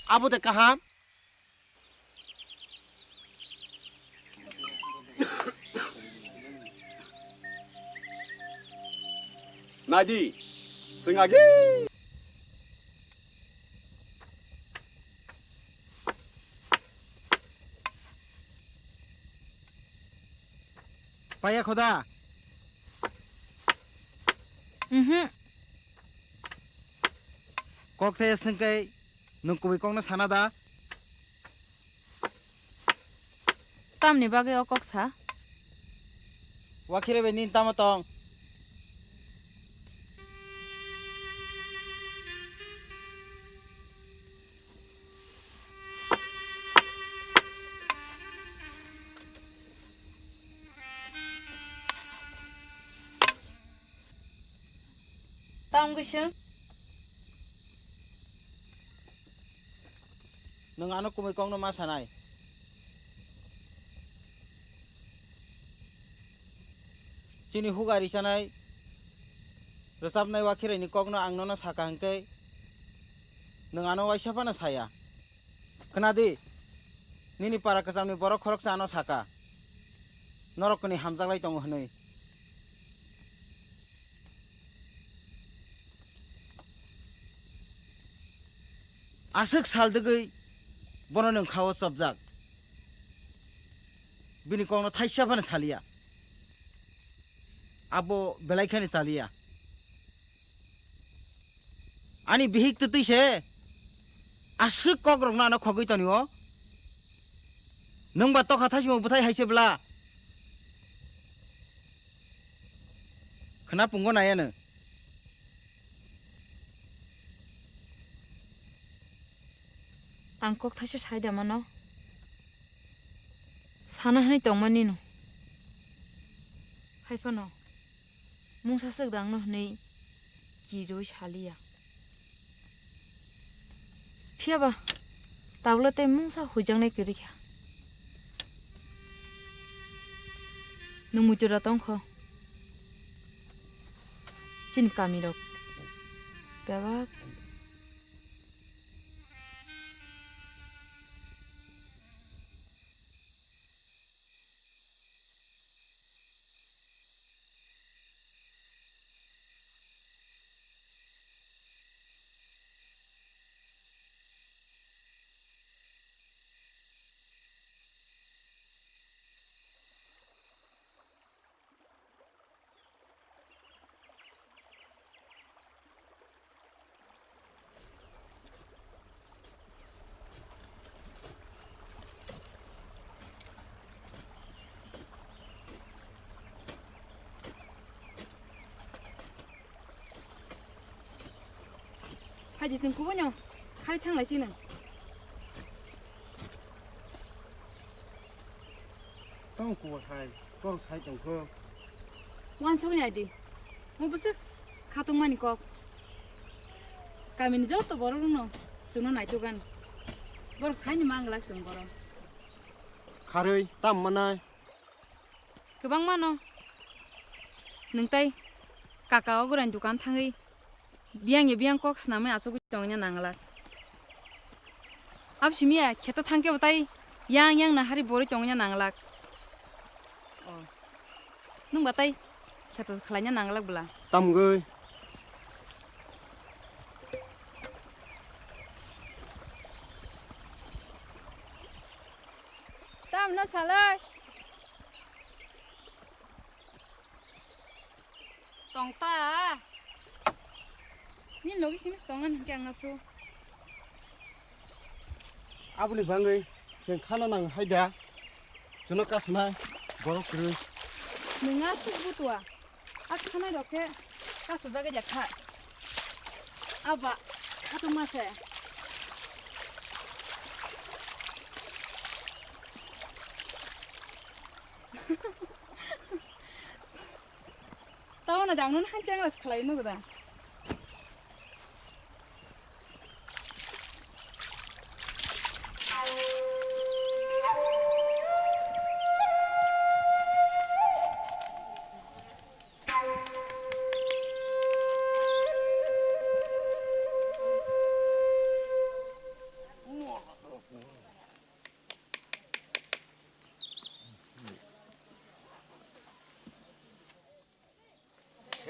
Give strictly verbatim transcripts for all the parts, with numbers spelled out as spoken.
Abo de kaham. Naidi, chwng agi. Paya khoda. Mhm. Kok the sengkai nwng kubui kokno sana da? Tamni bagwi o kok sa? Wakhire bai nini tamo tong? Tamo kisa. Nwng ano kumui kokno ma sanai? Chini huga richanai, rwchapnai Wakhiraini kokno ang nono saka hwnkhe, nwng ano waisa phano saya. Khwnadi, nini para kwchamni borok khoroksa ano saka, norok kwnwi hamjaklai tongo hwnwi. Aswk sal dwgwi bono nwng kha-o chopjak. Bini kokno thaisa phano saliya. Abo belai kheno saliya. Ani bihik twtwi se aswk kokrokno ano khogwi tonio. Nwng ba tokha thaisimo bwthai hai se bwla. Khwna pungo nai ano. Ang kok thaisa sai da mano. Sana hwnwi tongmani no. Hai phano mungsa swk dangno hwnwi kirwi saliya. Phiya ba tabla tei mungsa huijaknai kwrwi kha. Nwng muitu da tong kho. Chini kami rok bebak. Phaidi chwng kubuino khari thang lai sino. Tamo kubur hai, kok sai tong kho. Wansuk nai di. Mo bwswk khatungmani kok. Kamini joto borok rokno chwngno naitugan. Borok saini manglak chwng borok. Kharwi tam manai. Kwbangma no. Nwng tai kaka o gurani dukan thangwi biyang ya biyang kok swnamwi achugwi tongna nanglak. Abo simi ya kheto thangkhe bo tai yang yang na hari borwi tongna nanglak. O. Nwng ba tai kheto khlaina nanglak bwla. Tamgwi. Tamno salai. Tong ta. Ni logi simis tongan hingke ang aphu. Aboni bangwi chwng khana nang hai da. Chwngno kasanai borok kwrwi. Nwng aswk butua. A khanai rok khe kasujagwi jakha. Aba khatungma se. Tamo na dangno han chang las khalai no da.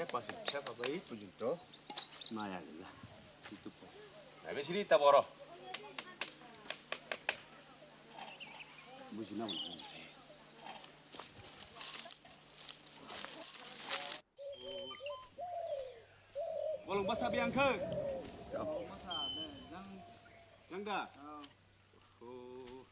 Pasik khe babai pujung to naya gila. Itu po. Nabe sini taboro. Bujina mo. Bolong basa biang khe. Bolong basa de jang jang da. Oh.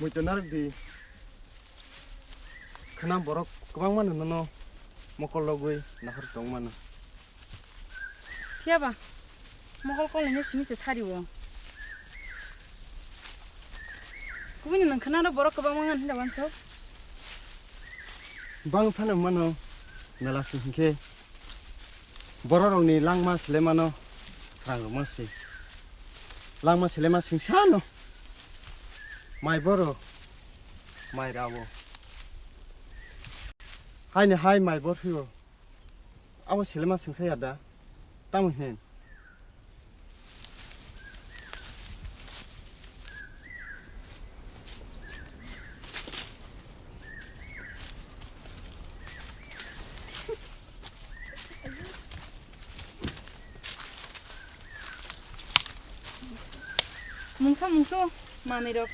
Muitu narwk di. Khwna borok kwbangma no nono mokol logwi nahar tong mano. Phiya ba, mokol kolnaino simi se thari o. Kubui no nwng khwna ro borok kwbangma wng hinda wansuk. Bang phano mano mela sing hinkhe. Bororokni langma slemano srangrokma se. Langma slema singsano. Mai boro, mai rabo. Haini hai mai bor phio. Abo slema singsa ya da. Tamo hin. Mungsa mungsu manwi rok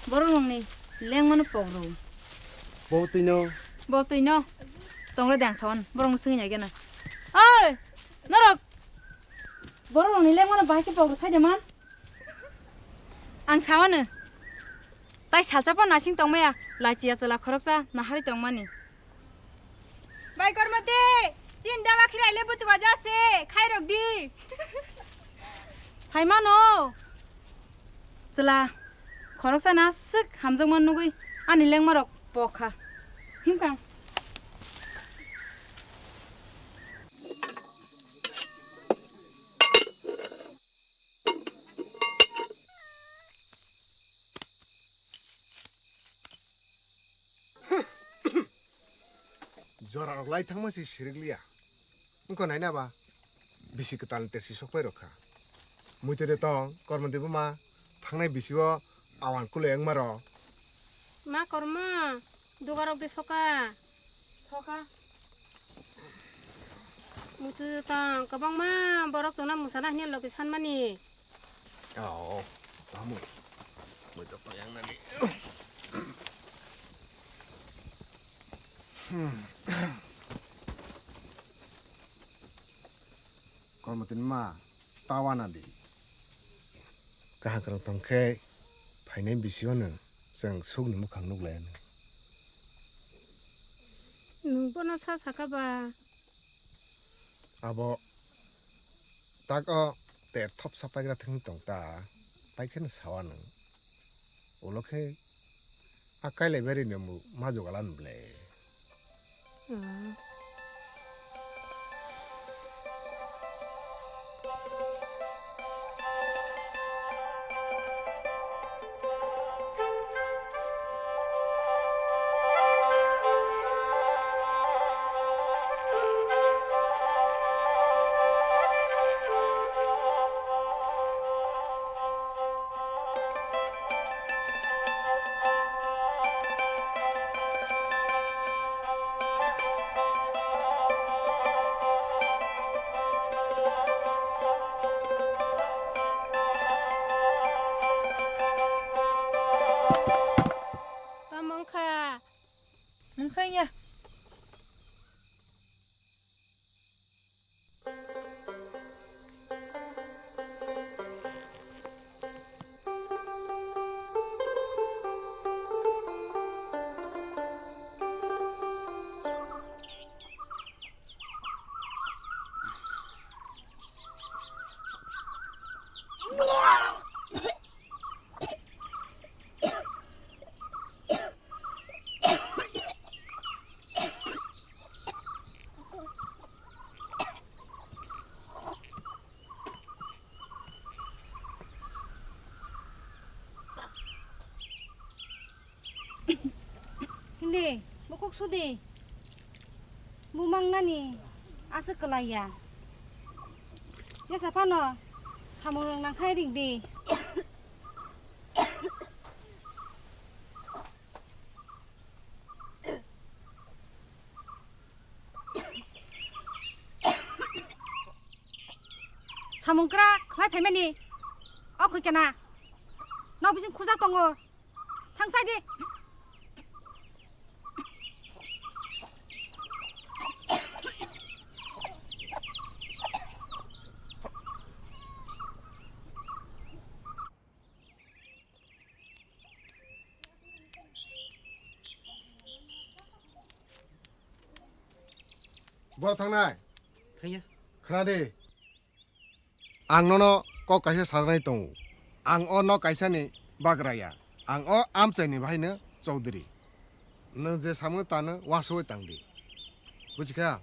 borok rokni lengmano pok rw. Bo twi no. Bo twi no. Tongre dang sawan borok no swngwi nai gana. Oi, norok borok rokni lengmano bahai khe pok rw sai de man. Ang sawano. Tai salsa po nasing tongmaya, lachiya chwla khoroksa naharwi tongmani. Bai Kormoti, chin dawa khirai le butuba jase, khairok di. Saimano. Chwla khoroksa naswk hamjakma nugwi ani lengmarok pokha. Himkha. Jorarok lai thangma se sirik liya. Wngkha naina ba bisi kwtalni tersi sok pai rok kha. Muitu de tong, Kormoti buma thangnai bisi o awan kulai wngma rok. Ma Korma, dugarok de soka. Soka. Muitu tong kwbangma borok chwngno mwsana hwnwi logi sanmani. Oh, tamo. Muitu tong yang nani. Kormoti ni ma, tawa na di. Kaham kwrwng tong khe phainai bisi o no chwng sukni mukhang nuk lai anw. Nwng bono sa saka ba? Abo tak o ter thopsa paigra thwngwi tong ta, paikheno sawa nwng. Ulo khe a kailai bari no ma jugalan ble. Tamo wngkha. Mungsa ya. Di, bukuk sudi. Bumang nani aswk kwlai ya. Jesa phano samung rwng nang khai ring di. Samung kwrak khlai phaimani. O khuikena. Nok bising khujak tongo. Thangsai di. Boro thangnai. Thangya. Khna di. Ang nono kok kaisa sajaknai tongo. Ang o nok kaisani bagraya. Ang o amchaini bahaino chowdhury. Nwng je samungno tano, uansugwi tang di. Buji kha?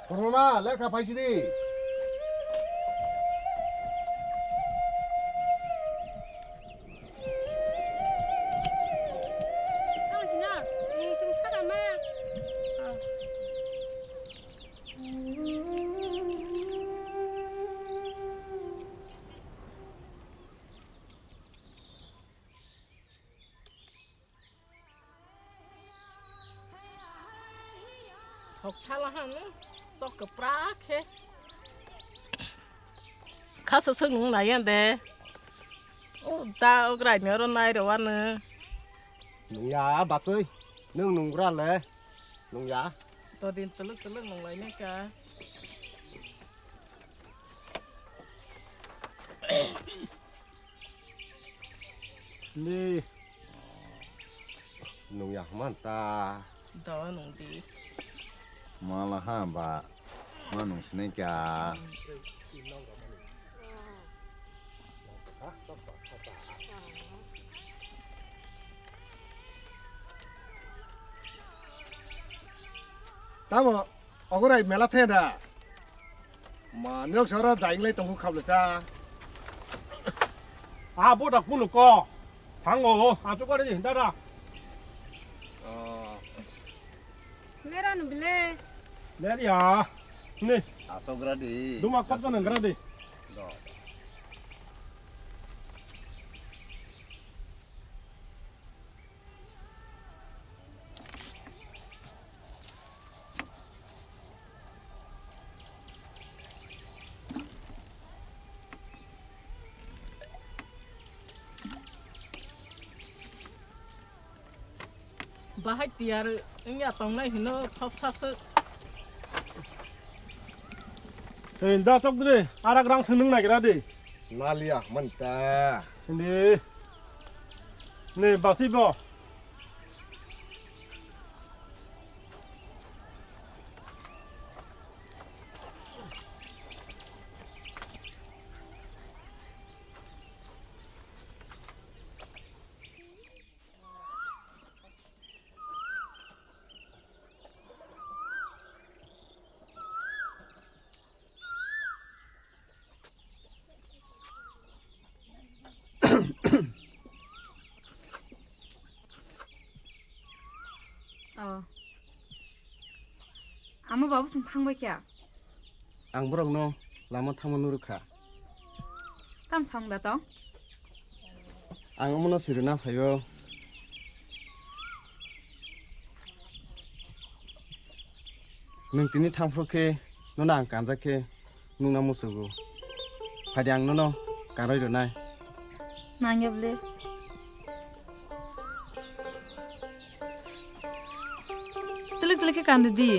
Kormama, lekha phaisidi. Thok thala hanu, sok kwprak khe. Khasa swk nung nai ya de. O da o grai ni oro nai rw anw. Nung ya, baswi. Nung nung gra le. Nung ya. To din tuluk tuluk nung lai nai ka. Ni. Nung ya man ta. Dawa nung di. Mala ha ba. Ma nung sinai kya. Tamo, ogorai mela the da. Ma, nirok soro jainglai tongo khabla cha. Ah, boda kunu ko. Thango, achuk kare di, dada. Oh. Mera nu bile. Mera ya. Ni. Aso gra di. Duma kop jana gra di. Do. Bahai tiyar wngya tongnai hino thopsa swk. Tei da chok dre, arak rang swngnung nagira de. Naliya man ta. Ne. Ne, basi bo. Oh. Amo babu song thangbai kya? Ang borokno lama thangma nurukha. Tam song da tong? Ang omono sirina phaio. Nwng tini thangphru khe nono ang kanjak khe nungna musugo. Phaidi ang nono kanrwi rwnai. Nangya bwle. Tulik tulik khe kandi di.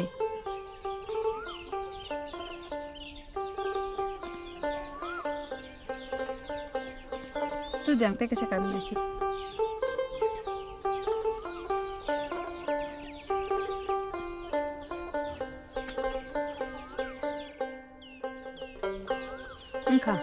Tu diang teke se kandi si. Wngkha.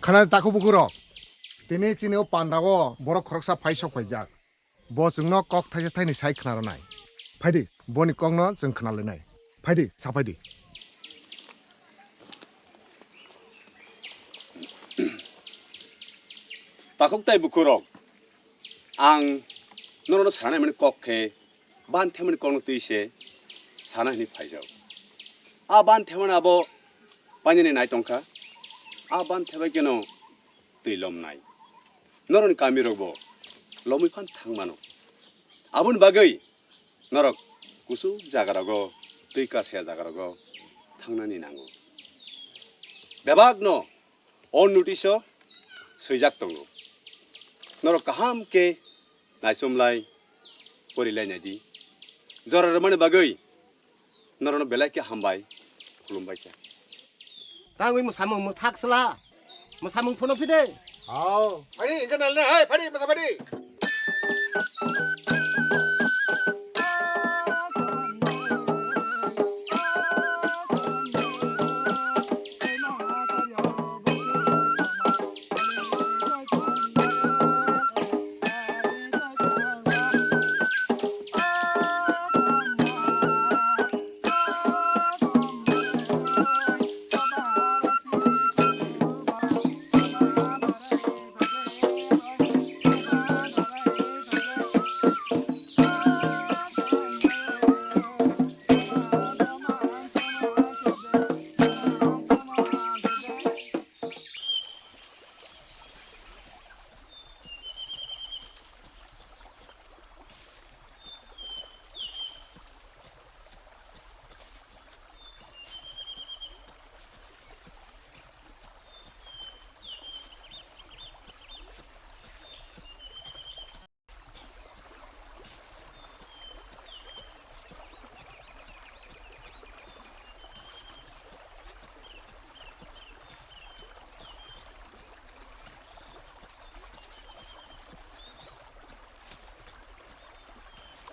Khwnadi takhuk bukhuk rok, tini chini o panda o borok khoroksa phai sok phaijak. Bo chwngno kok thaisa thaini sai khna rwnai. Phaidi, boni kokno chwng khna lainai. Phaidi, sa phaidi. Takhuk tai bukhuk rok, ang norokno sanai mani kok khe ban themani kokno twi se sana hwnwi phaijak. A ban themani abo painani nai tongkha. A ban thebai kheno twi lomnai. Norokni kamirokbo lomwi phan thang mano. Aboni bagwi norok kuchuk jagarogo, twi kasya jagarogo thangnani nango. Bebakno o notice-o swijak tongo. Norok kaham khe naisomlai, porilai naidi. Jora rwmani bagwi norokno belai khe hambai, khulumbai kha. Tangwi mwsamung mwthak sla, mwsamung phono phide. Hao. Phadi, engkha nalne, hai, phadi, masa phadi.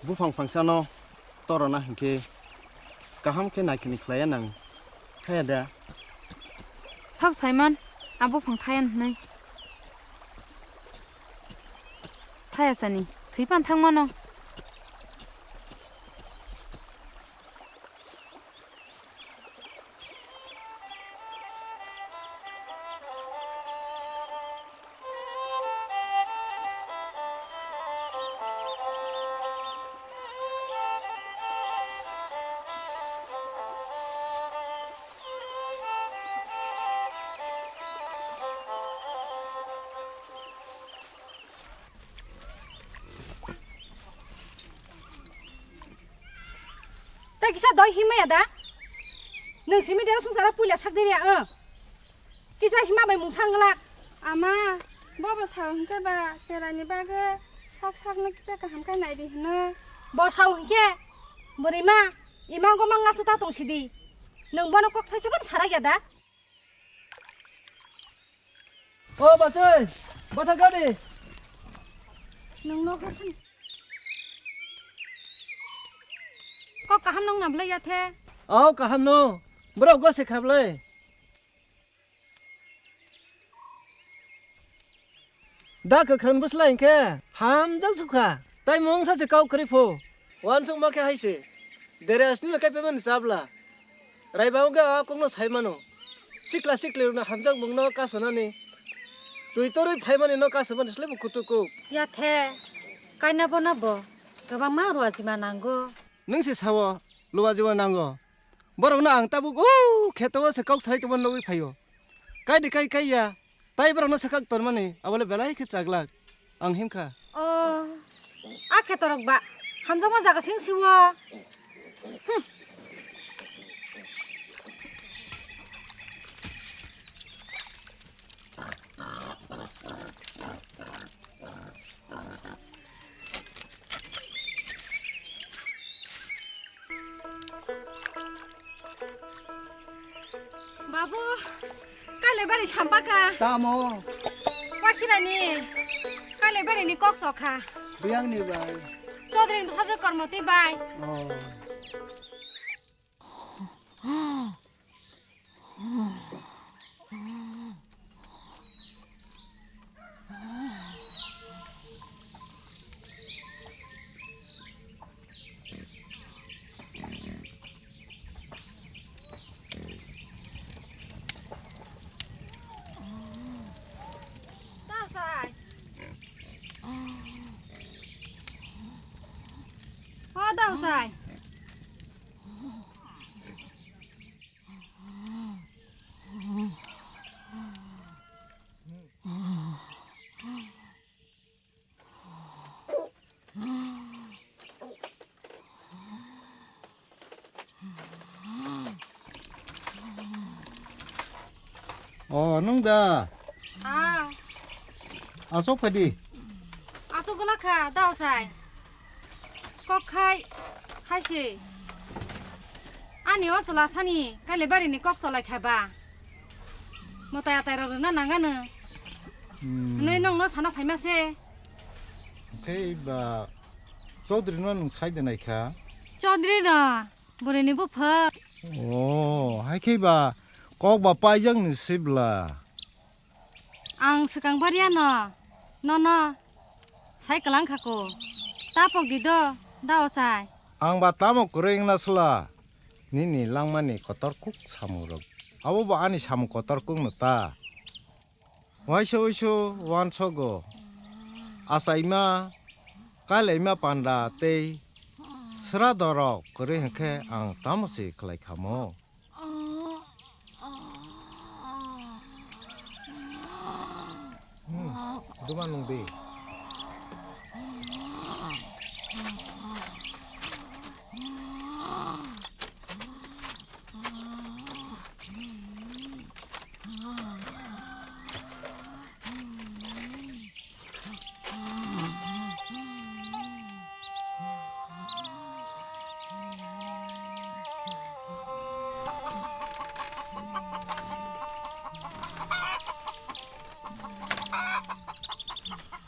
Buphang phangsano torona hinkhe kaham khe naikini khlaiya nang thaya da? Sab saiman, a buphang thaya hinwi. Thaya sani, thwi pan thangmano. Tei kisa doi himya da? Nwng simi de sungsara puila sak de ya, eh. Kisa hima bai mungsa wngla. Ama, bobo sao hinkhe ba, cherani bagwi sak sakno kisa kaham khe naidi hino. Bo sao hinkhe, bwrwi ma, ima go mangna se ta tong sidi. Nwng bono kok thaisa phano sarak ya da? O bachai, bwtha gadi. Nwng no kok kaham nong na bwlai ya the? O kaham no. Borok go se kha bwlai. Da kwkhwrang bwsla hinkhe hamjak sukha, tai mungsa se kok kwrwi phu. Uansukma khe hai se, dere asnino kaipaimani chabla. Raibao khe a kokno sai mano. Sikla sikli rokno hamjakmungno kasonani, twi torwi phaimani no kasomani slai bo kutuk kuk. Ya the, kaina bono bo kwbangma ruajima nango. Nwng se sao, luajima nango. Borokno ang tabuk o kheto o se kok salai tongma nugwi phaio. Kai de kai kai ya. Tai borokno swkak tormani, abole belai khe chaglak. Ang himkha. O, a khetorok ba hamjakma jaga sing siwo. Hmm. Babu, kailai bari sampaka. Tamo? Wakhirani kailai bari ni kok sokha. Biyang ni bai. Chaudhary ni bwsajwk Kormoti bai. Oh. O dao sai. O, nwng da? Ah. Aswk phai di. Aswk gwnang kha, dao sai. Kok khai, hai se. Ani o chwla sani, kailai bari ni kok cholai kha ba. Mwtai atai rok rwna nang ano. Hmm. Hwnwi nwng no sana phaima se. Khe ba Chaudhary no nwng sai de nai kha? Chaudhary no. Bwrwini buphang. O, hai khe ba kok ba paijak ni sibla. Ang swkang bariya no, nono sai kwlang kha ko. Ta pok di do, da o sai. Ang ba tamo kwrwi wngna sla, nini langmani kotor kuk samung rok. Abo bo ani samung kotor kuk no ta. Waisa uisu uansogo, achaima, kailaima panda tei sradorok kwrwi hwnkhe ang tamo se khlai khamo? Hmm, duma nung di.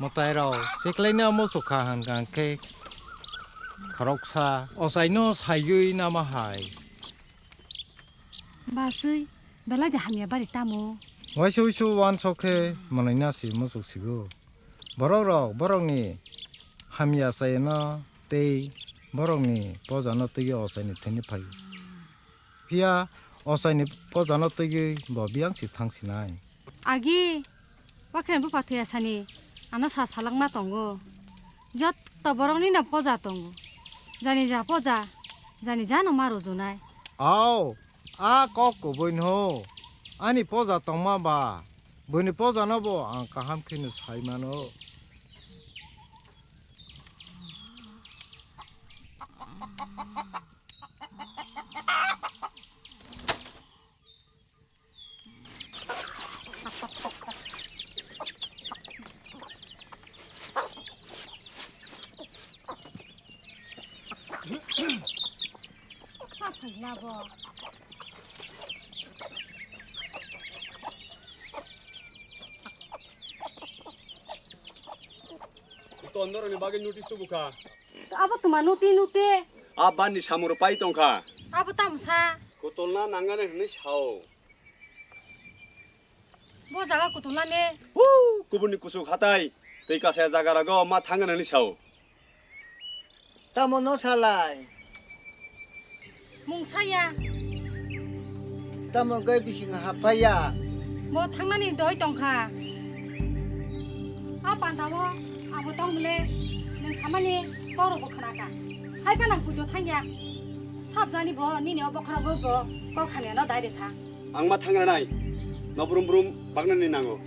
Mwtai rok, siklaini omo sukha hwnkha khe, Khoroksa ochaino saiwi nama hai. Baswi, belai de hamya bari tamo. Waisa uisu wansok khe mwnaina si muchuk sigo. Borok rok borokni hamya chayano tei borokni pojano twiwi ochaini thani phaio. Phiya ochaini pojano twiwi bo biyang si thang sinai. Agi, Wakhrani bupha thwiya sani ano sa salangma tongo. Jotto borokni no poja tongo. Jani ja poja, jani ja no ma rujunai. Ao, a kok kubui no. Ani poja tongma ba, buini poja no bo ang kaham khe no sai mano. Tonnoroni bagwi notice tubu kha. Abo tuma nuti nuti. A banni samung rok pai tong kha. Abo tamo sa? Kotolna nangani hwnwi sao. Bo jaga kotolna ne? Huu, kubunni kuchuk hatai. Twi kasaya jaga rogo ma thangani hwnwi sao. Tamo no salai? Mungsa ya. Tamo gai bising haphai ya? Bo thangnani doi tong kha. A panta bo abo tong bole nwng samani kok rok bo khna kha. Hai phano ang puito thang ya. Sab jani bo nini o bokhorok bo kok hamya no dai de kha. Ang ma thangra nai. No brum brum bagnani nango.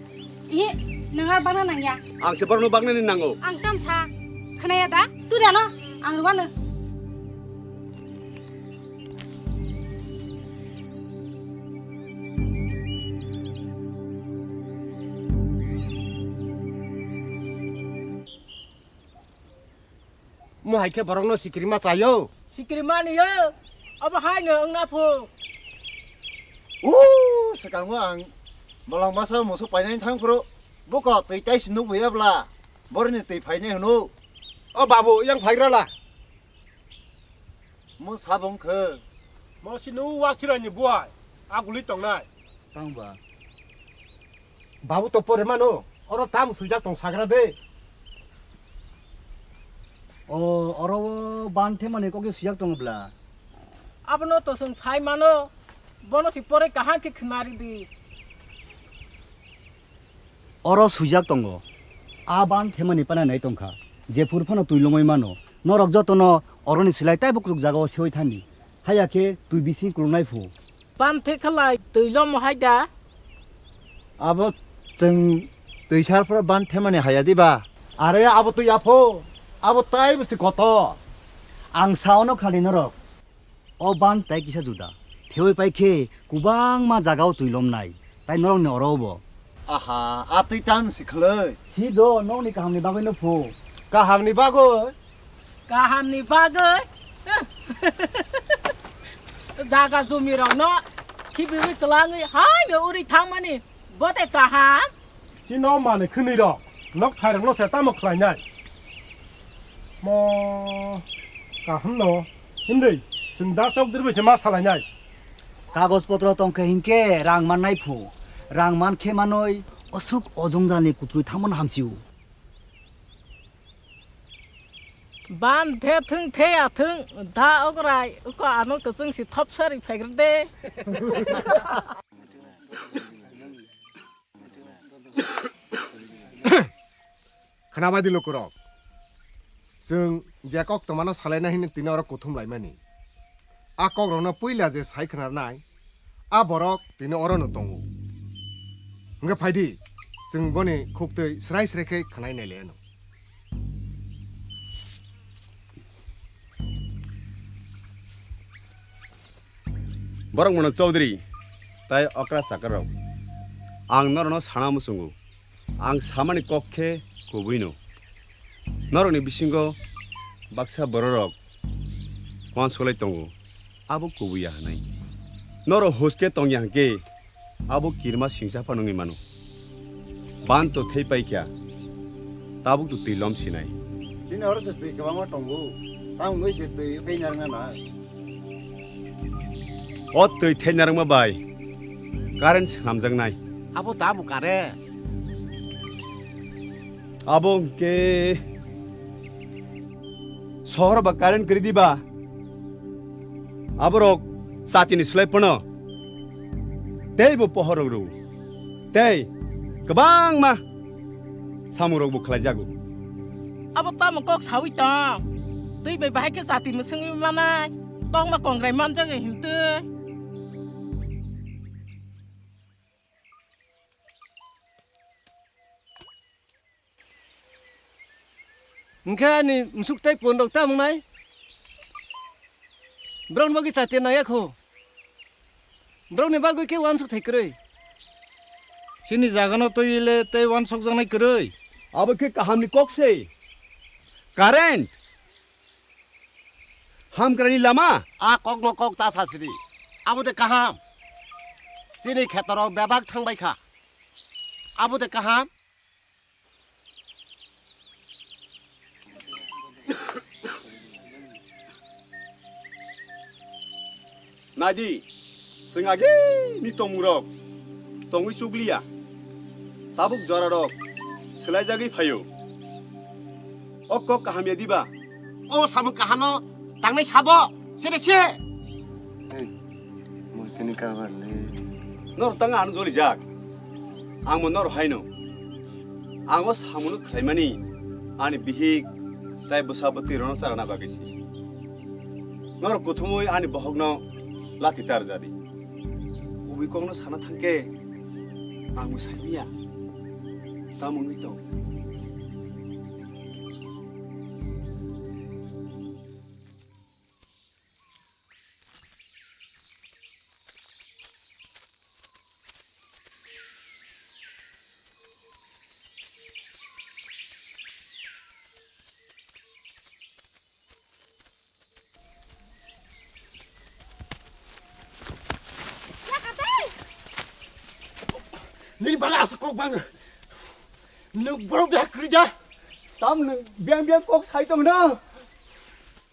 Ihi, nwng ar bagna nangya. Ang se borokno bagnani nango. Ang tamsa khnaya da? Turi ano, ang rwano. Mo hai khe borokno sikrima chaio. Sikrima niyo, abo hai no wngna phu. Uuu, swkango ang bolong masa musu painai thang phuru, buko twi tai si nukhuya bla, boroni twi phainai hwno. O babu, yang phaigra la. Mo sabong khe. Mo si nu wa khirani buai, aguli tongnai. Tang ba. Babu to pore mano, oro tam swijak tong sagra de. O, oro o ban themani kokhe swijak tongo bla. Abono to chwng sai mano, bono si pore kaham khe khwnari di. Oro swijak tongo, a ban themani pana nai tongkha, jephuru phano twi lomwi mano, norok jotono oroni silai taibo kuchuk jagao sewi thani, haiya khe twi bising kulunai phu. Ban the khalai twi lomo hai da? Abo chwng twi sar phoro ban themani haya diba? Are abo twi yapho, abo tai bwsi kotor. Ang sa ono khani norok. O ban tai kisa juda. Theoi pai khe kubangma jagao twi lomnai. Tai norokni oro bo. Aha, a twi tan si khlai. Si do, nokni kahamni bagwi no phu. Kahamni bagwi? Kahamni bagwi? Jaga jumi rokno khibiwi twlangwi haino uri thangmani bote kaham? Chini o manwi khwnwi rok nok thai rokno se tamo khlainai? Mo kaham no hindi chwng da chok dirbai se ma salainai. Kagoj potro tongkhe hinkhe rang mannai phu. Rang mankhe manwi osuk ojongjalni kutrwi thangmano hamsio. Ban the thung the ya thung, da ograi, uko ano kwchwng si thop sari phaigrw de. Khnabai di lukurok. Chwng je kok tongmano salaina hini tini oro kuthum laimani. A kokrokno puila je sai khnarnai, a borok tini orono tongo. Hwnkhe phaidi, chwng boni khuktwi srai srai khe khnai nailaiano. Borok mano Chaudhary tai okra chakarrok, ang norokno sana muchungo. Ang samani kok khe kubuino. Norokni bisingo baksa bororok uansuklai tongo, abo kubuya hwnwi. Norok huske tongya hwnkhe abo kirima singsa phano wngwi mano. Ban to thei paikha, tabuk to twi lom sinai. Chini oro se twi kwbangma tongo. Tamo wngwi se twi thai narwkna na. O twi thai narwkma bai current swnamjaknai. Abo tamo current? Abo hwnkhe sohor ba current kwrwi diba? Aborok chatini slai phano teibo pohorok rw. Tei kwbangma samungrokbo khlaijago. Abo tamo kok saui tong? Twi bai bahai khe chati mwswngwi manai, tongma kongrai manjak hintwi. Hwnkhe ani musuk tei pon rok tamo wngnai? Borokni bagwi chati nangya kho. Borokni bagwi khe uansuk thai kwrwi. Chini jagano twi le tei uansukjaknai kwrwi. Abo khe kahamni kok se. Current. Hamkrani lama. A kokno kok ta sasidi. Abo de kaham. Chini khetorok bebak thangbai kha. Abo de kaham. Naidi, chwng agini tongmungrok tongwi chukliya, tabuk jorarok swlaijagwi phaio. O kok kaham ya diba? O samung kahano tangnai sabo, sere se. Hey, moi kini kabar le. Nor tang ano jolijak. Ang mo nor haino. Ang o samuno khlaimani ani bihik tai bwsa bwtwi rono charana bagwi si. Nor kuthumui ani bohokno lati tar jadi. Ubui kokno sana thangke ang mo saimiya. Tamo wngwi tong. Nini bagwi aswk kok bang. Nwng borok bihak kwrwi da? Tam nwng biyang biyang kok sai tong na?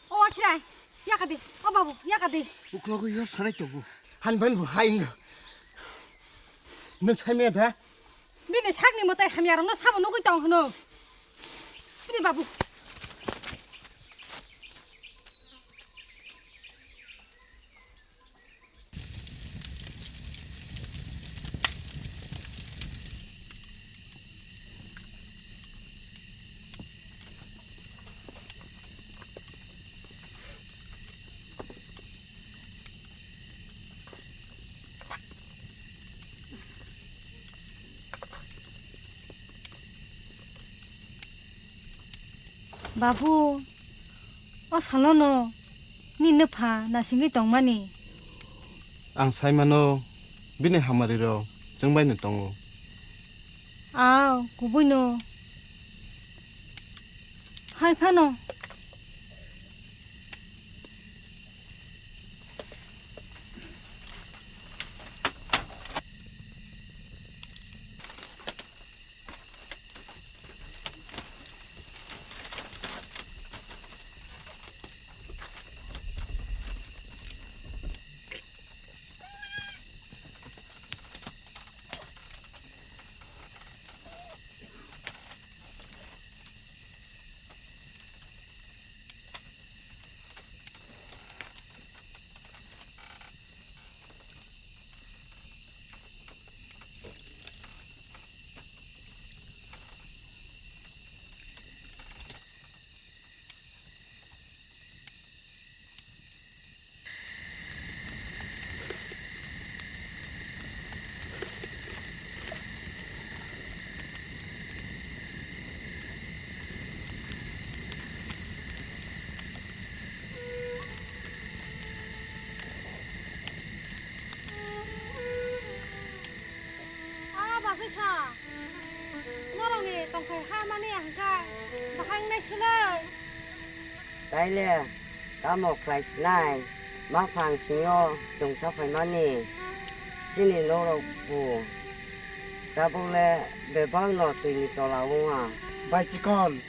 O Akhirai, yaka di. O babu, yaka di. Uklogo yor sanai tongo. Han ban bu hai wngno. Nwng sai maya da? Bini sakni mwtai hamya rokno sabo nugwi tong hwno. Bini babu. Babu, o salono nini nwpha nasingwi tongmani? Ang sai mano, bini hamari rok chwng bai no tongo. Aw, kubui no. Hai phano. Oro bagwi sa. Norokni tongthai ha mani hwnkhe bahai wngnai swlai. Taile tamo khlai sinai, maphang singo chwngsa phaimani chini norok bu tabukle bebakno twini tola wngya. Bai chikon,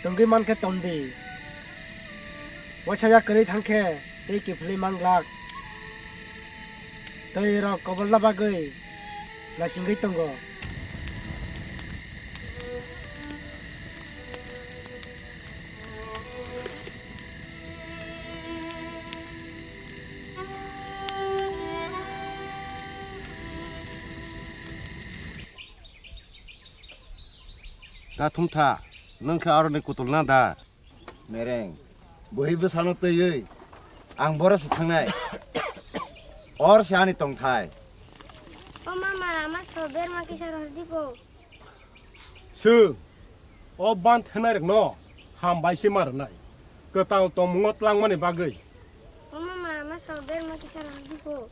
tongwi mankhe tondi. Waisa ya kwrwi thangkhe tei kiphilwi manglak. Tei rok kobolna bagwi naisingwi tongo. Ta thumtha, nwng khe aroni kutulna da? Mereng, bwhi bwsano twiwi ang boro se thangnai. Or se ani tongthai. O mama, ama so berma kisa rw di pho. Swng, o ban thenai rokno hambai se ma rwnai. Kwtal tongmungo tlangmani bagwi. O mama, ama so berma kisa rw di pho.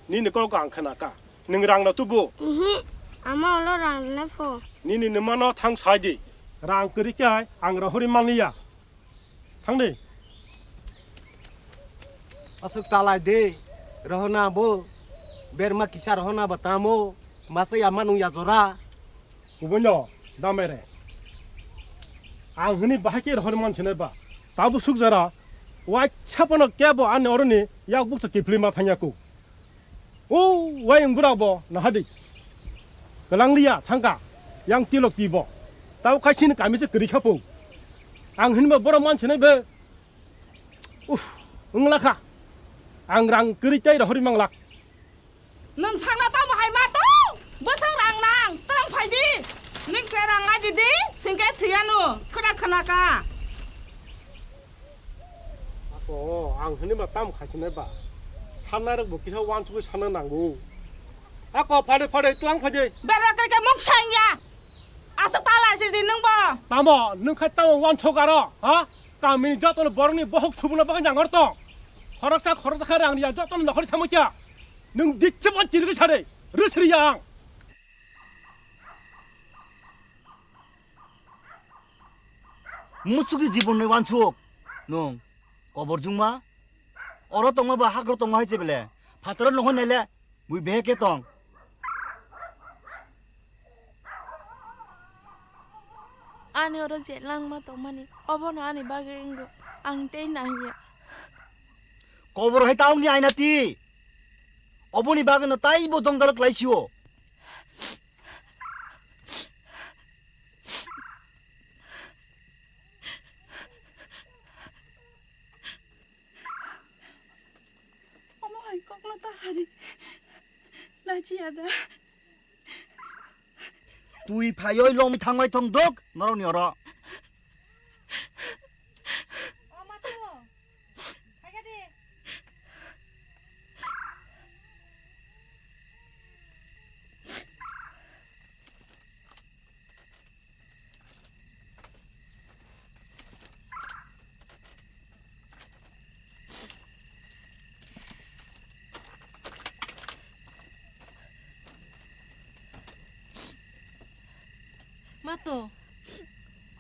Nini kok ang khna kha. Nwng rang no tubu? Ihi, ama olo rang rwnai pho. Nini nwmano thang sai di. Rang kwrwi khe ang rohorwi manliya. Thang di. Aswk talai di. Rohorna bo. Berma kisa rohorna ba tamo. Masa ya manung ya jora. Kubuino, damere. Ang hwnwi bahai khe rohorwi mansinai ba. Tabuk suk jora. Waisa phano kebo ani oroni yak bukcha kiphilwi ma thangya ku. O, wai wng bwrabo, nahadi. Kwlangliya, thangka, yang tilok tibo. Tao kaisini kami se kwrwi kha pung. Ang hinba borok mansinai be. Uff, wngla kha. Ang rang kwrwi tei rohorwi manglak. Nwng sakna tamo hai ma tong? Bwswk rang nang, twrwng phai di. Nwng khe rang nai di di, singkhe thwiya no. Khwna khwna ka. Ako, ang hwnwi ma tamo khaisinai ba. Sannairok bo kisa uansugwi sanna nango. Ako, phade phade twlang phade. Berra kre khe mung sang ya. Asa tala si di nwng bo. Tamo, nwng khai tamo uansuk aro, ha? Kamini jotono borokni bohok subuna bagwi nangor tong. Khoroksa khoroksa khe rang ya jotono nokhorwi thangma kya. Nwng dichebo chirigwi sade, rwsri ya ang. Musukni jibonni uansuk. Nwng kobor jungma? Oro tongma ba hakro tongma hai se bele? Phataro nohoi naile, bui beheke tong. Ani oro je langma tongmani, obono ani bagwi wngkha, ang tei nangya. Kobor hai ta wngni aina ti. Oboni bagwino taibo dongdalo klaisio. Omo hai kokno ta sadi. Lachiya da. Twi phaioi lom thangbai thong dok norokni oro. Ma to,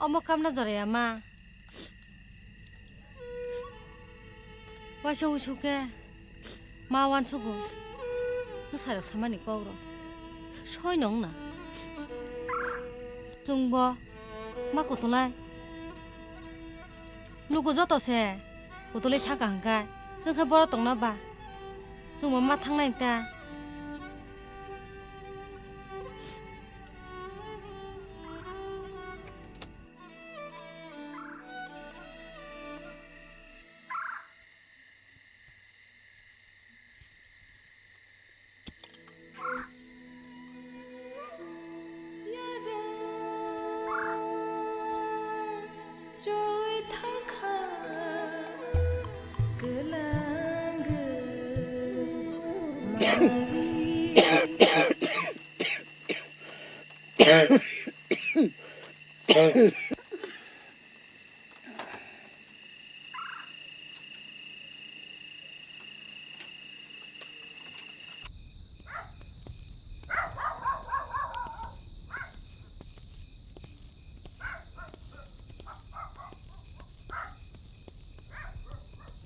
omo kamna joraya ma. Waisa uisu khe ma uansugo. Bwsarok samani kok rok soi nong na. Chwng bo ma kutulai. Luku joto se kutulwi thangkha hwnkhe chwng khe boro tongna ba? Chwngbo ma thangnai ta.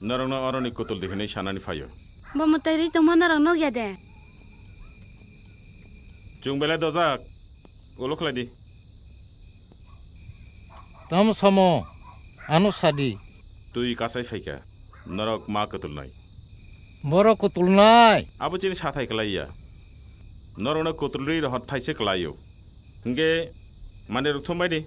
Norokno oroni kutul di hwnwi sanani phaio. Bo mwtai rwi tongma norok nukya de? Chwng belai dojak, ulo khlai di. Tamo samo, ano sadi. Twi kasai phaikha, norok ma kwtulnai. Borok kwtulnai. Abo chini sathai kwlaiya. Norokno kwtulwi rohor thaise kwlaio. Hwnkhe manwi rok thumbai di.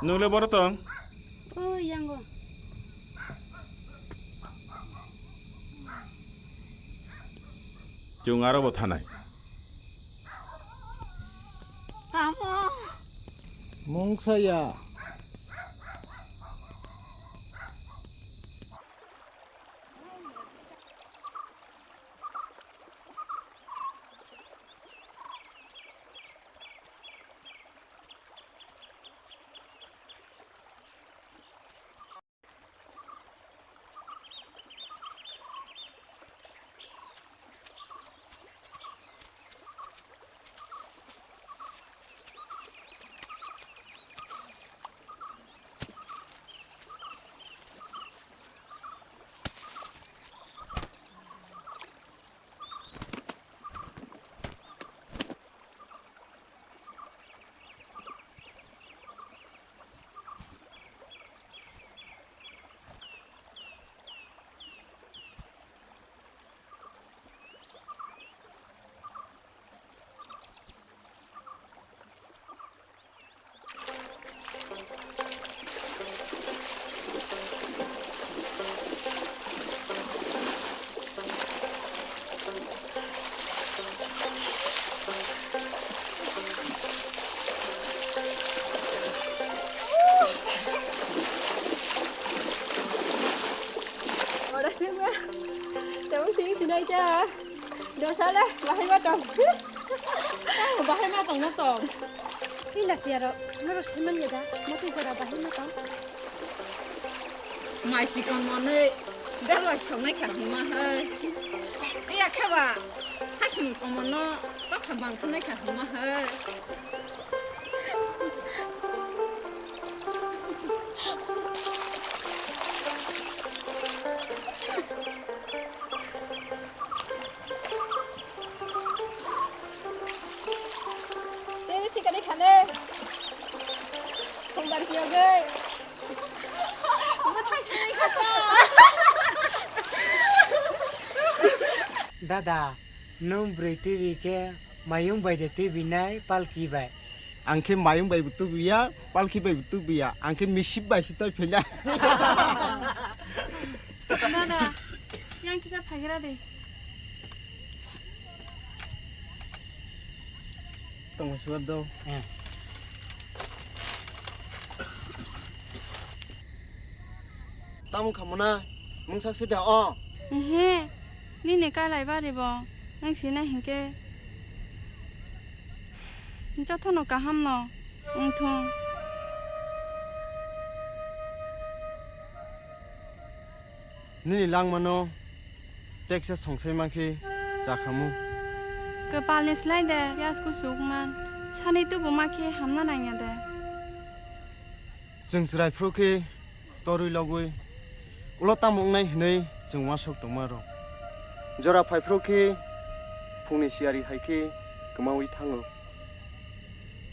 Nung le boro tong? O yango. Chwng aro bo thanai. Tamo. Mungsa ya. Ora sima, tamo sing sinai cha. Dosa le, bahai ma tong. Tamo bahai ma tong na tong. Ila siaro, noro semen ya da, mati jora bahai ma tong. Mai sikon mone, dalo songnai kha huma hai. Iya kha ba, khasum komono, to kha bang khunai kha huma hai. Tei sikani khale. Khumbar kiyogwi. Bwthai sinai khata. Dada, nwng bwrwi twibi khe mayung bai de twibinai palki bai? Ang khe mayung bai bo tubiya, palki bai bo tubiya. Ang khe misip bai se toi phaina. Dada, yang kisa phagira de. Tongma suwar do. Eh. Tamo khamona, mungsa sida o. Ehe, nini kalai bari bo, nang sinai hinkhe. Jothono kaham no, wngthung. Nini langmano teksa songsai mankhe chakhamu. Kwpalni slai de yasku sukman, sani tubu makhe hamna nangya de. Chwng chwrai phuru khe torwi logwi ulo tamo wngnai hwnwi chwng uansuk tongma rw. Jora phai phuru khe phungni siyari hai khe kwmawi thango.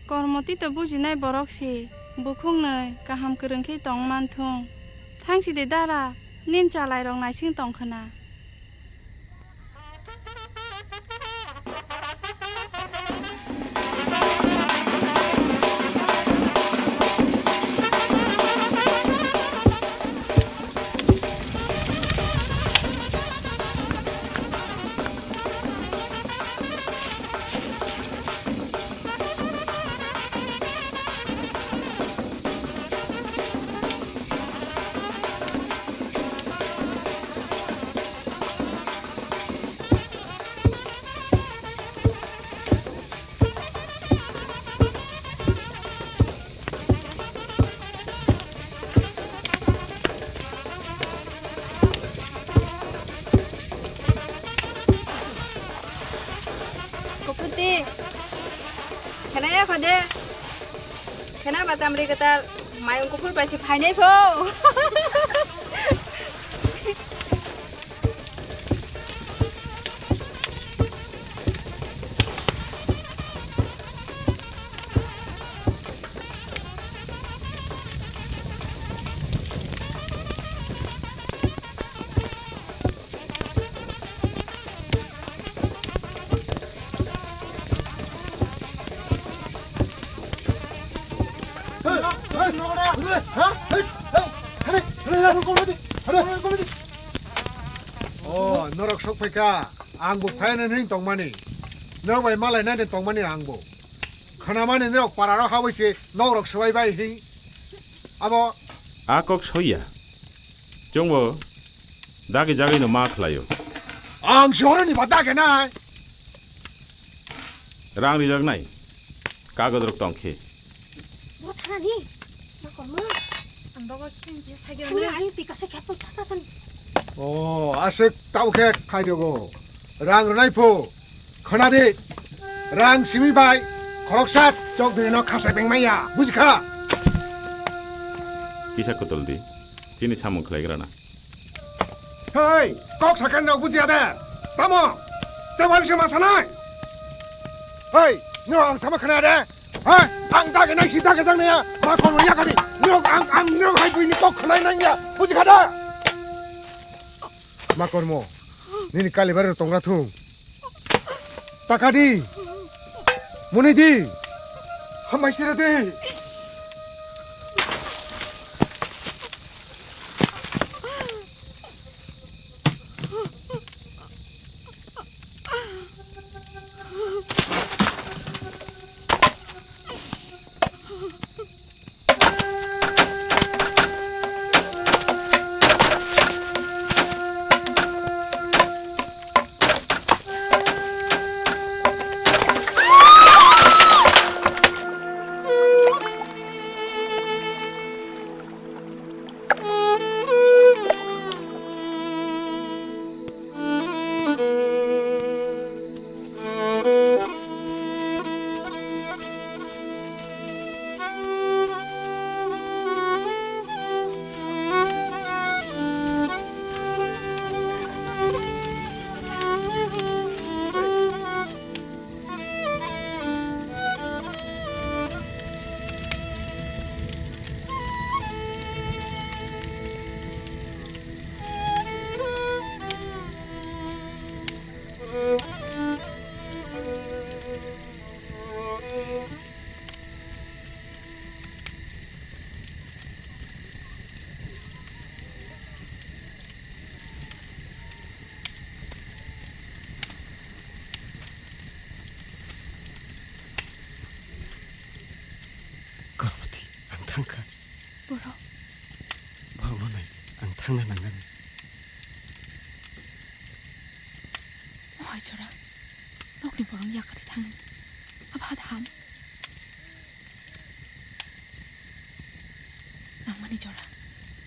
Kormo tito bujinai borok se, bukhuknwi kaham kwrwng khe tong man thung. Thang sidi dara, nin chalairok naising tong khwna. Kuputi. Khena ya khode. Khena ba chamri kwtal. Mayung kuphur bai se phainai pho. Oh, norok sok phaikha. Ang bo phaina nini tongmani. Norok bai malai nani tongmani ang bo. Khanamani norok pararo habwi se norok swbai bai hi. Abo. A kok soya. Chwngbo dagi jagwi no ma khlaio. Ang shoroni ba dagi nai. Rang rijak nai. Kagod rok tong khe. Bo thanani. Ma kormo. Ang dogo khe khe sai gana. Ani ani pika se khe poi thata san. Oh, aswk tau khe khai dogo. Rang rwnai pho. Khna di. Rang simi bai khoroksa chok dini no khasai beng maya. Buji kha? Kisa kotol di. Chini samung khlai grana. Hei, kok sakhe no bujiya de. Tamo? Tei bai se ma sanai? Hei, no ang sama khna de. Hei, ang dage nai si dage jang naya. Ma kono ya kami. No ang ang no hai buini kok khnai nang ya. Buji kha da? Ma kormo. Nini kali bare tongra thung. Takadi. Munidi. Hamai sira de. Kormoti, ang thangkha. Borok. Borok manai, ang thangna nangani. Mohai jora, nokni borok yakarwi thangni. Abo hada ham. Nangmani jora,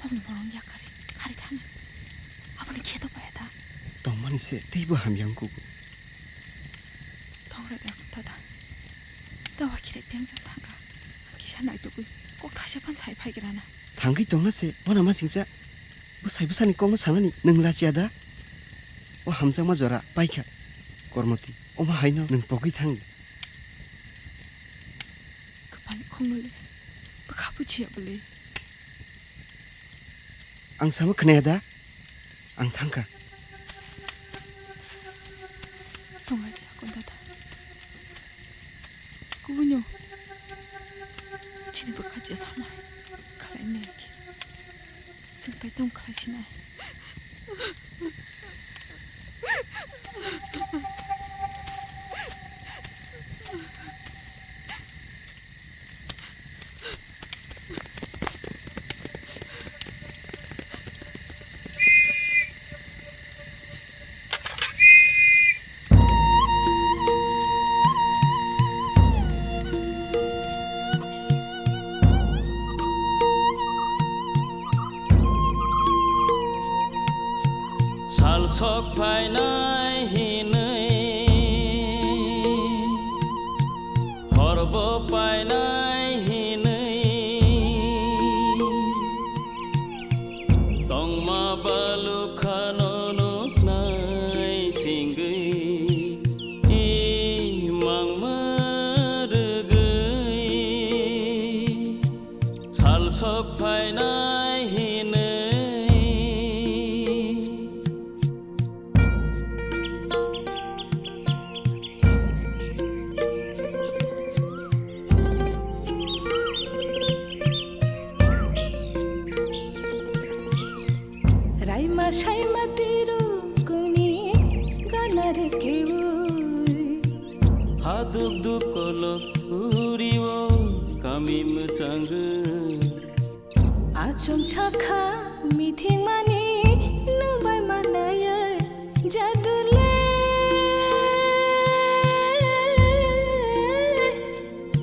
nokni borok yakarwi khari thangni. Aboni kheto paya da. Tongmani se teibo hamya wngkugo. Tongra da dada. Dawa khirek biyang jang thangkha. Kisa naitugwi kok thaisa phan sai phai grana. Thangwi tongna se, bona ma singcha. Bwsai bwsani kokno sanani nwng lachiya da? O hamjakma jora paikha, Kormoti. Omo haino nwng pogwi thangdi. Kwpalni khongno le bwkha bujiya bwle. Ang samo khwnaya da? Ang thangkha. Tongai de akon dada. Kubunyo. Chini bwkha je sama. Khalai ne ki. Chwng tai tong khalai sinai. Sal sok phainai hinwi, horbo painai hinwi, tongma balukhano nuknai singwi, i mangma rwgwi. Sal sok phainai hinwi. Duk duk kolok uri o kami mwchangwi. Achomsa kha mithingmani nwng bai manayai jadu le.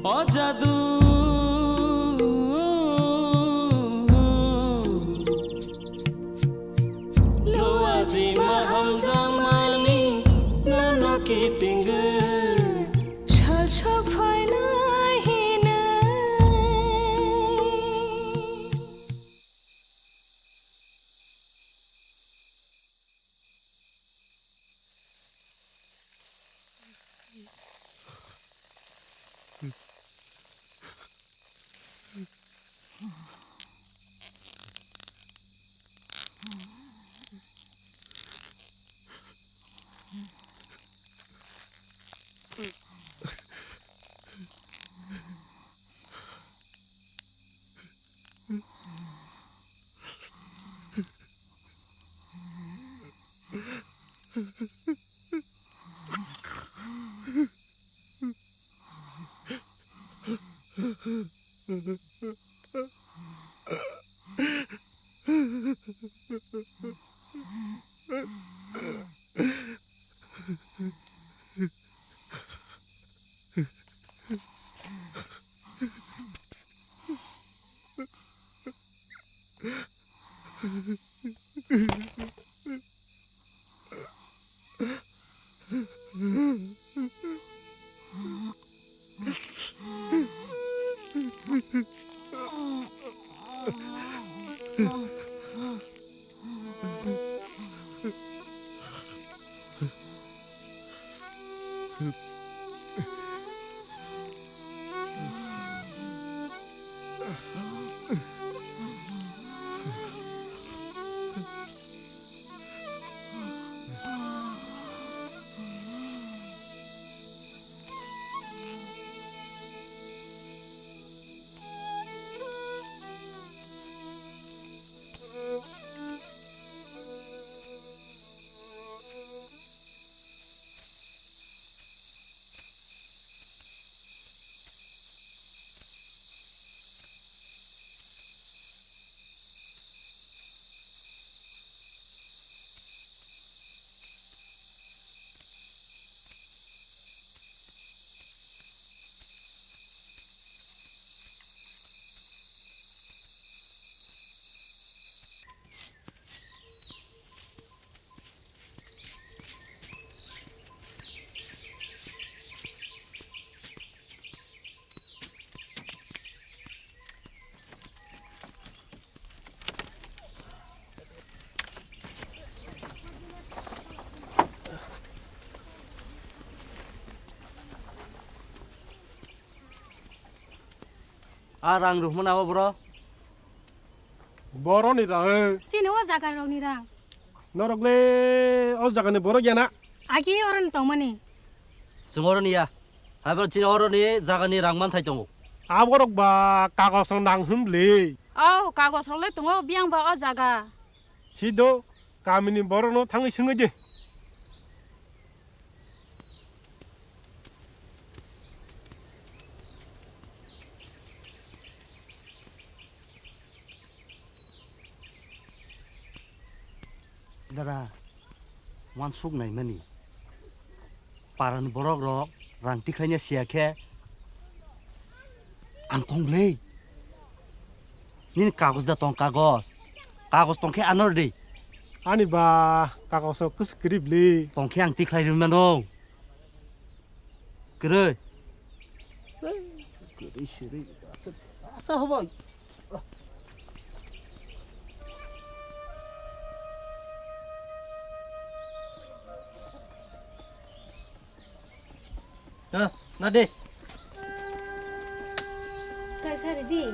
O jadu. Lo achima hamjakmani nono kitingwi. Sal sok phainai hinwi. A rang rwhmani abo bro? Boroni rang. Chini o jaga rokni rang. Norok le o jagani borok ya na? Agi oroni tongmani. Chwng oroni ya. Haibo chini oroni jagani rang manthai tongo. Aborok ba kagos rok nang hwn bwle. O kagos rok le tongo biyang ba o jaga. Sido kamini borok no thangwi swngwi di. Dada, wansuk naimani. Parani borok rok rang tikhlaina siya khe ang tong bwle. Nini kagoj da tong kagoj. Kagoj tong khe ano rw di. Ani ba kagoj rok kwswk kwrwi bwle. Tong khe ang tikhlai rw mano. Kwrwi. Kwrwi sirwi. Asa hobai. Ha, nadi. Kaisa ridi.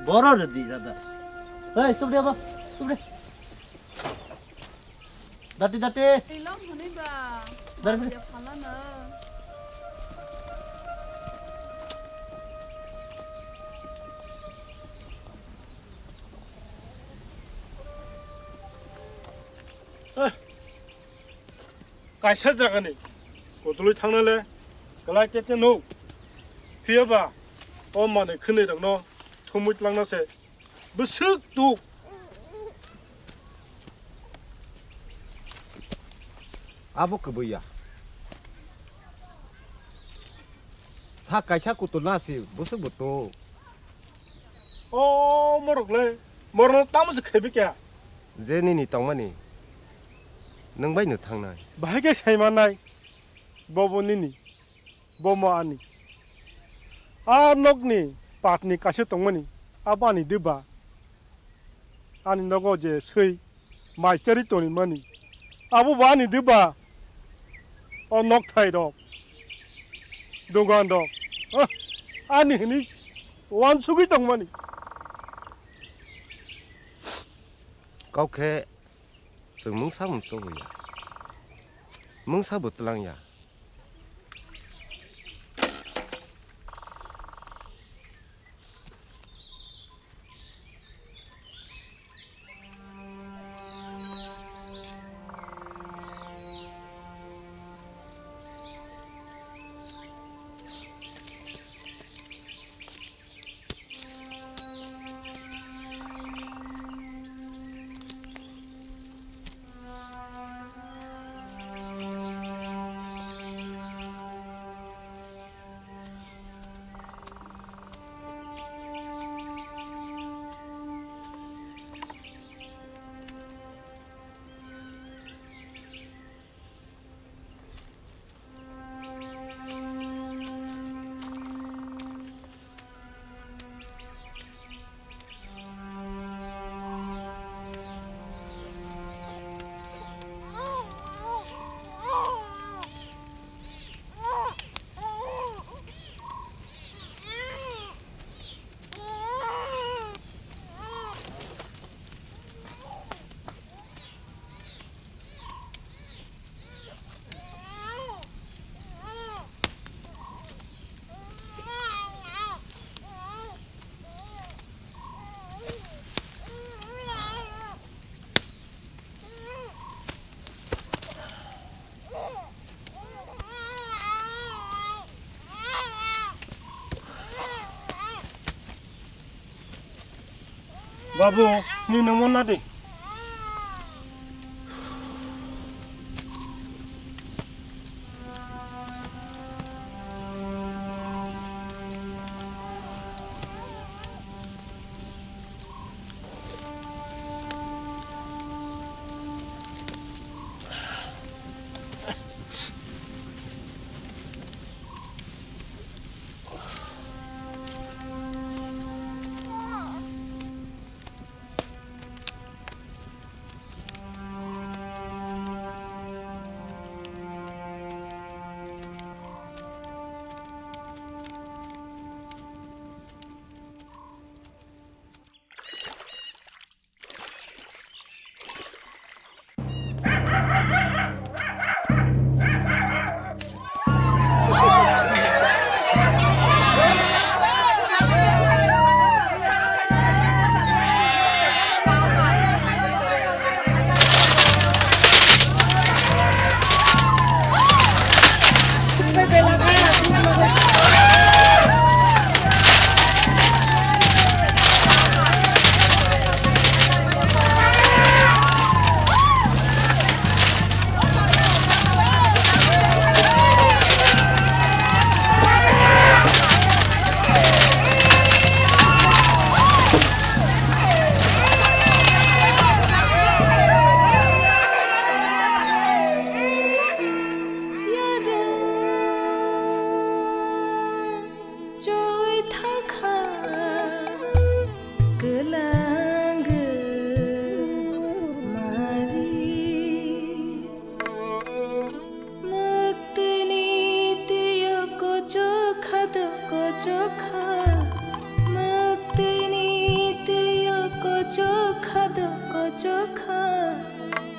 Boro ridi, dada. Hei, tubri apa? Tubri. Dati, dati. Ilong huni ba. Dati, dati. Ya phalano. Eh. Kaisa jagani kotolwi thangnale Kwlai tete nuk. Phiya ba o manwi khwnwi rokno thumwi tlangna se. Bwswk tuk. Abo kwbwi ya. Sa kaisa kutul na si bwswk bo tuk. O morok le, morno tamo se khebi kya? Je nini tongmani nwng bai no thangnai. Bahai khe sai manai, bobo nini, bomo ani. A nokni patni kaisa tongmani, abo ani diba. Ani nogo je swi mai chari tongmani. Abo bo ani diba. O nokthai rok, dogan rok, ah, ani hini wansugwi tongmani. Kok khe chwng mungsa mung tubui ya. Mungsa bo twlang ya. Babu, ni nungmo na di. Choi thangkha kwlang mari. Mwktwini twiyo kochokha do kochokha. Mwktwini twiyo kochokha do kochokha.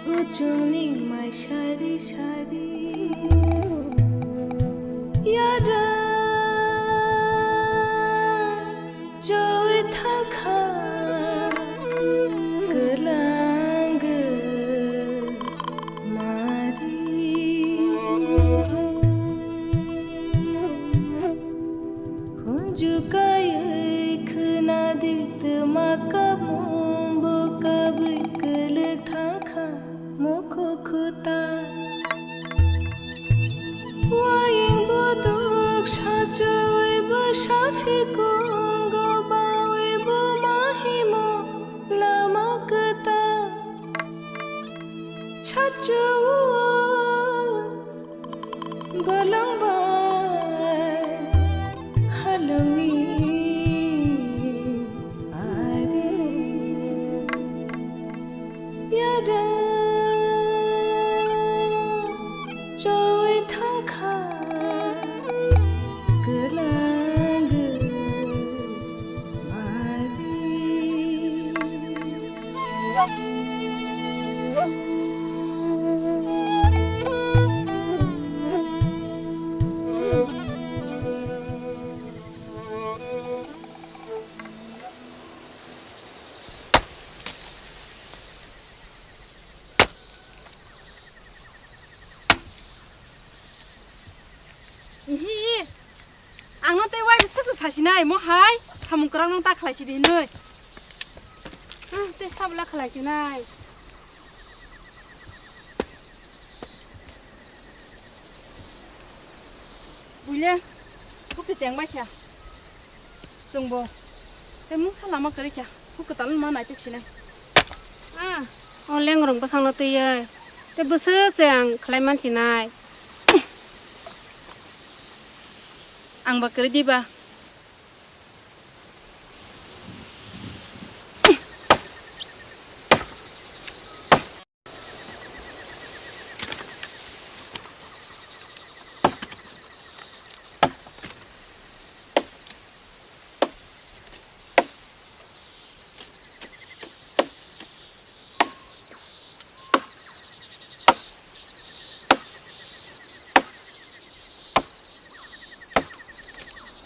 Kuchungni mai sari sari. Yara choi thangkha kwlang mari. Jukaiwi khwnadi twma kabung bo kabwi kwlwk thangkha mukhu khuta. Waying buduk sachuwi bo saphi kungo bawi bo mahimo lama kwtal. Sachuwi Bolong bai halongni ari yara choi thangkha gwnang gwnang. Ihi, ang no tei wai swk se sasinai, mo hai samung kwrak no ta khlai sidi hinwi. Hmm, tei sabla khlai sinai. Buile, thuk se cheng bai kha. Chwngbo tei mungsa lama kwrwi kha, huk kwtal wngma naituk sinai. Ah, o lengrong bwsangno twiwi tei bwswk se ang khlai man sinai. Ang ba kwrwi diba?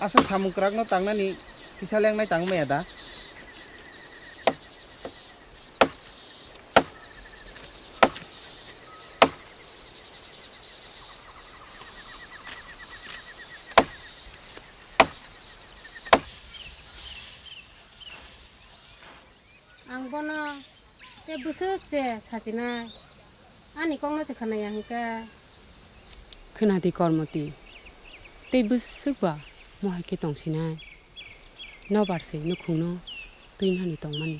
Aswk samung kwrakno tangnani kisa lengnai tangwi maya da? Ang bono tei bwswk se sachinai, ani kokno se khwnaya hwnkhe. Khwnadi Kormoti, tei bwswk ba mohai khe tongsinai. Nobar se nukhungno twinani tongmani.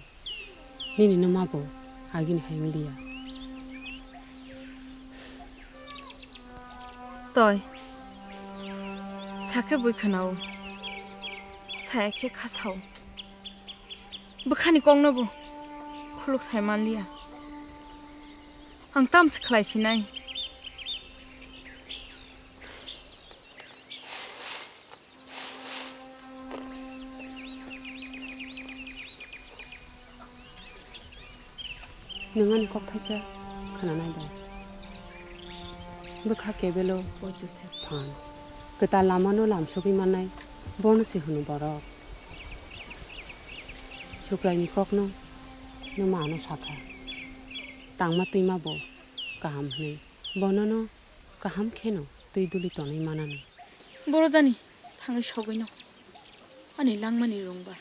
Nini numa bo agini hai wng liya. Toi, sakhe bui khwnao, saya khe khasao. Bwkhani kokno bo khuluk sai man liya. Ang tamse khlai sinai. Nwng ani kok thaisa khwnanai da? Bwkha kebelo poito se phan. Kwtal lamano lamsogwi mannai, bono se hwno borok. Sukraini kokno nwma ano sakha. Tangma twima bo kaham hwnwi. Bonono kaham kheno twi duli tonwi manano. Borojani thangwi sogwino ani langmani rwngba.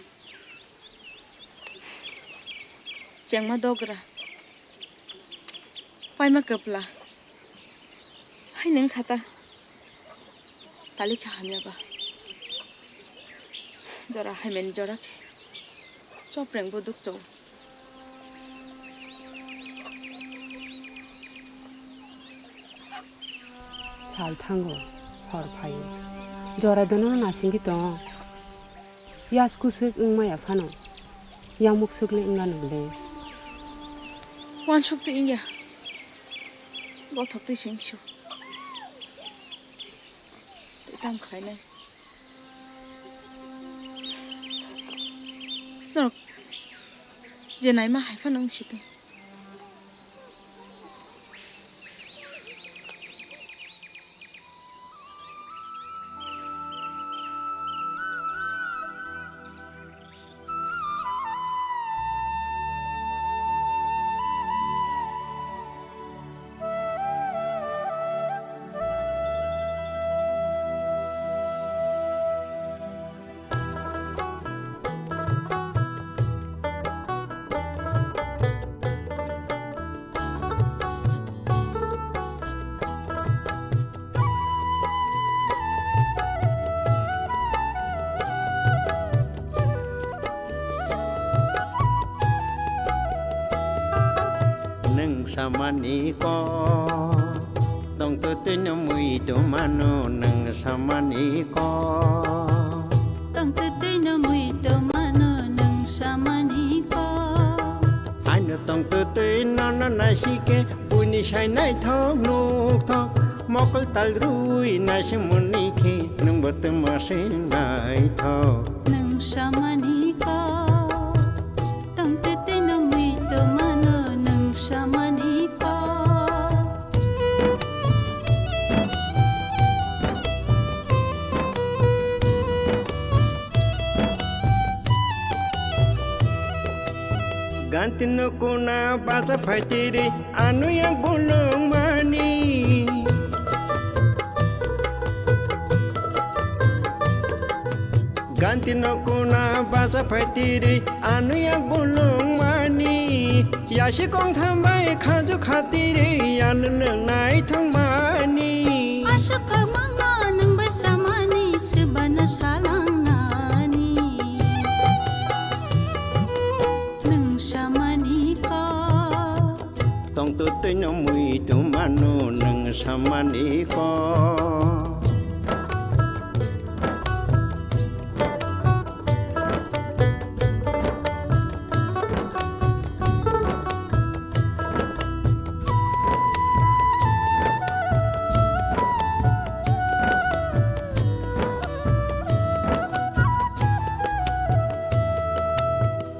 Chengma dogra. Paima kwpla. Hai nwng khata. Talikha hamya ba. Jora haimani jora khe. Chopreng bo dukchao. Sal thango, hor phaio. Jora dono nasingwi tongo. Yas kusuk wngmaya phano. Yamuk sukle wngla nokle. Wansuk twi wngya. Bothok twi singsu. Tei tamo khlainai. Norok je naima hai phano wng si tong. Samani kok, tongtwtwino muitu mano nwng samani kok. Tongtwtwino muitu mano nwng samani kok. Ano tongtwtwino no naisike, buini sai naithok nukthok, mokol tal rwi naisimani khe, nwngbo twma se naithok. Nwng samani kok. Tongtwtwino muitu mano nwng samani kok. Ganti no kuna basa phaitiri. Ano yak bolong mani. Ganti no kuna basa phaitiri, ano yak bolong mani. Yasi kong thambai khaju khatiri, ano lwngnai thangmani. Aswk kok mangno nwng bai samani, swbano salang nani. Nwng samani kok. Tongtwtwino muitu mano nwng samani kok.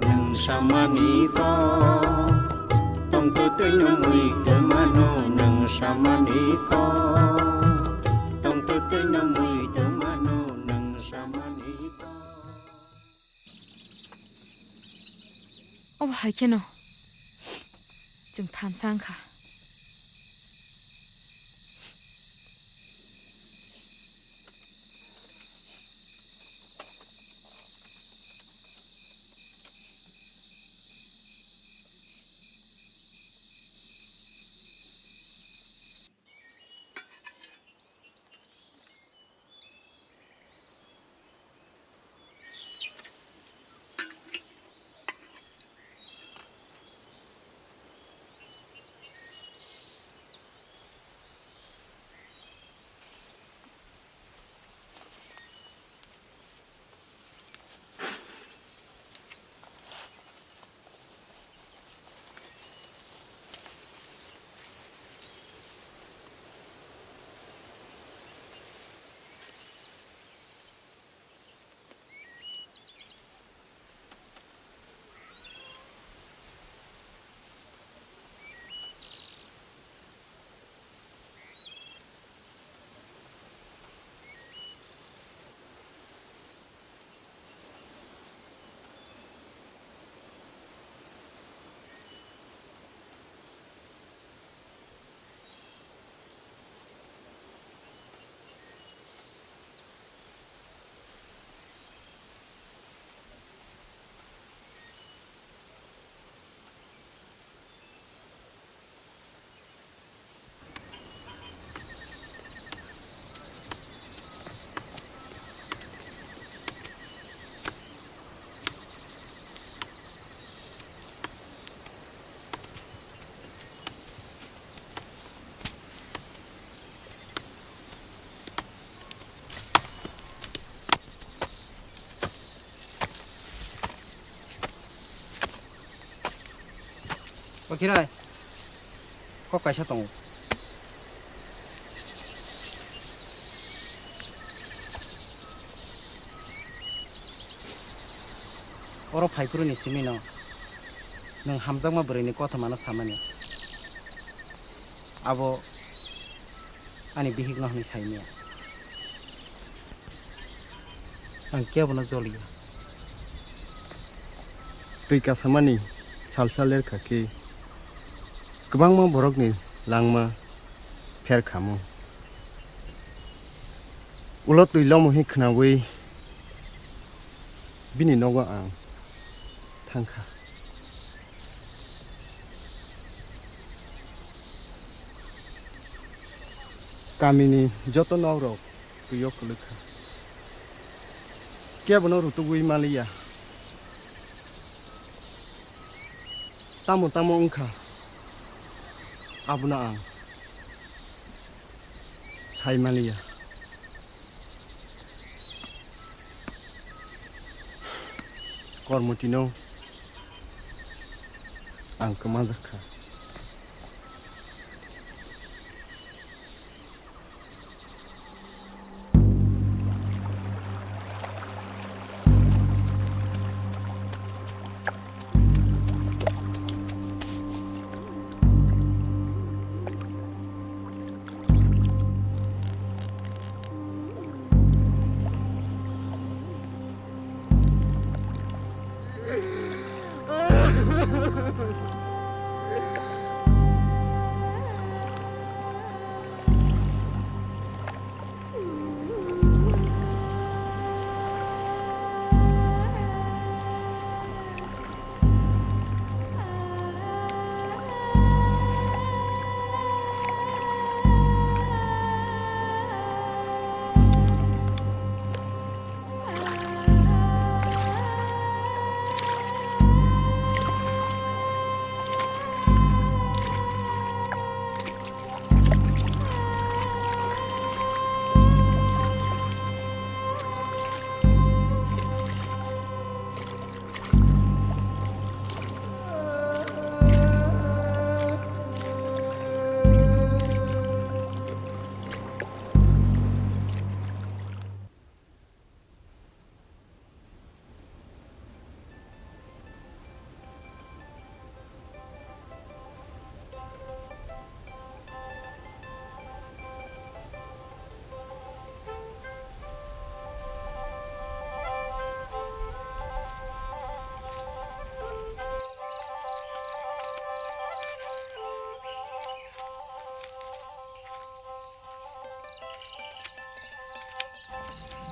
Nwng samani kok, tongtwtwino muitu mano nwng samani kok, tongtwtwino muitu mano nwng samani kok. Obo hai kheno chwng thansa wngkha. O Khirai, kok kaisa tongo. Oro phaiphuru ni simi no nwng hamjakma bwrwi ni kothoma no samani. Abo ani bihik no hwnwi saimaya. Ang kebo no joliya. Twi kasamani salsa lerkha khe kwbangma borokni langma pher khamu. Ulo twi lomo hi khnaui bini nogo ang thangkha. Kamini joto nokrok twi o kwlwkha. Kebono rutugwi maliya. Tamo tamo wngkha. Abono ang sai manliya. Kormotino ang kwmajak kha.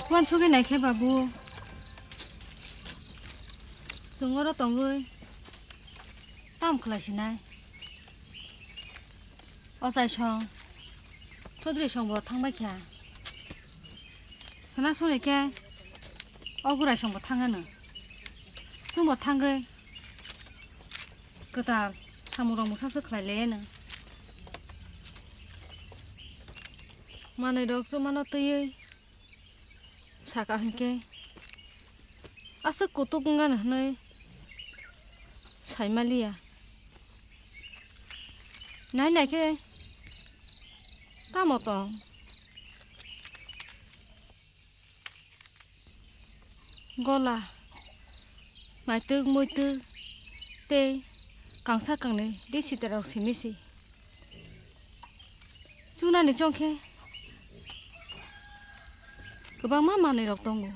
Uansugwi naikhe babu, chwng oro tongwi tamo khlai sinai? Ochai song, Chaudhary songbo thangbai kha. Khna soni khe Ogurai songbo thangano. Chwngbo thangwi kwtal samung rok mwsaswk khlai laiano. Manwi rok chumano twiwi saka hinkhe aswk kutuk wngano hwnwi saimaliya. Nai naikhe tamo tong? Gola, maitwk muitwk tei kangsa kangnwi ri sitarok simi si. Chunani chongkhe kwbangma manwirok tongo.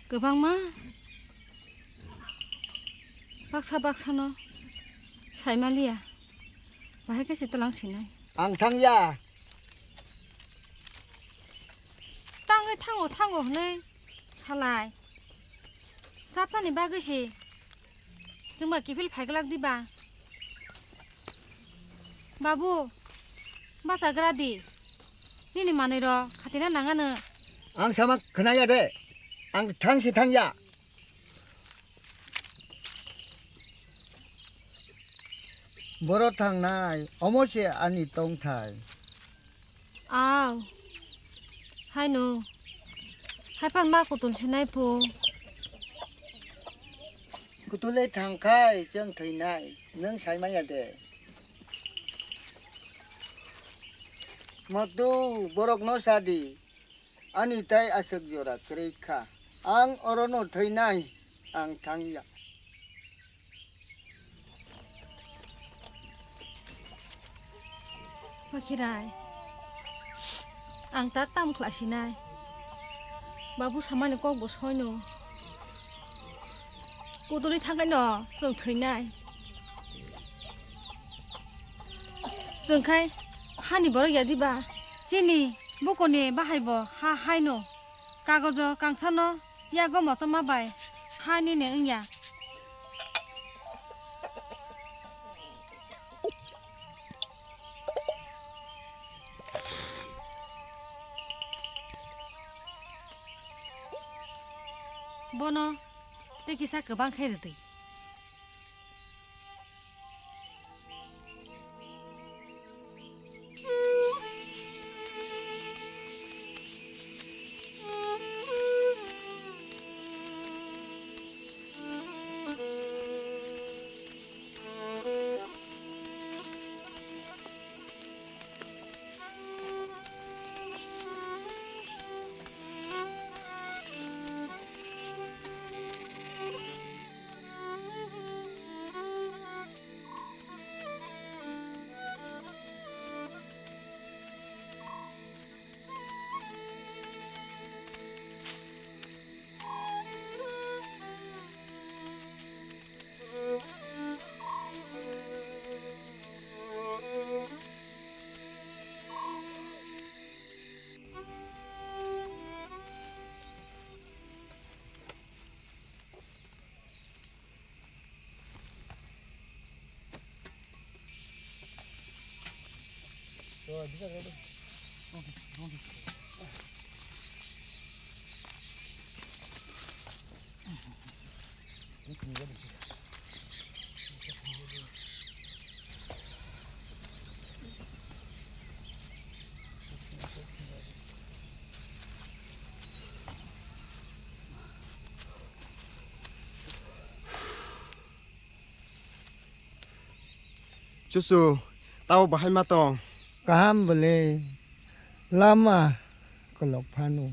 Kwbangma baksa baksano saimaliya, bahai khe se twlang sinai. Ang thangya. Tangwi thango thango hwnwi salai. Sapsani bagwi se chwngba kiphil phaiglak diba? Babu, bachagra di. Nini manwirok khatina nangano. Ang sama khwnaya de. Ang thang se thangya. Boro thangnai, omo se ani tongthai. Aw, haino. Haiphano ma kutul sinai phu. Kutulwi thangkhai chwng thwinai, nwng saimanya de? Madu, borokno sadi. Ani tai aswk jora kwrwi kha. Ang orono thwinai, ang thangya. Bakhirai, ang ta tam khlaisinai. Babu samani kokbo soino. Kutulwi thangkhaino chwng thwinai. Chwngkhai hani borok ya diba? Chini bukoni bahaibo ha haino kagojo kangsano yago mochoma bai ha nini wngya. Bono tei kisa kwbang khe rwdi. Chuchu, tabo bahai ma tong? Kaham bole, lama kolok phano.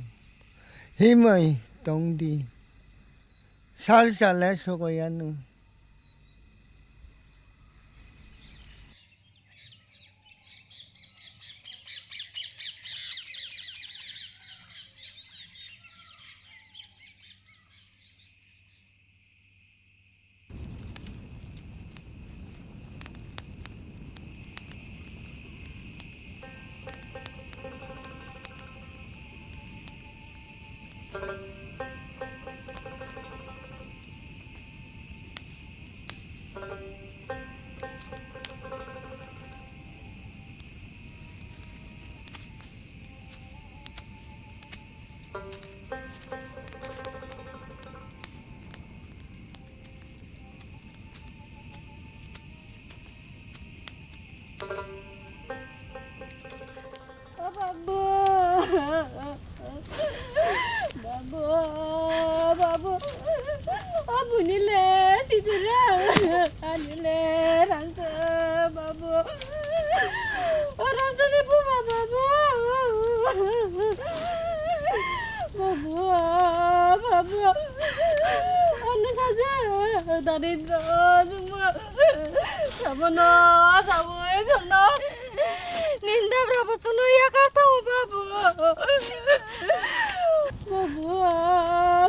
Himai tong di. Sal sal le sokoyanu. O babu, babu, babu, o bunile sidira, anile rangsa, babu, o rangsa ni buma, babu, babu, babu, ani saja, darindra, juma, sabono, sabo, jono. Ninda brabo chuno yaka tau babu. Babu,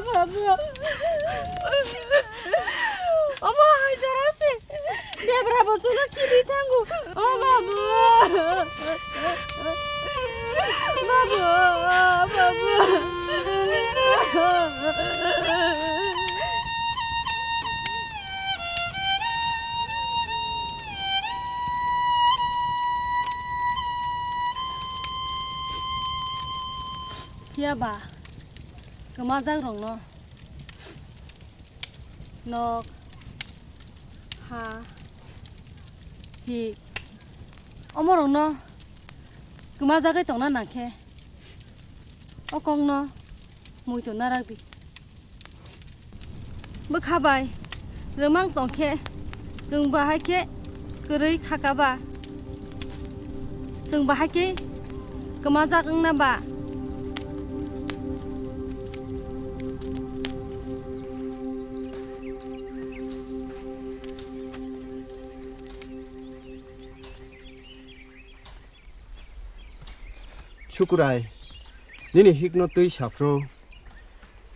babu. Omo hai jora se. Debra bo chuno kiri thangu. O babu. Babu, babu. Phiya ba, kwmajak rokno nok, ha, hi, omo rokno kwmajagwi tongna nang khe, o kokno muitu narak di. Bwkha bai rwmang tong khe, chwng bahai khe kwrwi kha kha ba? Chwng bahai khe kwmajak wngna ba? Sukurai, nini hikno twi saphru,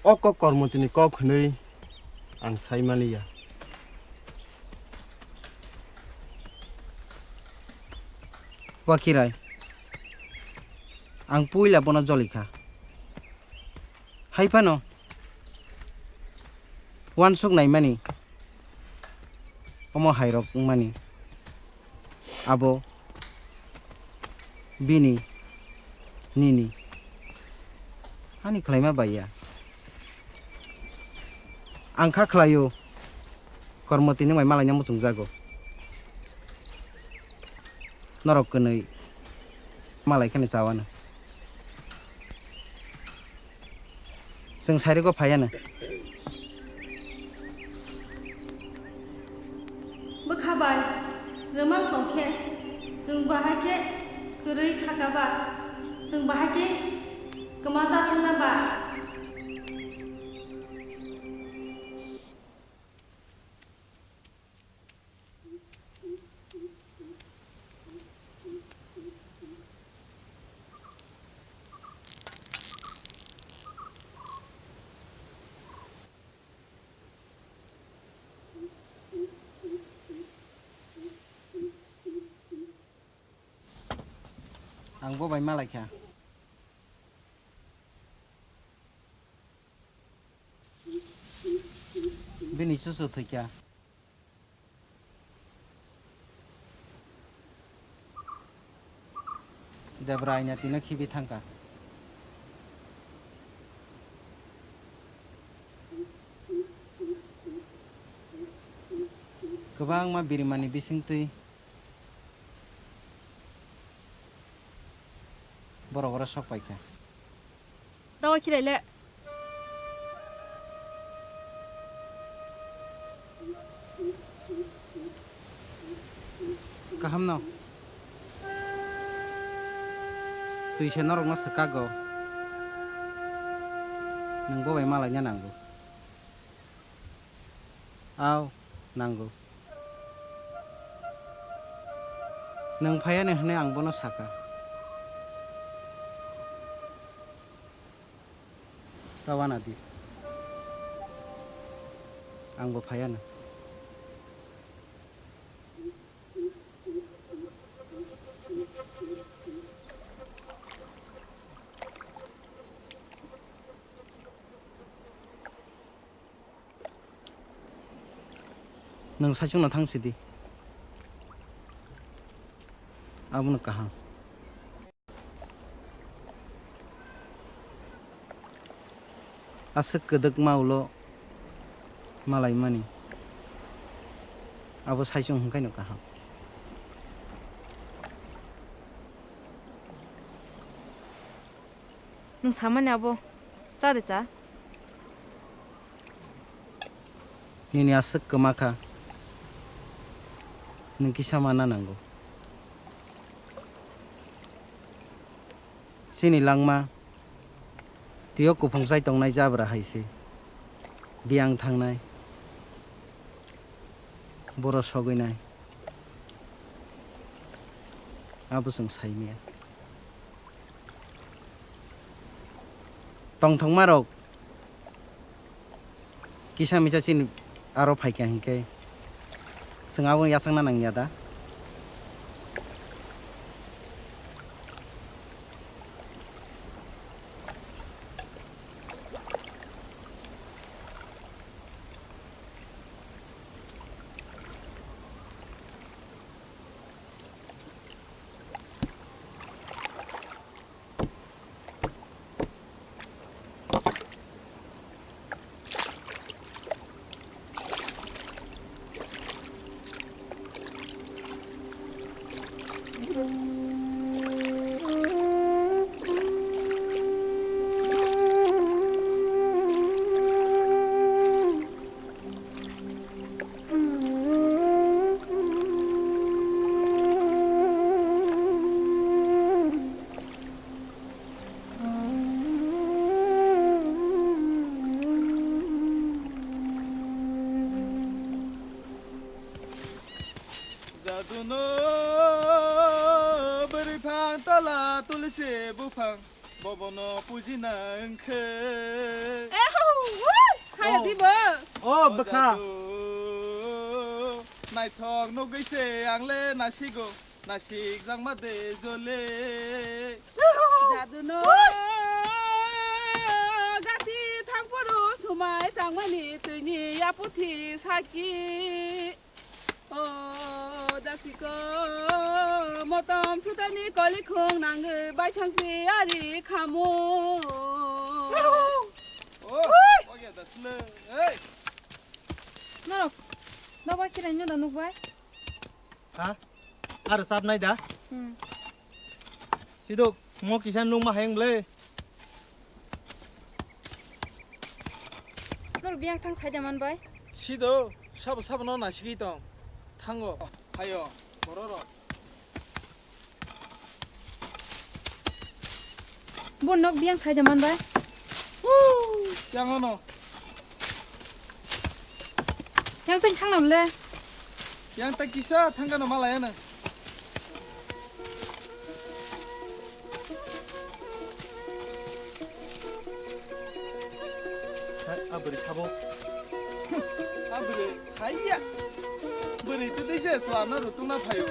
o kok Kormotini kok hwnwi ang sai maliya. Wakirai, ang puila bono jolikha. Hai phano uansuk naimani omo hairok wngmani abo bini nini ani khlaima bai ya. Ang kha khlaio, Kormotini wngmai malaina muchungjago. Norok kwnwi malai kheno chawano. Chwng sairwgo phaiano. Bwkha bai rwmang tong khe, chwng bahai khe kwrwi kha kha ba? Chwng bahai khe kwmajak wngna ba? Ang bo bai malaikha. Bini chuchu thwikha. Jebra aina tino khibi thangkha. Kwbangma birimani bisingtwi borok oro sok paikha. Dawa khirai le. Kaham no. Twi se norok no swkakgo. Nwng bo bai malaina nango. Aw, nango. Nwng phaiya ni hwnwi ang bono saka. Ta wana di. Ang bo phaiya no. Nwng saichung no thang sidi. Abono kaham. Aswk kwdwkma ulo malaimani. Abo saichung hwnkhai no kaham. Nwng samani abo cha de cha. Nini aswk kwma kha. Nwng kisa mana nango. Chini langma twiyo kuphung chai tongnai jabra hai se. Biyang thangnai. Boro sogwi nai. Abo chwng sai maya. Tongthokmarok kisa misa chini aro phaikha hinkhe chwng abono yachakna nangya da? Jaduno bwrwi phang tola tulsi buphang. Bobono pujina wngkhe. Ehu, wui, haya dibo. O bwkha. Jadu, naithok nugwi se ang le nasigo, nasikjakma de jole. Jaduno gasi thangphuru sumai tangmani twini yaputhi saki. O dasiko motom sutani kolikhung nangwi baithangsi ari khamu. Norok, nobar khirai no da nukbai? Ha? Aro sap nai da? Hmm. Sidok, mo kisa nung ma hayang ble. Nor biyang thang saida man bai? Sido, sabo sabo no nasigwi tong. Thango, hayo, bororo. Bo nok biyang saida man bai? Woo, yang ono. Yang tang thang nam le. Yang tang kisa thang kano malaya na. Hai, abri sabo. Abri, haiya. Bwrwi twtwi se swlamna rw tungna phaio.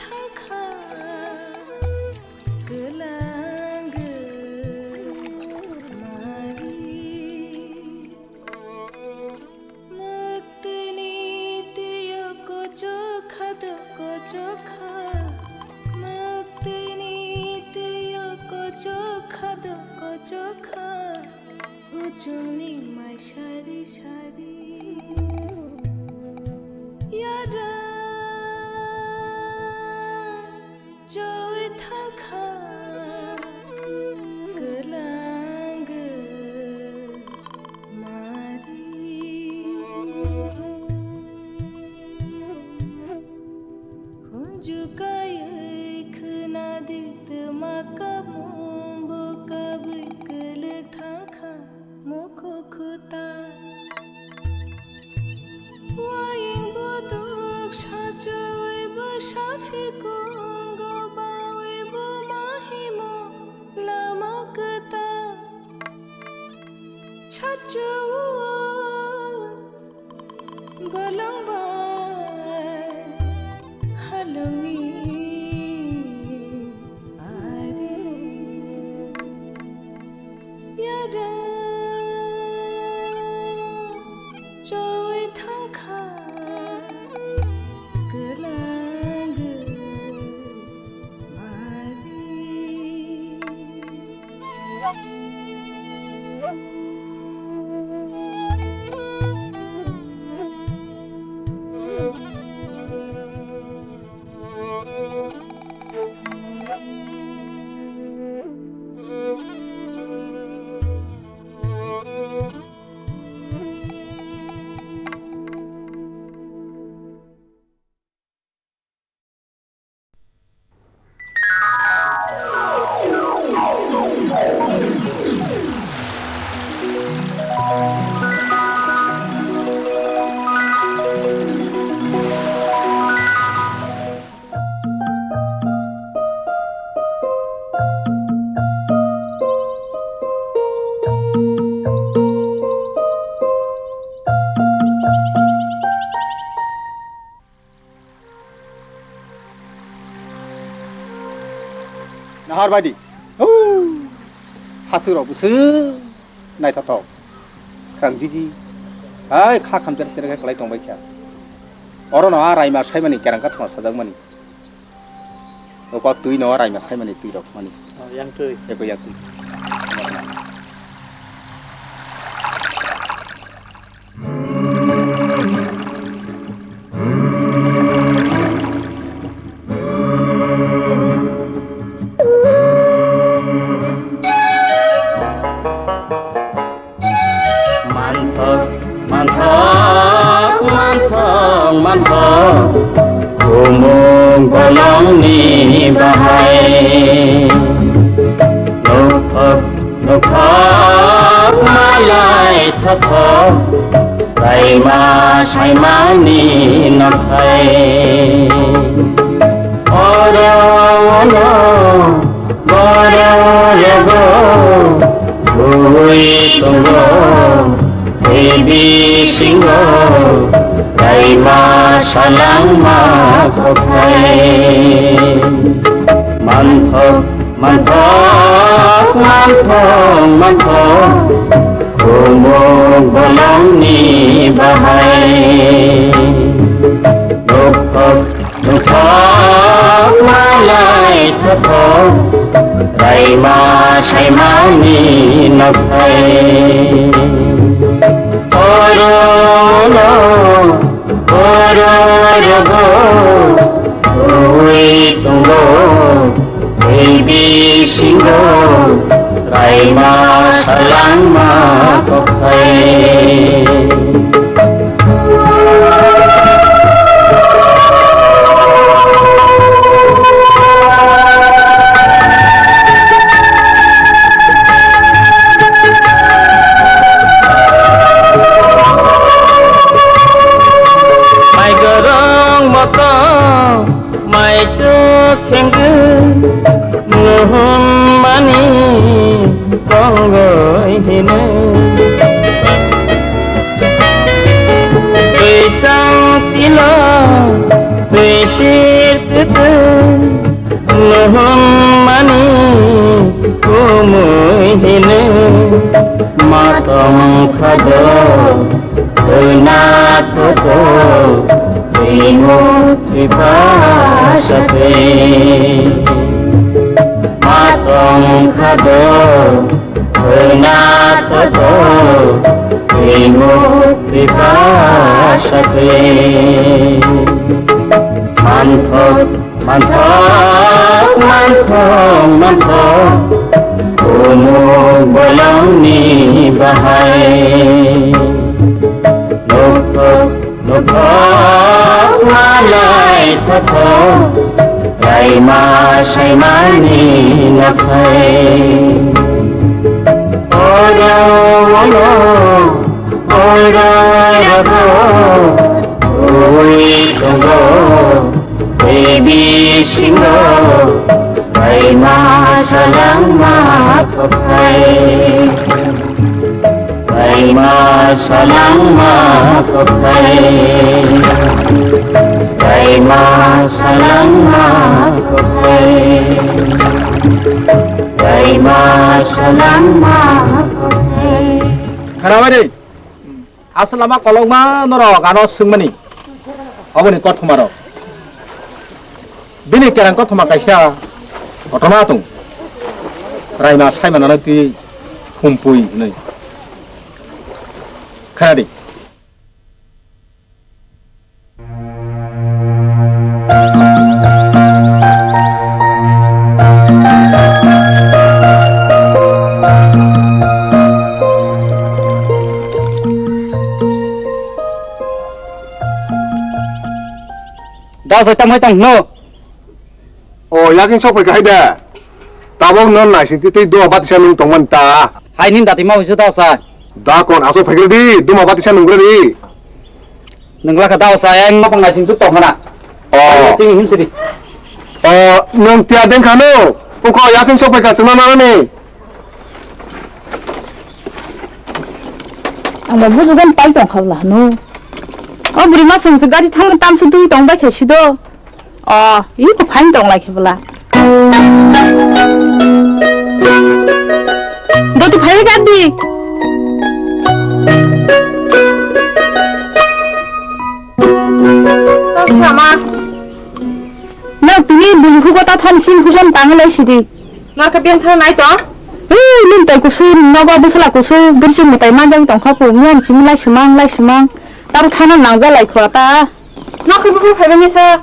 Kha kwlang mari. Mwktwini twiyo kochokha do kochokha. Mwktwini twiyo kochokha do kochokha. Kuchungni mai sari sari. Yara choi thangkha kwlang mari. Khunju kaiwi khwnadi twma kamung bo kabwi kwlwk thangkha. Mukhu khuta. Waying buduk sachawi bwsafi kungo bawi buma himo lama kwta. Sachawo bolong bai halongni ari. Yara choi thangkha kwlang mari. Nahar baidi. Huu. Hasurok bwswk naithothok. Khrangjiji. Hai kha khamchar sere khe kwlai tongbai kha. Oro no a raima saimani kerang kha thangma sajakmani. Opak twi no raima saimani twi rok mani. Oh, yang twi. Eko yang twi. Manthok, manthok, manthok, manthok, khumuk bolongni bahai. Nukthok, nukthok, malai thothok, raima saimani nokhai. Oro ono Borok rogo thwi tongo, tei bisingo raima salangma kothai. Manthok, manthok, manthok, manthok, khumuk bolongni bahai. Nukthok, Nukthok malai thothok, raima saimani nokhai. Oro no, oro rogo, ui tongo, tei bisingo, raima salangma kothai. Mai gorong moto. Mai chuk khengkhe nuhun mani tongoi hino. Twi sang tilo, twi sir twi twi. Khado, Rwinathoto, Trimurti Pasate. Matong Khado, Rwinathoto, Trimurti Pasate. Manthok Manthok, manthok, manthok, umuk bolongni bahai. Nukthok, nukthok, malai thothok, raima saimani nakhai. Oro, oro, Oro rago ui tongo, tei bisingo raima salangma kophai. Raima salangma kophai. Raima salangma kophai. Raima salangma kophai. Kharabai de. Aswk lama kolokma norok ano swngmani oboni kothoma rok. Bini kerang kothoma kaisa kotorma tong. Raima saimano twi thumpui hwnwi. Kharadi. Da sai tamai tang no. O, yajin sok phai kahai da. Tabok no naising twi twi dua batisa nung tongman ta. Hai nin dati ma huisu da sai. Da kon aso phai di, duma batisa nung di. Nung lakha da sai, ang mapang naising suk tong khana. O. Ai, ting him sidi. O, nung tia deng khano. Ungko yajin sok phai ka chuma mano ni. Ang bo bujugan pai tong kha bla hano. O buri ma sung se gari thang tam su dui tong bai khe si do. O, i ko phain tong lai khe bla. Doti phai ga di. Tong sama. Na tini bui hugo ta than sin hugo tang lai sidi. Norokhe beng thang nai to? Ei, nin tai kusu, nogo bwsala kusu, bwrwi chwng mwtai manjak tong kha pu, miyan chimlai swmang, lai swmang. Tabo thana nangja lai khwa ta. Nokhe buphuru phaibai nisa.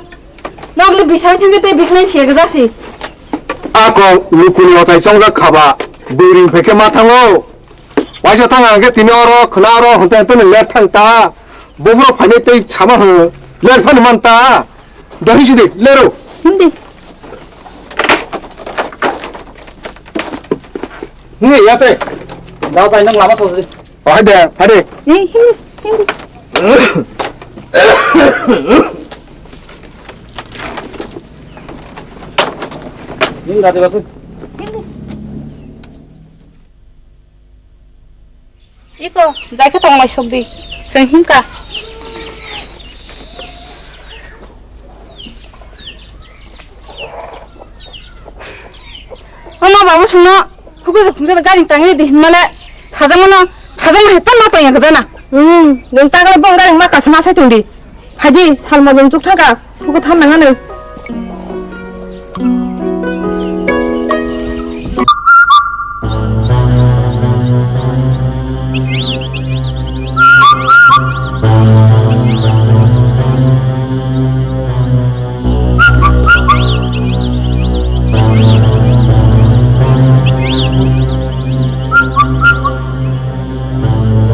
Nokle bisai thangkhe tei bikhlai siya gajasi. Ako lukuni ochai chongjak khaba, bwrwi phai khe ma thango. Waisa thang ang khe tini oro khwna oro hwnte hwnte ni ler thang ta. Buphuru phainai tei sama hwn ler phano man ta. Dohi sidi lero. Hindi. Hindi ya tei. Dao tai nang lama sosdi. Oh, hai de, hai de. Hindi, hindi. Hindi dati batu. Hindi. Iko, jai khe tong lai sok di. Chwng himka. Ono babu songno hukuju phungsa gari tangwi di hinmale sajak mano sajak ma hetan ma tongya gajana. Hmm, nwng tagle bong gari ma kasma sai tong di. Phaidi, salma jong chuk thangka, buko than nang ano.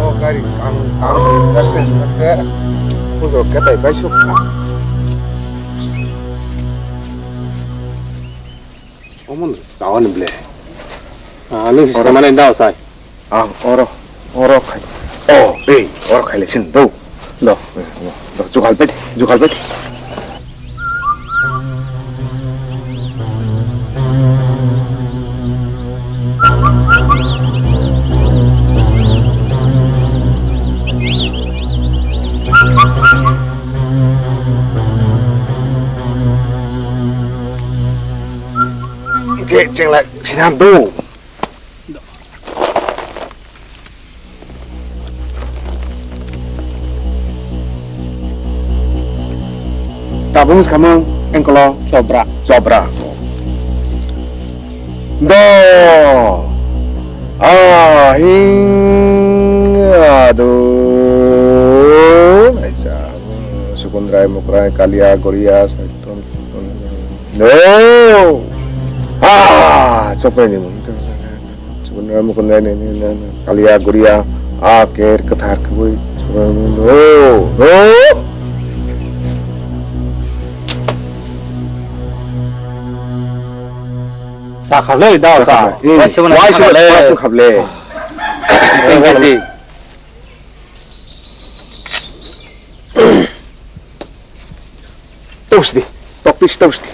O gari kang kang khe khe pujo khe tai bai suk kha. Omo no chawani ble. Ah, nung si oro samani da sai. Ah, oro, oro khai. Oh, ei, oro khai le sin do. Do. Do, jugal pet, jugal pet. Ke chenglai sinam do. Abung samung engkolo Chobra. Chobra. Do. Ahing ado. Aisa. Sukundrai mukrai kalia goria. Do. Ah, chopra ni. Chukundra mukundra ni, ni, ni, ni, kalia guria, a ker kwthar kwbui, chukundra mukundra, o, o. Sa khablai, da sa. Sa khablai. Eh, wai se wai se khable. Wai se khable. Thank you, ji. Tau sidi, tok tis tau sidi.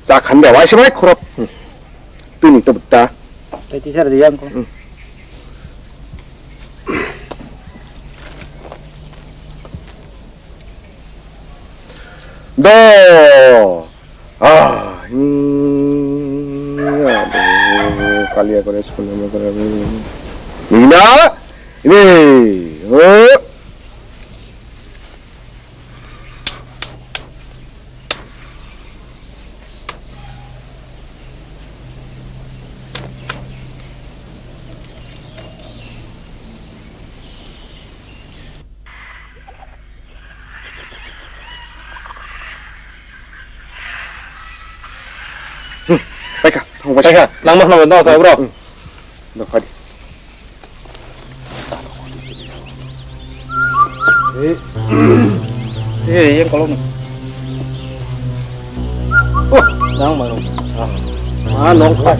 Sa khan de, wai se wai khorok. Hmm. Tini to butta. Tei tisar di yang ko. Hmm. Do. Ah, hmm, ya, do, kalia kore, sukun mo kore, hmm. Nina, ini, oh. Hmm, paikha, thang paikha. Paikha, langma khna no sa bro. Hmm. No, phadi. Eh, eh, yang kolom. Oh, nang mano. Ah, ah, nong kai.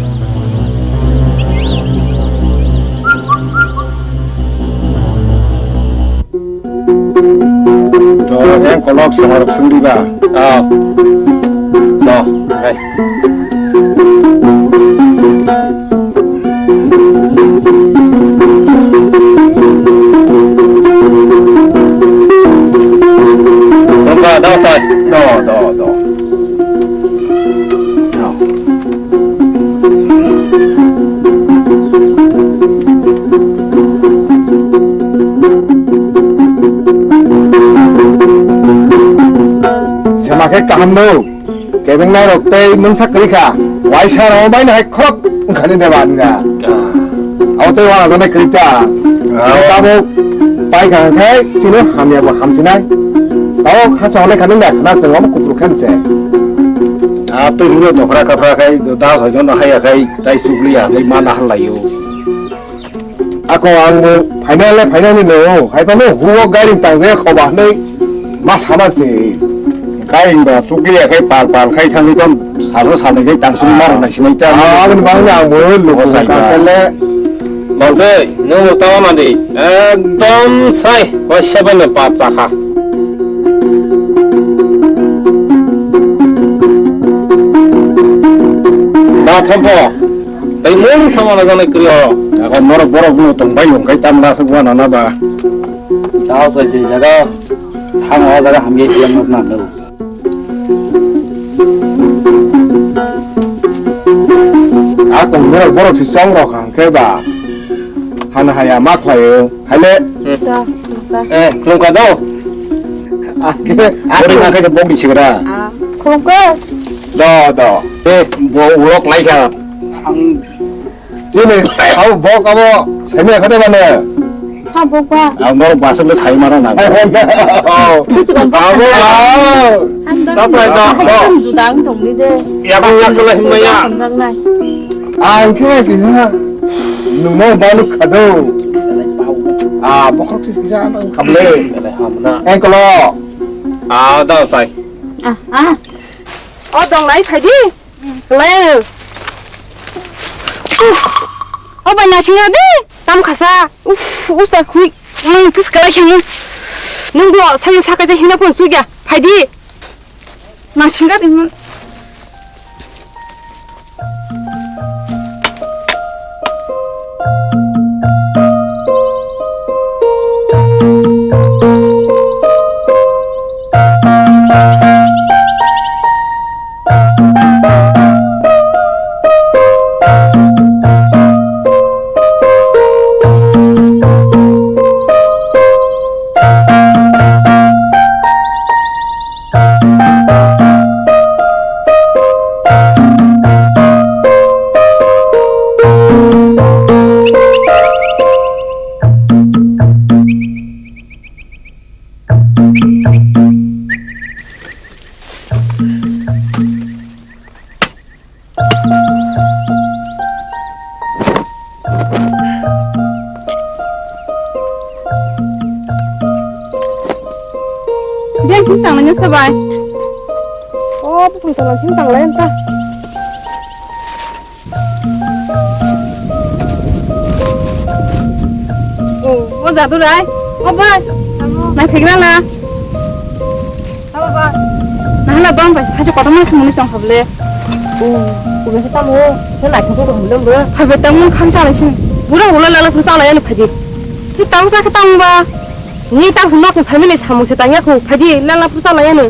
To, yang kolok sama rok sendiri ba. Ah. To, hai. Tongka, dawsai. Do, do, do. Do. Sema khe kaham no. Kebeng nai rok tei mungsa kwrwi kha. Waisa rok bai nai khorok wngkhani deba wngya. Ah. Abo tei wana done kwrwi ta. Ah. Abo pai kha khai chini hamya bo hamsinai. Tao khasa hole khani na khna chwng abo kuphur khan se. Ah, tei rwno dokhra kaphra khai da soi jono haya khai tai chukliya nai mana halayo. Ako ang bo final le final ni no, hai phano huo gari tang je khoba nei ma sama se. Kai ba chukliya kai pal pal khai thangni kon salo salo kai tang sung mar na sinai ta. Ah, ang bang ang bo lu ko sai ka ba. Le. Bose, no ta ma di. Ekdom sai, ko seven le pa cha kha. Ba thom po. Tei mung sama na jani kri oro. Ako norok borok no tong bai yong kai tam na se gua na na ba. Tao sai se jaga thang o jaga hamye bilang nok na no. Ako norok borok si song rok hang khe ba. Hana haya ma khlai o. Hale. Da, da. Eh, khulumkha do. Ake, ake. Ore ma khe bok di sigra. Ah, khulumkha. Do, do. Eh, bo urok lai kha. Ang chini, abo bok abo, semi kha de mane. Sa bok ba. Ang bor basuk le sai mara na. Oh. Abo. That's right, do, do. Judang tong ni de. Ya, bang yak sala himma ya. Ang khe kisa nungno baluk khado. Ah, bokhorok sis kisa nang kable. Hamna. Engkolo. Ah, da sai. Ah, ah. O dong nai phai di. Lai. O bai na singa de. Tam khasa. Uf, usta khui. Nang kis kala khemu. Nung bo sai sa ka je hina pon suya. Phai di. Naisingkha tongmani. Biang sing tang nanya sabai. Oh, buphang tala sing tang lai ta. Oh, o jadu rai. O bai. Nai phikra la. Abo ba. Nahana bang bai thachi kotor ma sumuni tong khable. Oh, kuga se tamo. Se nai thok ko hum lom bro. Phabe tamo kham sa lai sini. Bura ula lala phu sa lai ani phaji. Ti tamo sa khe tamo ba. Ni ta nok ni family samung se tang ya khu phaji lala phu sa lai ani.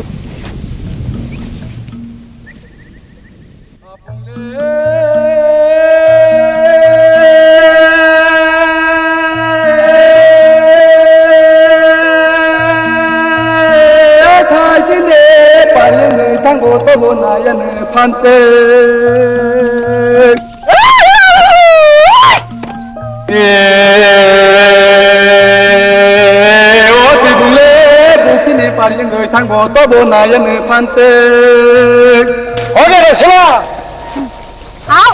Thango tobo nayani phanse. E, o tibule bukhini parlingoi thango tobo nayani phanse. Oge resila. Au,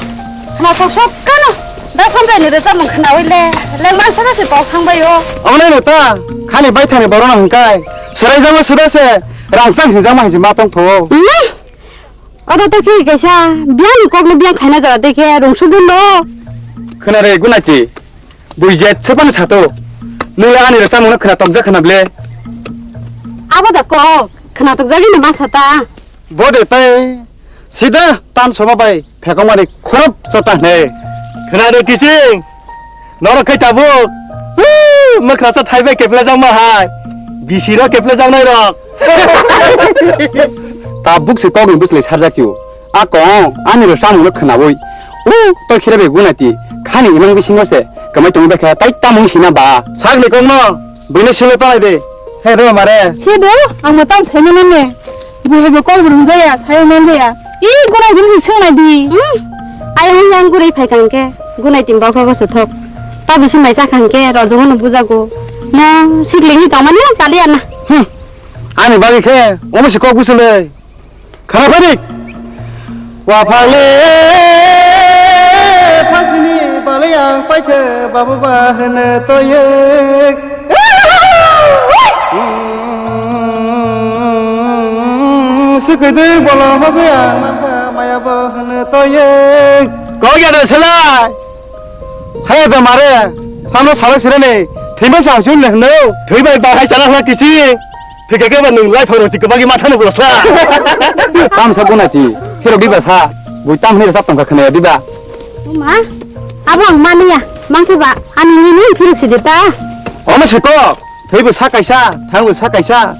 khna sok sok kano. Da sampai ni resa mung khna wile. Leng man sana se pau khang bayo. Onai no ta, khani bai thani borona hingkai. Serai jama suda se, rangsang hingjama hinji ma tong tho. Odo to khi kaisa biyang ni kok no biyang khaina jora de khe rung sung dun do. Khna re gunati. Bui jet se pano sato. Nung ani resa mung khna tokja khna ble. Abo da kok khna tokja gini ma sata. Bo de tai sida tam soma bai phekong mani khorop sata ne. Khna re kising. Norok khai tabuk. Woo! Mwkhrasa thaibai keplajak ma hai. Bisiro keplajak nai rok. Tabuk se kokni bwslai sarjak chio. A kong ani ro samung no khnawi. U to khire be gunati. Khani imang bisingo se kamai tongwi bai kha tai tamung sina ba. Sakni kong no. Bini silo ta de. He do mare. Se do, ang ma tam sai mano ne. Bo hebo kok rung jaya, sayo man jaya. I gunai din hi sung nai di. Hmm. Ayang yang gurai phai kang ke. Gunai tin bok ko sothok. Ta bisi mai sa kang ke, rojo no buja go. Na sikling hi tong mani chali ana. Hmm. Ani bagi khe, omo si kok busu le. Khana bari. Wa phale. Phansini balai ang paikhe babu ba hene toye. Sikidui bolo mabuya mangka maya bo hene toye. Kok ya da selai. Haya da mare. Samno salak sirene. Thima samsun le hno. Thoi bai bahai salak la kisi. Thike ke ba nung lai phoro si kebagi matha no bolo sa. Tam sa guna ti. Phirok di ba sa. Bui tam hne sa tongkha khne di ba. Ma. Abo ang mani ya. Mangke ba. Ani ni ni phirok si de ta. Ono si kok. Thaibo sa kaisa, thangbo sa kaisa.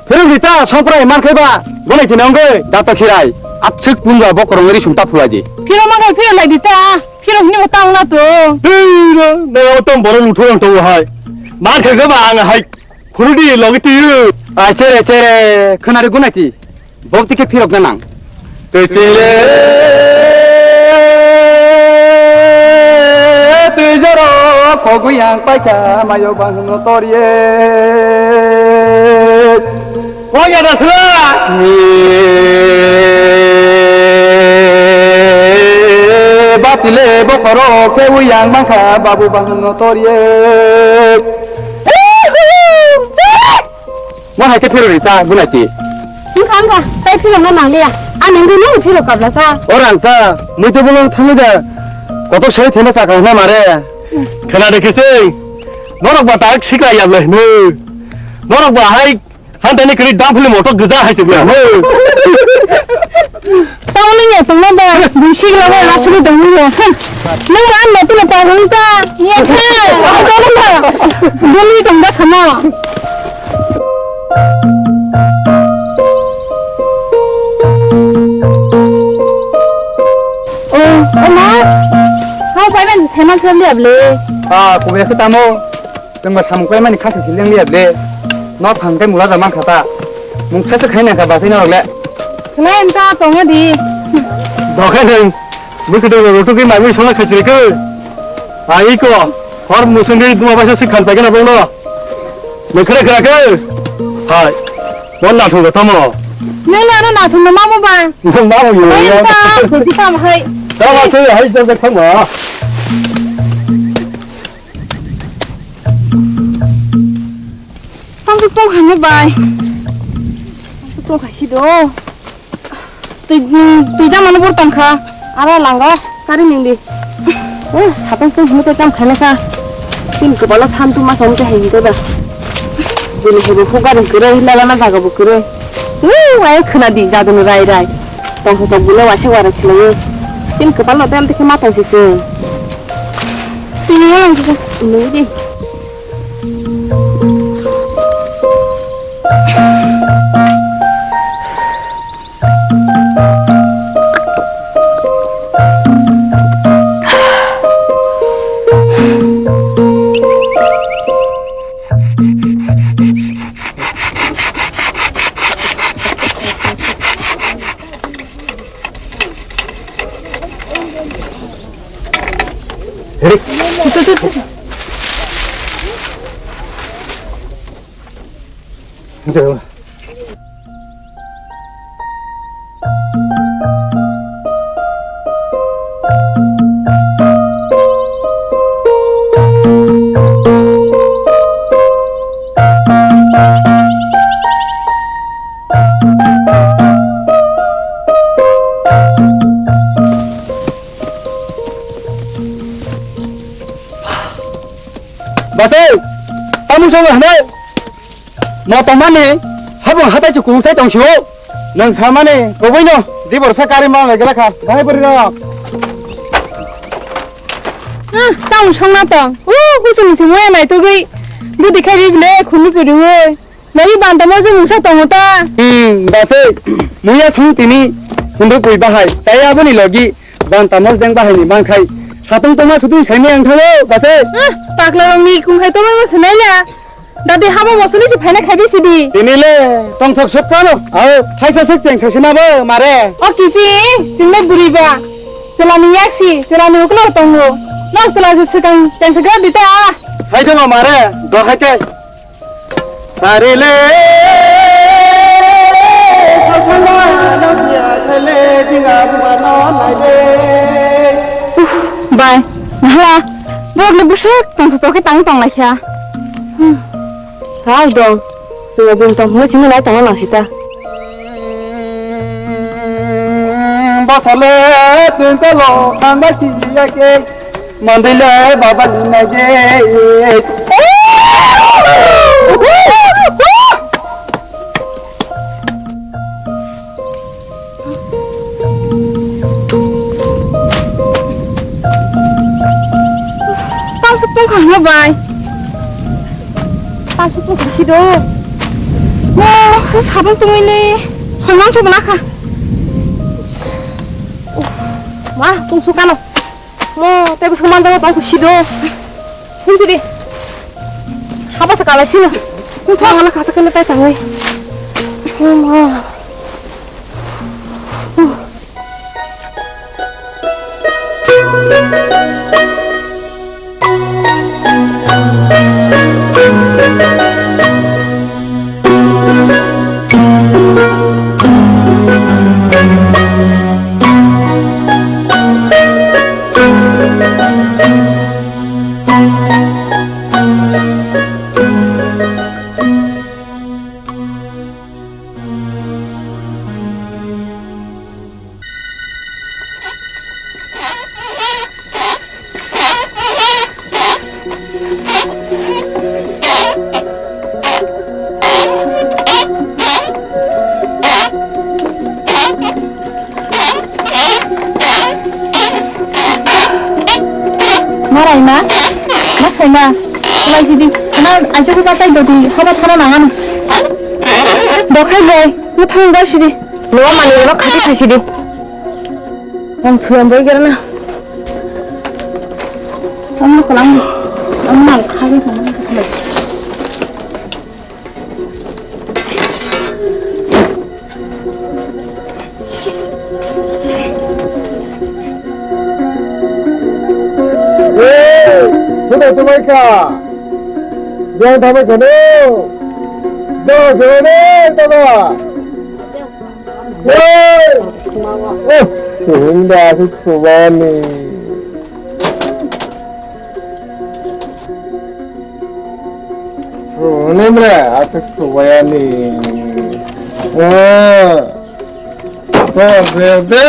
Phirok rita, songprai man khai ba, gonai thina ongoi. Dato khirai, atsik punja bokorong ri sungta phulai di. Phirok mangai phirok lai dita, phirok hini mo tang na to. Tei ro, na tom boro luthu ang to hai. Man khai ba ang hai. Khuru di logi ti. Ai chere chere, khana ri gunai ti. Bok tike phirok na nang. Tei chile, tei joro, kogu yang paika, mayo bang no torie. Koya da sila. Ni, batile bokoro, kewu yang mangka, babu bang no torie. Mo hai khe phirok ri ta gunai ti. Wngkha wngkha, tai phirok no nang liya. Ani wngwi nung phirok kabla sa. O rang sa, mui to bolong thangwi da. Kotok sai thena chakang na mare. Khana de kising. Norok ba tak sikla yab le hnu. Norok ba hai han tani kri dam phuli motok gja hai chibla. Tamo nung ya tongna ba, buisi gla ba, lasi gla tongna ya. Nung ma an ba tuna pa hung ta. Ya kha, tamo ba. Buli tong ba khama. O, o ma. Hau pai man sai man sai liya ble. Ah, kubai khe tamo. Tengba samung paimani khasa si leng liya ble. Nok phang tei mula da man kha ta. Mungsa se khaina kha basai norok le. Khlai wngkha tongya di. Dokhe nung. Bwkhe dong rotu ki mami sona khachiri khe. Ai ko. Hor musung ri duma baisa si khan paikhe na bongno. Nung khre khre khe. Hai. Mon na thung tamo. Nung na na thung ma mo ba. Nung ma mo yo. Khlai wngkha. Kurti kam hai. Tamo se hai jajak thang ma. Tamsok tong hano bai. Tongkha si do. Twi, twi da mano bor tongkha. Aro lango kari ningdi. Eh, satong tong hino tei tam khaina sa. Tin kopalo santu ma song te hai hino da. Bini hebo hu gari kere hila lana jaga bo kere. Wuu, wai khna di jadung rai rai. Tong tok bile wase wara khilai. Tin kopalo tem te ma tong si se. Tini yang kisa. Nungdi. Ready? Basai, tamo sabo hwnwi? Mo tongmani habung hatai chu kuthai tong sio. Nwng samani kubuino diborsa kari ma lai gela kha, bahai bwrwi rok. Ah, tamo songna tong. U, kuchung ni simo ya nai tugui. Budi khai ri bile khumi puri we. Logi banta mo se mungsa tongo ta. Hmm, basai, muya song tini. Kundu pui bahai. Tai aboni logi banta mo deng bahai ni bangkhai. Hatung tongma sutung saimai ang thango, basai. Ah, pakla rong ni kung khai tongma mo sinai la. Dadi habo mosoli si phaina khai di sidi. Tini le tongthok suk kano. Ao, thaisa suk cheng sasina bo mare. O kisi, chingna buri ba. Chelani yaksi, chelani uklo tongo. Nok chela si sukang cheng suk di ta. Hai tongma mare, do hai te. Sarile, sathana nasiya khale dinga bumano naide. Bai, nahala, borok le bwswk tongthotok khe tang tong lai kha. Sao dong, chwng bum tong hwnwi simi lai tongna nang sita. Bosale twinkolo thangbai siya ke. Mandile baba ni nage. Tamsuk tongkha hwnba bai. Tamsuk tongkha sido. Mo, se sabung tongwi le. Soiman sobo nakha. Uf, ma, tungsuk kano. Mo, tei bwswk manjak tong khe sido. Himtidi. Haba sa kala sino. Kung thang ala kasa kena tai tangwi. Oh, ma. Marai ma, ma sai ma, kulai sidi, na aisok ko patai dodi, haba thana nangano. Dokhai boy, muthang boy sidi. Noa mani nono khati khai sidi. Ang thuam boy gerana. Ang kolang, ang mal khabe thang. Hey, sudah tumai ka? Yang tamai ka no? Do, do, do, do, do. Hey! Oh, tuhunda asik subani. Rwnemre, aswk subayani. Ah, tor de de.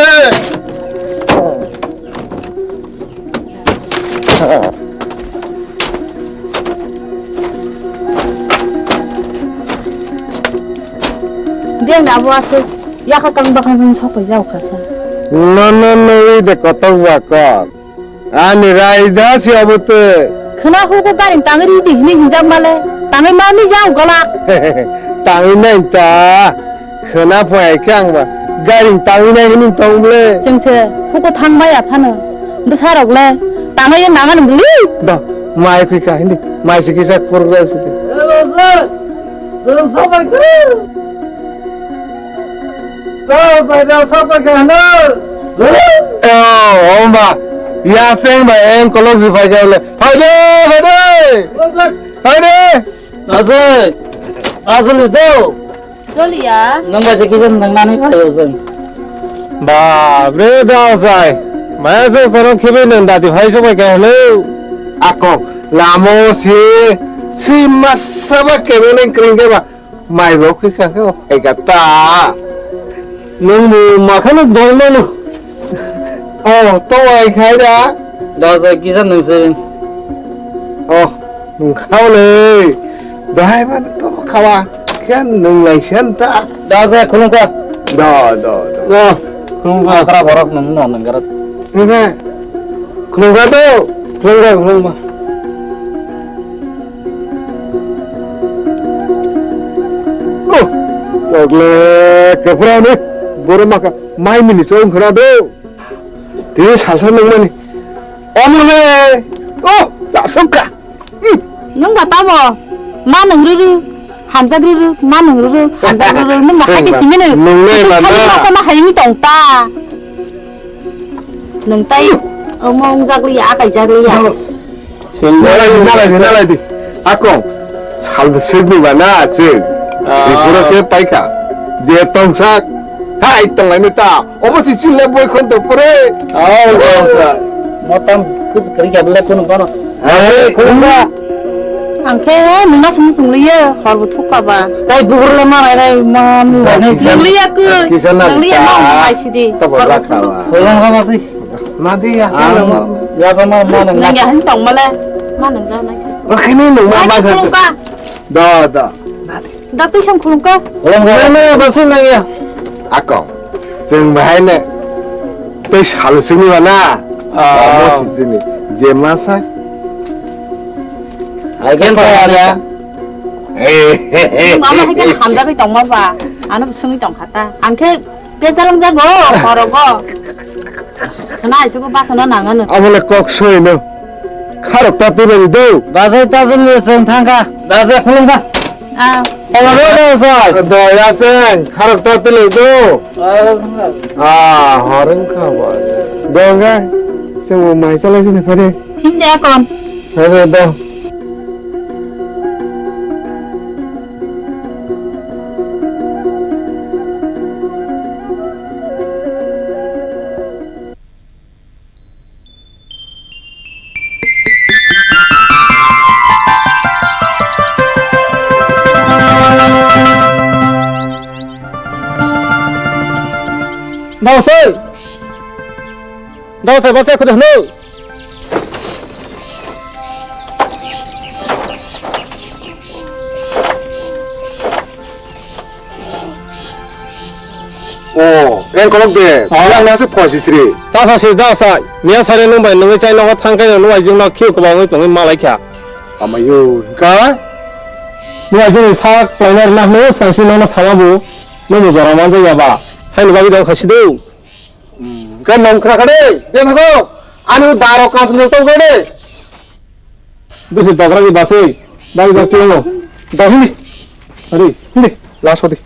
Biyang abo aswk yakha kang bakha kang sok pai jao kha sa. No, no, no, wi de kotok ba kok. Ani raida si abo te. Khna hugo garing tangri di hini hinjak male. Tangri mami jao gala. Tangri nai ta. Khna phai khe ang ba garing tangwi nai hwnwi tong ble. Chwng se huku thang maya phano. Bwsa rok le tangwi nang ani bwlwi. Da, mai khui kha hindi. Mai se kisa khur ble sidi. Chwng sobai kha. Chwng sobai kha hano. Oh, homba. Ya seng ba eng kolok si phai kha le. Phai de, phai de. Phai de. Asai. Asai do. Choliya. Nwng bai je kisa nwngnani phaio chwng. Bap re, da sai. Maya se sorong khibi nang dati phai sobai kha hwlo. Ako, lamo si, si masa ba kebe nang kring khe ba. Mai bo khi kha khe phai kha ta. Nwng bo makhano dol mano. Oh, to ai khai da. Da sai kisa nwng se. Oh, nwng khao le. Bahai ba to khawa. Khe nwng lai sen ta. Da se khulum kha. Da, da, da. Da, khulum kha. Khara borok nwng no nwng garat. Nge. Khulum kha to. Khulum kha, khulum kha. Oh, chokle kaprano. Boro maka mai mini chong khara do. Tini salsa nungmani. Omo le. Oh, jasuk kha. Hmm. Nung ba tamo? Ma nung ruru. Hamjak ruru. Ma nung ruru. Hamjak ruru. Nung ba hai sing ba. Simi nung. Nung le ba na. Khali masa ma hai mi tong ta. Nung tai. Omo ung jak liya, akai jak liya. Nalai di, nalai di, nalai di. Akong, salbwswk ni ba na chwng. Ah. Bifuro khe paikha. Je tongsak, hai tonglaini ta. Omo si chwng le boi khon to pore. Oh, oh, sir. Motam kus kari kya bole kun kono. Hai. Kun ba. Ang khe nungna sung sung liye, hor bu thuk ka ba. Tai buhur le ma rai rai ma mu. Nung liya ku. Kisa na. Nung liya ma mu ai sidi. Hor bu thuk. Khulum kha ma si. Nadi ya. Ang ya ba ma ma nang. Nang ya hin tong male. Ma nang ja nai. Okhini nung ma ba. Khulum kha. Da da. Nadi. Da twi sang khulum kha. Khulum kha. Na na ba si nang ya. Akong. Seng bahai ne. Tei salu sini mana? Ah. Kamu si sini. Je masa. Hai kan pa ya. Mama hai kan hamjagwi tong ma ba. Ano sungwi tong kha ta. Ang khe Besalang jago, horogo. Khna aisugo basano nangano. Abole kok soi no. Kharok ta twi bani do. Bajai ta jumle chwng thangkha. Bajai khulumkha. Ah. Abole do soi. Do ya seng, kharok ta twi le do. Ah, horeng kha ba. Dongga, semo mai chalai sini phade. Hindi akon. Phade do. Dawsai! Dawsai, bachai, khudu hwnwi. O, en kolok de. Ah. Yang nasi phosi sri. Ta sa sri da sa. Miya sare nung bai nungwi chai nogo thang kai nung bai jung no khiu kwbangwi tongwi malai kha. Amayo, ka? Nung bai jung sa plainer na no sa si no na sa bu. Nung jora man ya ba. Hai no bagi dong khasi do. Hmm, kan nong kra kade, dia thago. Ani daro kas nung tong kade. Bisi dogra ni basui, dai dai tiyo. Dai hindi. Ari, hindi. Last hodi.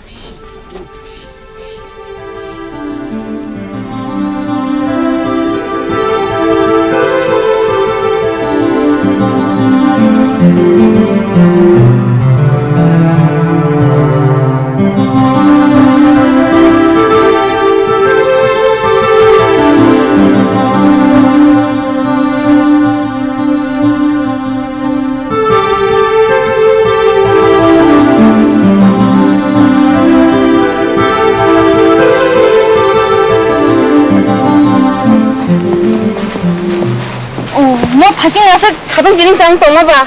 Hasing asa sabun jiring chang tongma ba.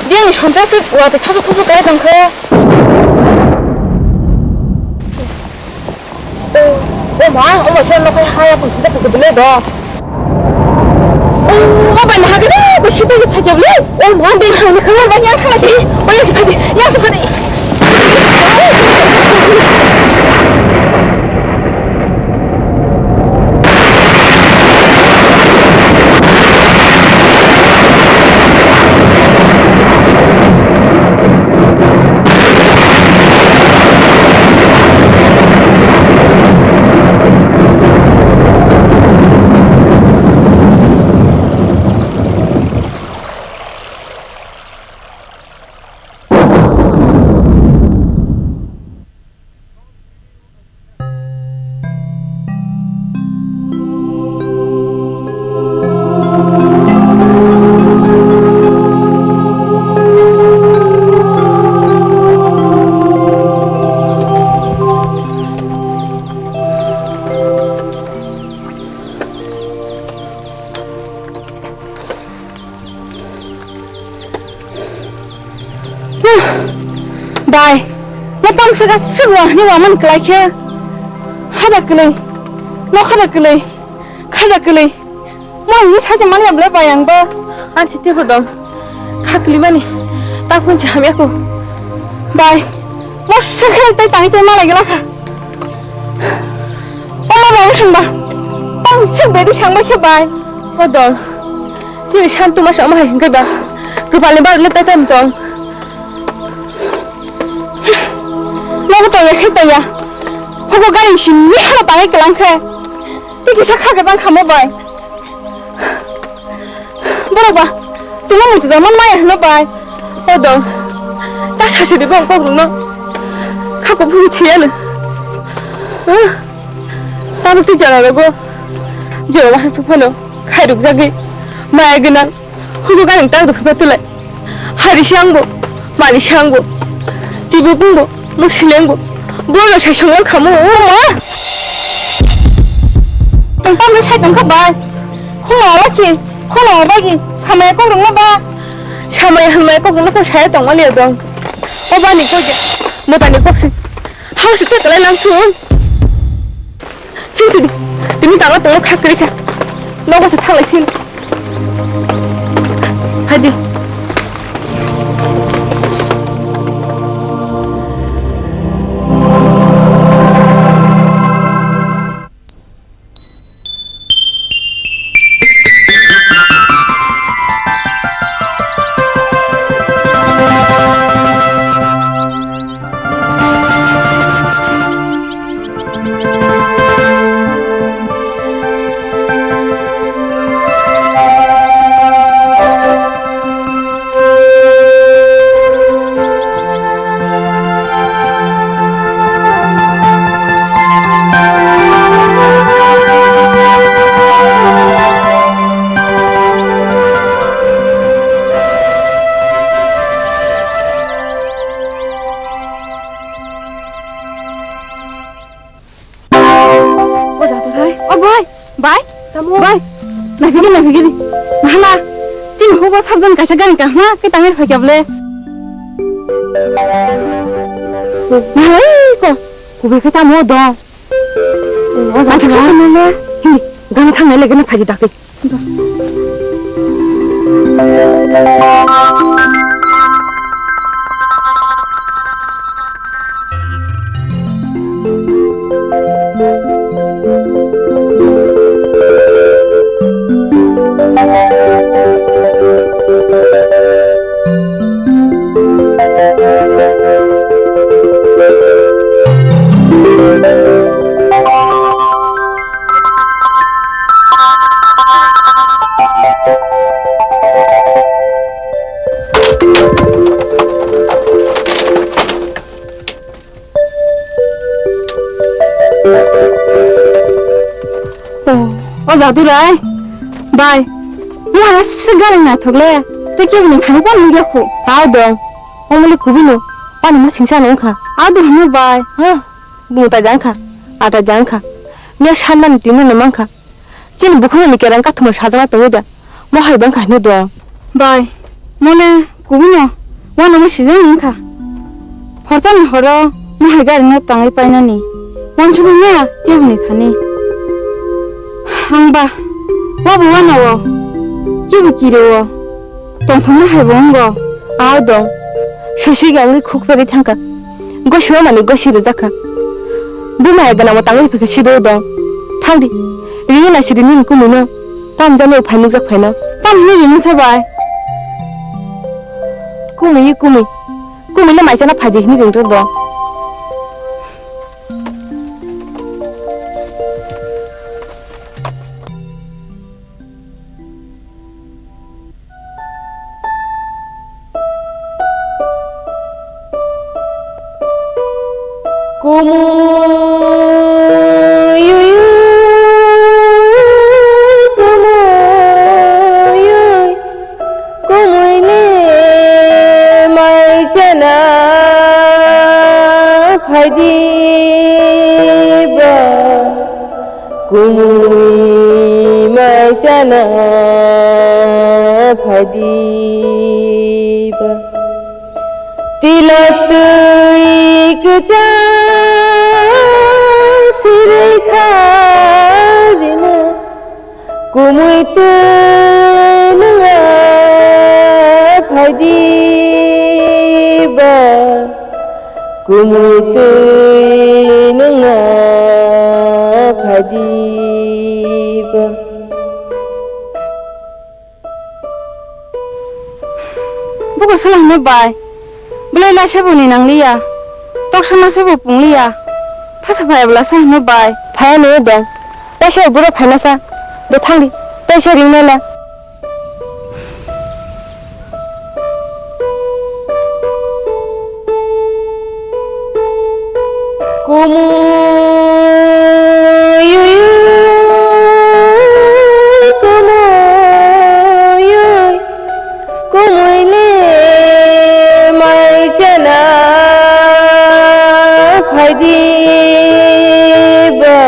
Biyang ni sonta se wate thoso thoso kaya tongkhe. O ma, o ma se no kai haya pun sinta pun bele do. O ba na hage do ko sita se phai bele. O ma be khang khang ba yang khang di. O yang se phai, yang se phai. Bai, no tang saka sugwa ni waman kelai khe. Hada kelai, no hada kelai, khada kelai. Mo ni saja mani abla bai ang ba. An siti hodong. Khakli mani. Tak pun jam ya ko. Bai, mo saka tai tai tai malai gela kha. Oma bai wngkha ba. Tang sik bai di sang bai khe bai. O dol. Sini santu masa oma hai hingke ba. Kepal ni bar le tai tai tong. Nogo tong ya khe tong ya. Hogo gari simi hana tangai kelang khe. Tiki sa kha kajang khamo bai. Borok ba, tuma muitu da man maya hino bai. O dong, ta sasi di bong kok rungno. Khako phuri thiyano. Tamo twi jora rogo. Jora masa tufano. Khairuk jagwi. Maya gwnang. Hugo ganang tak rukha tulai. Hari sangbo. Mani sangbo. Chibu kungbo. Musilengbo. Borno sai songwal khamu. Ma. Ang tamni sai tongkha bai. Khuna ola khe, khuna oba gi, samaya kok rwngma ba? Samaya hwnmaya kok rwngma khe saya tongma liya dong. Oba ni kok ya, mota ni kok se. Hao se tekalai lang thung. Hing sidi, tini tangla tonglo khak kri kha. Nogo se thanglai sin. Hadi. O jato hai. O bai, bai. Tamo? Bai. Naphigidi, naphigidi. Mahala. Chini hugo sabjan kaisa gari kahma ke tangir phaikya bole. Mahala ko. Kubi ke tamo do. O jato hai. Hi, gana thang nai le gana phaidi dakhe. O, o Jadurai, bai, nung hai se gari naithok le, tei kebo ni thani phano nukya kho. Tao dong, omo le kubui no, pani ma singsa no wngkha. Ado hwnwi bai. Ha, bung ta jang kha, ata jang kha, nya samani tini no mang kha. Chini bukhuk ni kerang kathumui sajagna tongwi da. Mo hai bang kahino do. Bai, mole kubino, wano mo sijak ni wngkha. Horchani horo mo hai gari no tangwi painani. Wansugwi maya keboni thani. Hangba, wabo wano o, kebo kiri o. Tongthokma hai bo wngo, a dong. Soi soi gangwi khuk pherwi thangkha. Gosi o mani gosi rwjak kha. Buma hai gana mo tangwi phikha sido dong. Thangdi, rini nai sidi nini kumui no. Tam jani phai nukjak phaino. Tam hinwi ringsa bai. Kumui, kumui. Kumui no mai chana phaidi hinwi ringto do. Kumui, kumui, kumui ni mai chana phaidi ba. Kumui mai chana phaidi ba. Tilok twi kwchang sirwi kha rina. Kumui twi nwng a phaidi ba. Kumui twi nwng a phaidi ba. Buko swlangno bai. Belai laisa bo ni nangliya. Toksa masa bo pungliya. Phasa phaya bwla sa hwnwi bai. Phaya nw dong. Laisa buro phaina sa. Do thangdi. Tei sa ring nai la. Kumui, kumui, kumui ni mai chana phaidi ba.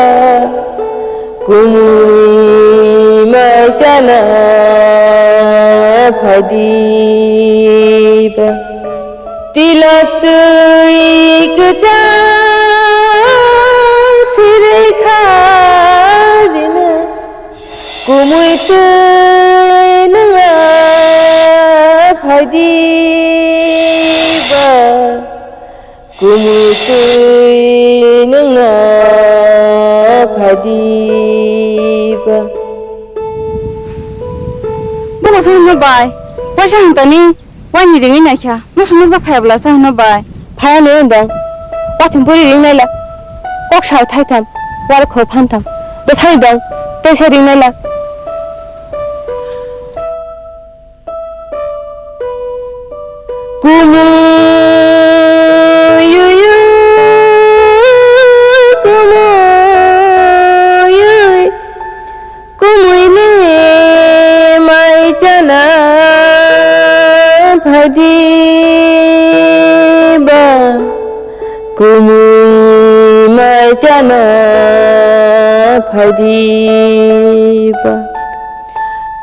Kumui mai chana phaidi ba. Tilok twi kwchang sirwi kha rina. Kumui twi nwng a phaidi ba. Kumui twi nwng a phaidi ba. Buko sa hwnma bai. Waisa hwn tani. Waini ringwi naikha, noso nukjak phaya bwla sa hwnma bai. Phaya nw wng dong. Wathim puri ring naila. Kok sao thaitham. Waro kho phantham. Dothani dong. Teisa ring naila. Kumu yuyu, kumu yui. Kumui ni mai chana phaidi ba, kumui mai chana phaidi ba.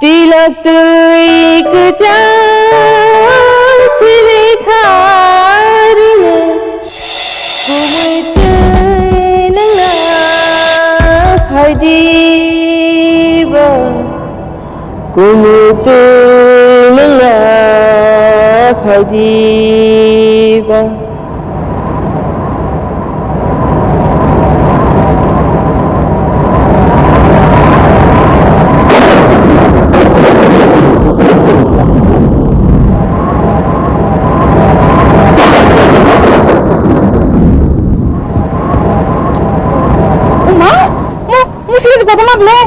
Tilok twi kwchang siri kha rine. Kumui twi nwng na phaidi ba, kumui twi nwng na phaidi ba. Uma, mo, mo sini si kotor ma ble.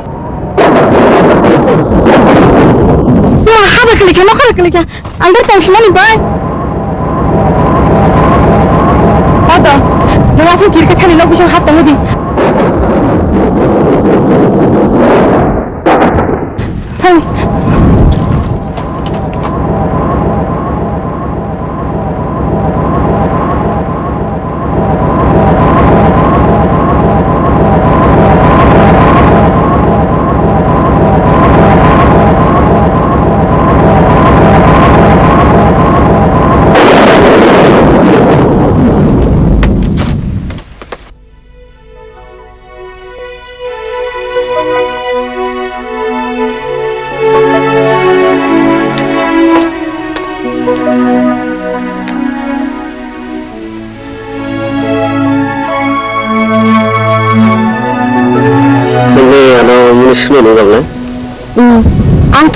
Mo hada kali kya, nokar kali kya. Ang bai tongsinani bai. Oto, nwng aswk kirkhe thani nok bising hap tongo di. Thang.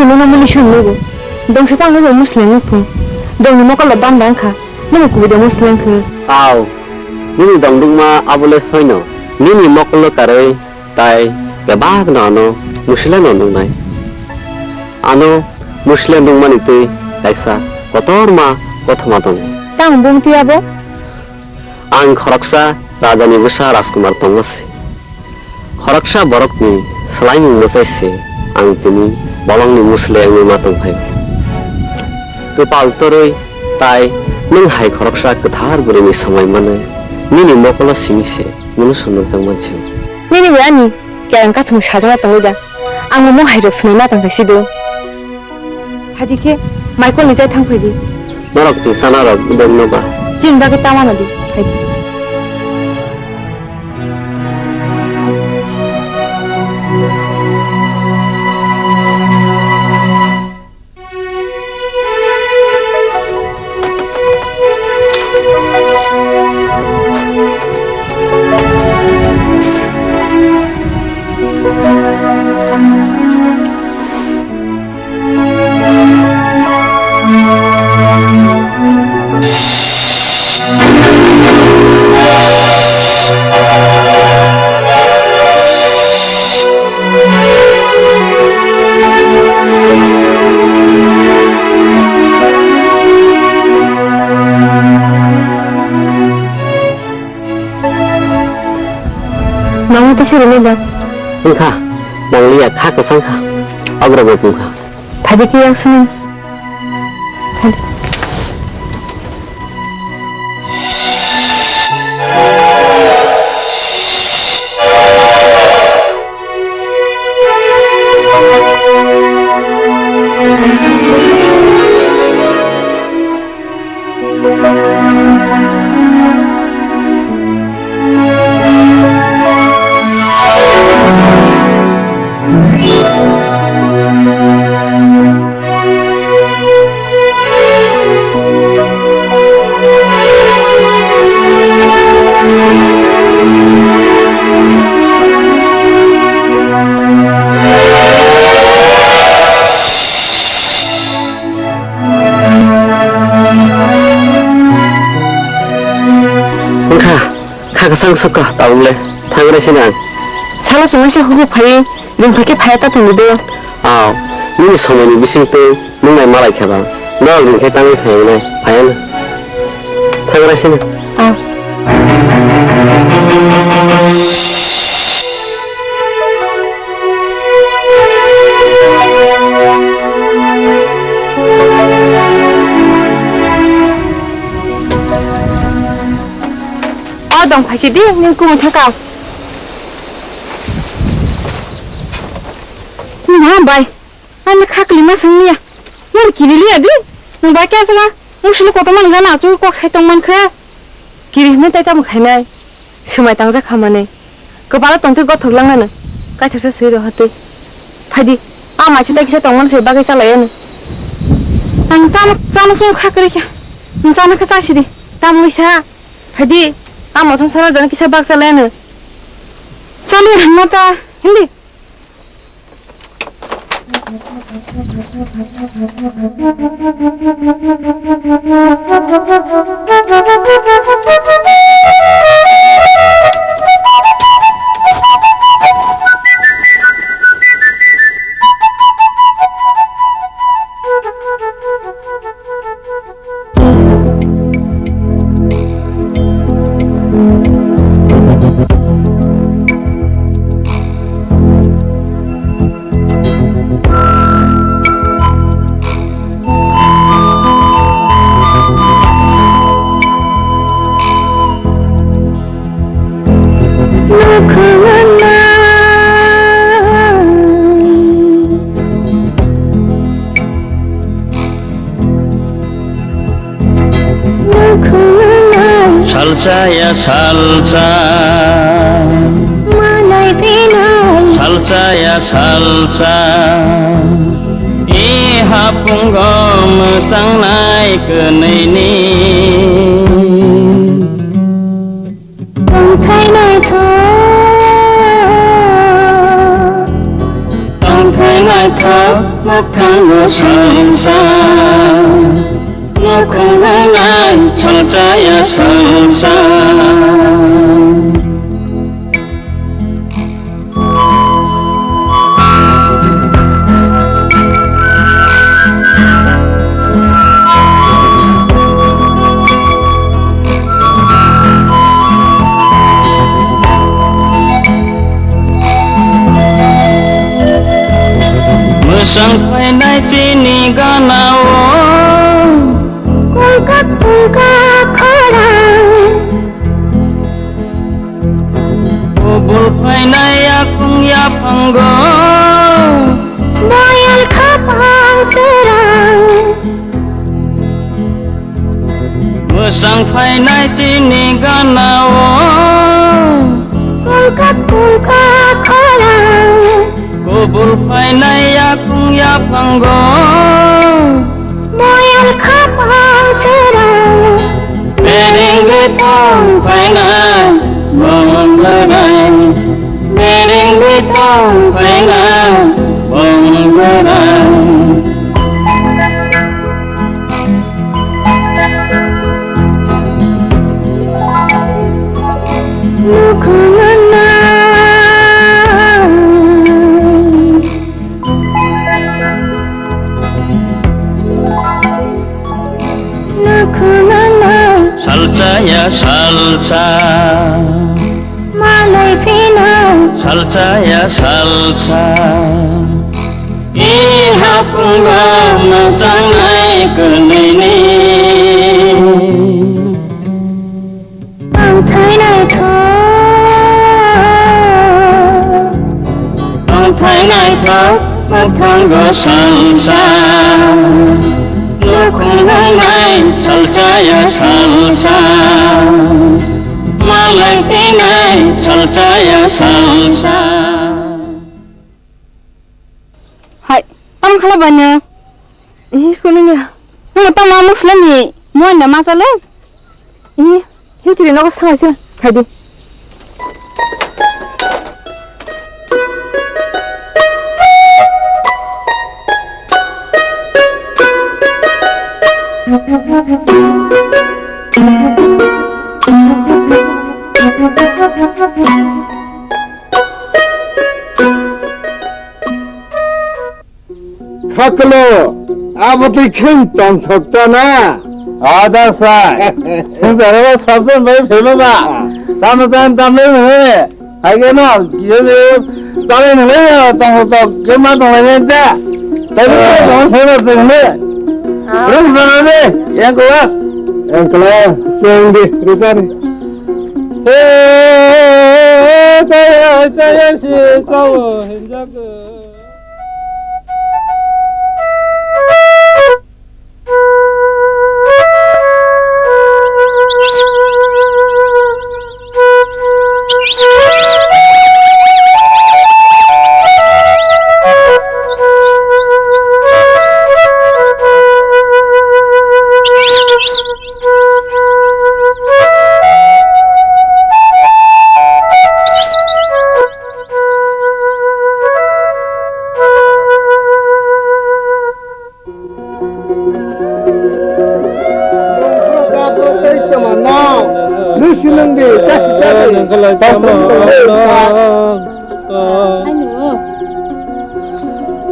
Nini muli sum nugo. Dongsa tang nugo musleng nuphung. Dongni mokolo banda wngkha. Nini kubui de musleng khe. Aw, nini dongdukma abole soino. Nini mokolo karwi tai kebakno ano musila no nungnai. Ano musila nungmani twi kaisa kotorma kothoma tongo. Tang bung twi abo? Ang khoroksa rajani bwsa Rajkumar tongma se. Khoroksa borokni swlaimung mwchai se ang tini bolongni musle wngwi ma tong phai. Kwpal torwi tai nwng hai khoroksa kwthar bwrwini swmai manwi nini mokolo simi se munu swnokjak mansi. Nini bai ani kereng kathum sajagna tongwi da? Ang omo hai rok swmai ma tong kha sido. Phaidi khe, Michael ni jai thang phaidi. Norok ni chana rok bong no ba. Chini bagwi tama na di, phaidi. Nangni tisa rwmwi da? Wngkha, nangliya kha kwchang kha, agrobo wngkha. Phaidi khe yak swnwi. Wngkha, kha kwchang sukha tabuk le, thangrai sini ang. Salo chwngnaisa hukuk phaiwi, ringphai khe phaiya ta tongdi do. Aw, nini somoini bisingtwi nungnai malai khe ba, norok ringkhe tangwi phaiya nai, phaiya na. Thangrai sini. Aw. O dong phaisi di, nini kumui thaka. Ma bai, ani khakli ma sungya. Yar kiri liya di, nang bai kya sala, musli koto man gana chu kok sai tong man kha. Kiri hwnwi tai tamo khainai? Swmai tangjak kha manwi. Kwbala tongtwi gothok langnano. Kaitharsa swi rw hatwi. Phaidi, a maisu tai kisa tongmani se bagwi chalaiyano. Ang chano, chano sung kha kwrwi kha. Ang chano kha chasidi. Tamo wngsa. Phaidi, a mosong sara jani kisa bak chalaiyano. Chali hwnna ta. Hindi. Salsa ya salsa. Salsa ya salsa. I hapungo mwsangnai kwnwini. Tongthai naithok, tongthai naithok, Thango salsa, nukhung nai salsa ya salsa. Mwsang phainai chini ganao. Kungkak kungkak khorang. Kubul phainai yakung yaphango. Boyal khapang serang. Mwsang phainai chini ganao. Kungkak kungkak khorang. Kubul phainai yakung yaphango. Moyal khapang serang. Bereng betong phainai bong berai. Bereng betong phainai bong berai. Nukhung nai. Nukhung nai. Salsa ya salsa. Malai phino. Salsa ya salsa. I hapung mwsang nai kwlwini. Tongthai naithok. Tongthai naithok, mwkhango salsa. Nukhung nai salsa ya salsa. Malai thinai salsa ya salsa. Hai, tamo khala bani? Ih, school ni. Nang tamo muslim ni? Mo na masale? Ih, hiu chiri nogo sanga sia. Khai di. Khaklo, abo twi khwng tongthok ta na? Ada sai. Sing jara ba sabjon bai phema ba. Tamo jan tamle ne. Hai ke no, ye be sale ne le tongthok ke ma tong le ta. Tai be tong sai ba tong le. Rus ba ne, yang ko. Yang ko, sing di, rus ani. Chaya, chaya, si, chao, hinjak. Nung sinung di, cak cak di. Tong tong tong. Ano?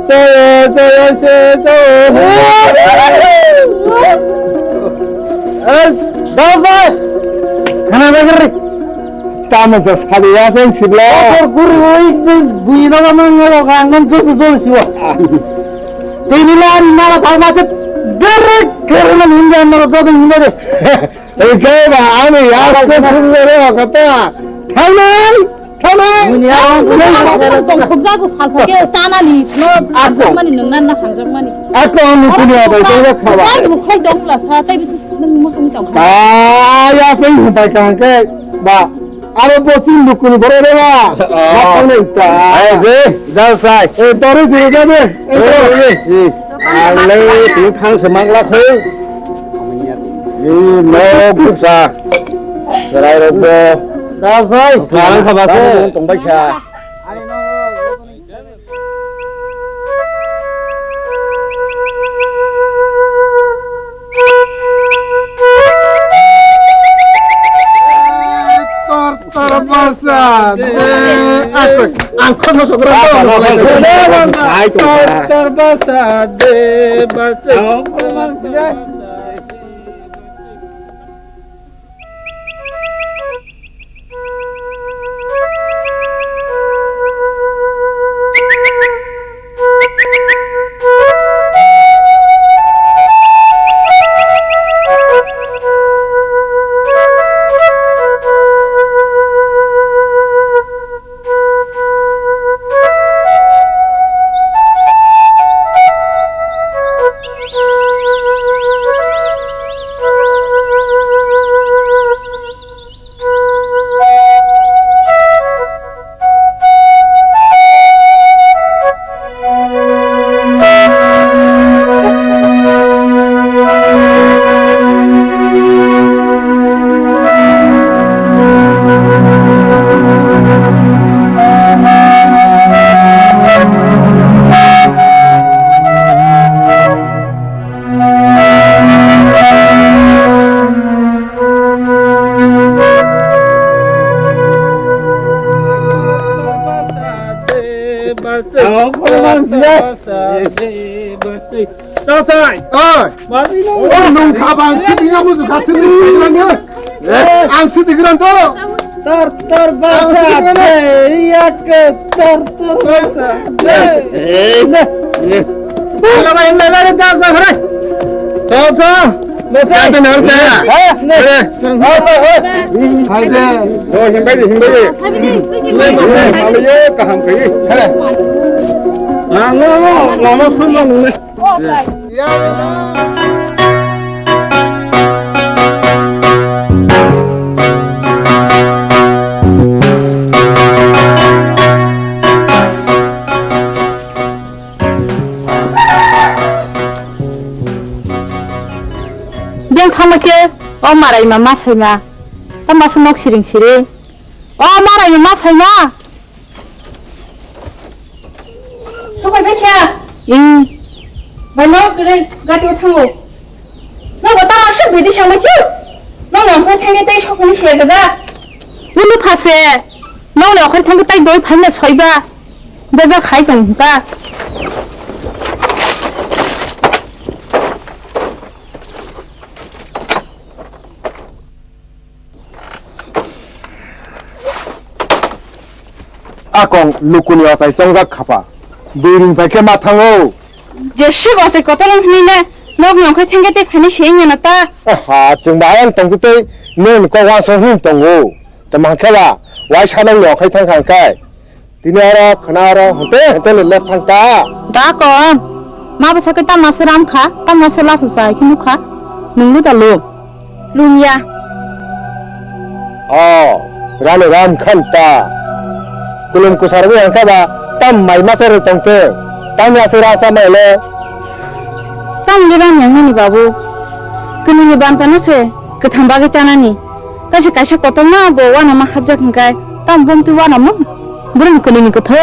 Chaya, chaya, se, chaya. Eh, dawai. Khana bagri. Tamo to sadi ya sen sibla. Kor guri oi bui na ma ngoro ka ngon jo jo siwa. Tini la ni mala palma te berek kerna ninja maro jo de ninja de. Oke ba, ani ya ko sungare kata. Thanai, thanai. Tongthokjago salphakhe chanani no hamjakmani nungna na hamjakmani. Ako ang nukuni abai tongla khaba. Ang bukhai dongla sa tai bisi nung musung tong. Ah, ya sing hupai kahangke ba. Aro bo sing nukuni boro de ba. Ba tongnai ta. Ai je, dal sai. E tori sing ga de. E tori. Ang le tini thang se mangla kho. Ni no guksa. Serai rok bo. Da sai. Thalang kha ba se. Tong bai kha. Basa de, aspe, ang khosa sogra to. Tor, tor basa de, basa. Oi. Oi, nung kha bang sidi ya muzu kha sidi. Ang sidi gran to. Tor tor basa de, yak tor tor basa de. Eh, eh. Ala ba imba ba da sa hore. To to. Basa. Ka ta na ka. Ha? Hai de. Oh, himbai de, himbai de. Himbai de, himbai de. Himbai de, himbai de. Himbai de, himbai de. Himbai de, himbai de. Himbai de, himbai de. Beng thangma khe o marai ma ma sai ma. Tamo se nok siring siring. O marai ma ma sai ma. Sobai bai kha. Ing. Bai no kre gati o thango. No bo tamo se bidi sama kyo. No no ko thange tei sokni se gaja. Ulu phase. No no ko thange tai doi phaina soiba. Bebak hai tong ta. Akong lukuni ochai chongjak khapa. Bwrwi ringphai khe ma thango. Jeswk ochai kotor wng hwnwi ne nokni ongkhai thengkhe tei phaini se wngya na ta. Aha, chwng ba ayang tongtwtwi nini kok uansuk hwn tongo. Tamo hwnkhe ba waisa nokni ongkhai thangkha hwnkhe. Tini oro khwna oro hwnkhe hwnkhe ni lep thangkha. Da kong. Ma bwsa khe tamna se ram kha, tamna se lasa chai khe nukha. Nwng da lum. Lumya. O, rani ram khan ta. Kulum kusar wi hangkha ba tam mai masa ri tongte. Tam ya se rasa mai le. Tam le ram yang nani babu. Kini ni banta no se katham bagi chanani. Kaisa kaisa kotorma bo wana ma hapjak hingkai. Tam bom tu wana mo. Brum kini ni kotho.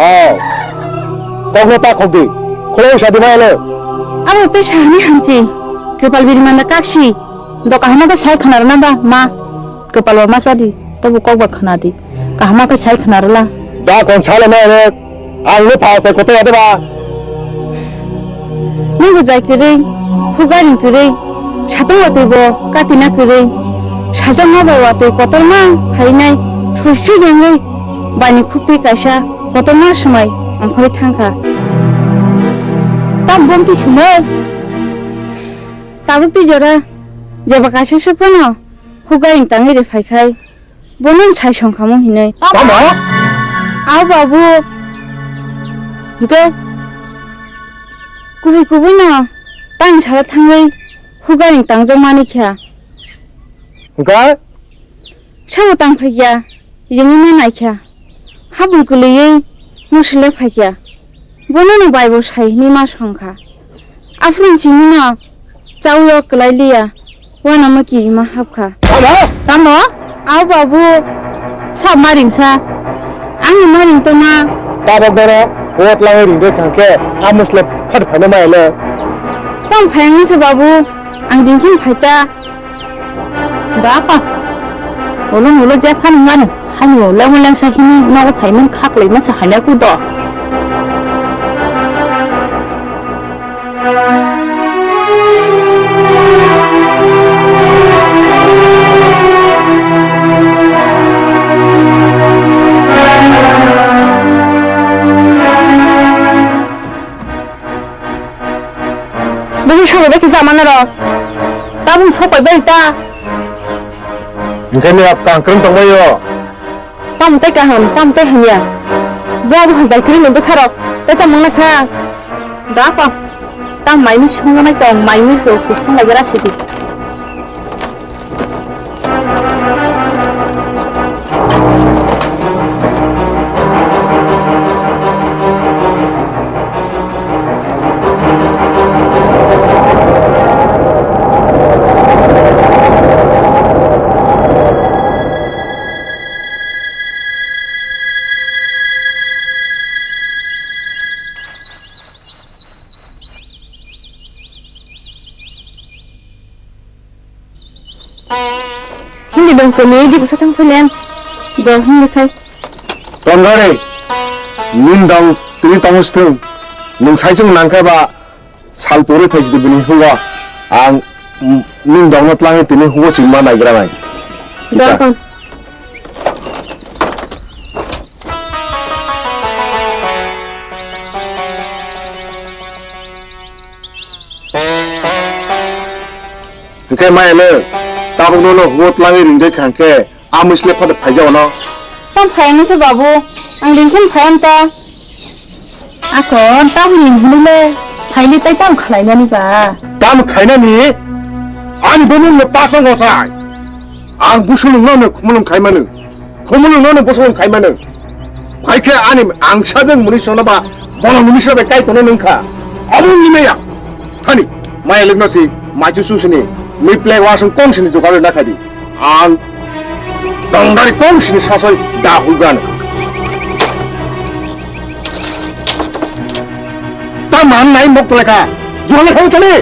O. Kokno ta khokdi. Kholo sa di mai le. Abo pe sahani hanchi. Kepal biri manda kaksi. Do kahama khe sai khwna rwna ba ma, kwpal ba ma cha di, tobo kok ba khwna di, kahama khe sai khwna rwla. Da kon sale ma re, ang no pha sai koto ya de ba. Nungbo jai kwrwi, hugaring kwrwi, satung watwi bo katina kwrwi, sajak ma ba watwi kotorma phainai, sui sui dengwi, bani khuktwi kaisa kotorma swmai ongkhorwi thangkha. Tam bomti swmai. Tabuk twi jora jeba kaisa se phano hugaring tangwi rw phai khai bono sai song kha mo hinwi. Tamo? Au babu. Hwnkhe kubui kubui no tang sala thangwi hugaring tangjak mani kha. Hwnkhe? Sabo tang phai kha, ringwi ma nai kha. Habul kwlwiwi musi le phai kha. Bono no bai bo sai hwnwi ma song kha. Aphuru chini no chawi o kwlai liya, uanama kirima hap kha. Tamo? Tamo? Au babu, sa ma ring sa. Ang ni ma ring tongma. Tabok bono hot langwi ring de thang khe, a musle phat phaino ma ele. Tong phai ang sa babu, ang ding khin phai ta. Da pa. Ulo mulo je phano ngano, haino lemo lemsa hini nogo phaimani khaklai masa hamya kudo. Bini sobo bai kisa manaro. Tabung sopai bai ta. Hingke ni kangkreng tongbaio. Tam tei kaham, tam tei hamya. Bo abo hai bai kwrwi ni bwsarok, tei tamo wngna sa. Da pa, tam maimui songnai tong, maimui rok se songlai gra sidi. Hindi dong kuni di kusa tang pelen. Dong hindi kai. Tongare, nin dong tini tong stung. Nung sai chung nang kai ba sal pore thai jidi bini huwa. Ang, mm, nin dong no tlangi tini huwa sima nai gra nai. Dong kong. Hingke mai le, tabuk no no huo tlangi ring de khangke, a mwisle phade phaija ono. Tam phai ano se babu, ang ring khen phai am ta. Ako, tam ring hwnwi le, phai le tai tam khlai nani ba. Tam khainani, ani bo nung no pasang osai. Ang busulung no no khumulung khai manu. Khumulung no no busulung khai manu. Hai khe ani ang sajang muni sona ba bono muni sabai kai tono nung kha. Abo ni meya. Thani, maya lik no si, machu su sini, mi plek wasung kong sini jokar na khadi. Ang dongdari kong sini sasoi da hugan. Ta man nai mok tole ka. Jual khai thani.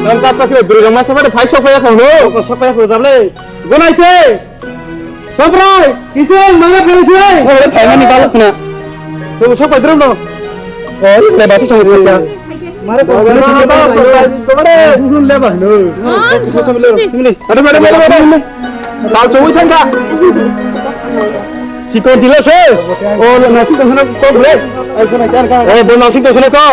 Nang ta pakre Durga ma sabare phai sok phai khang no. Sok phai khang jable. Gonai te. Sobrai, kiseng, mana phai se? Oi, phai mani balok na. Sok sok phai drum no. Oi, le ba sok sok. Mare ko. Oi, le ba no. Sok sok le ba no. Sok sok le. Ade, ade, ade, ade. Tao choi thang ka. Sikon dilo se. O, na sikon sana ko bre. Ai ko na char ka. O, bo na sikon sana ko.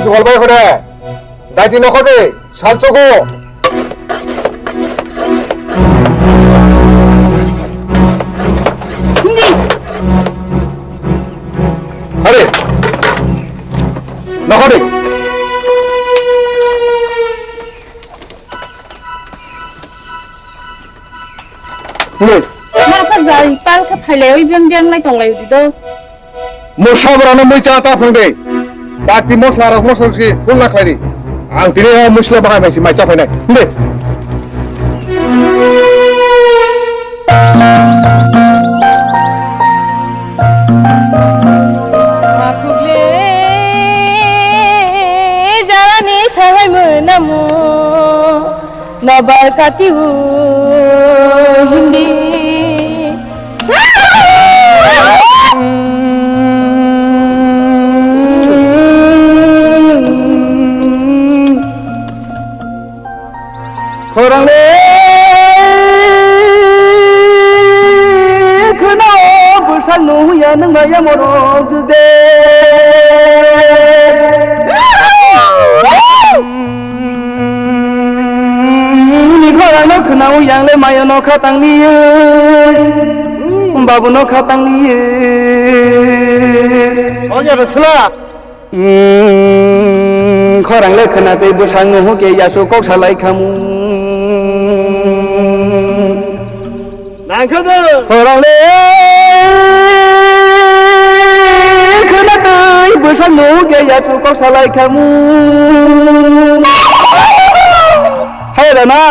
Kolbai hore. Daiti nokho de, salchogo. Hore. Nokho de. Hore. Ma kha jai, pal kha phailai, oi biang biang nai tonglai udi do. Mo sabrano mui cha ta phung de. Bakti mosla rok mosok si khulna khlai di. Ang tini o mosla bahai mai si mai cha phainai. Hinde. Masuk le jarani sahai menamo. Nobal kati o hindi. Khorang le kheno bwsang nungya nungmaya morok jude. Ni khorang no khwnao yang le mayo no khatang ni. Babu no khatang ni. Oya resla. Khorang le khwna tei bwsang no hwnkhe yasu kok salai khamu. Nangkhe bo. Khorang le khwna tei bwsang no hwnkhe yasu kok salai khamu. Hai rana.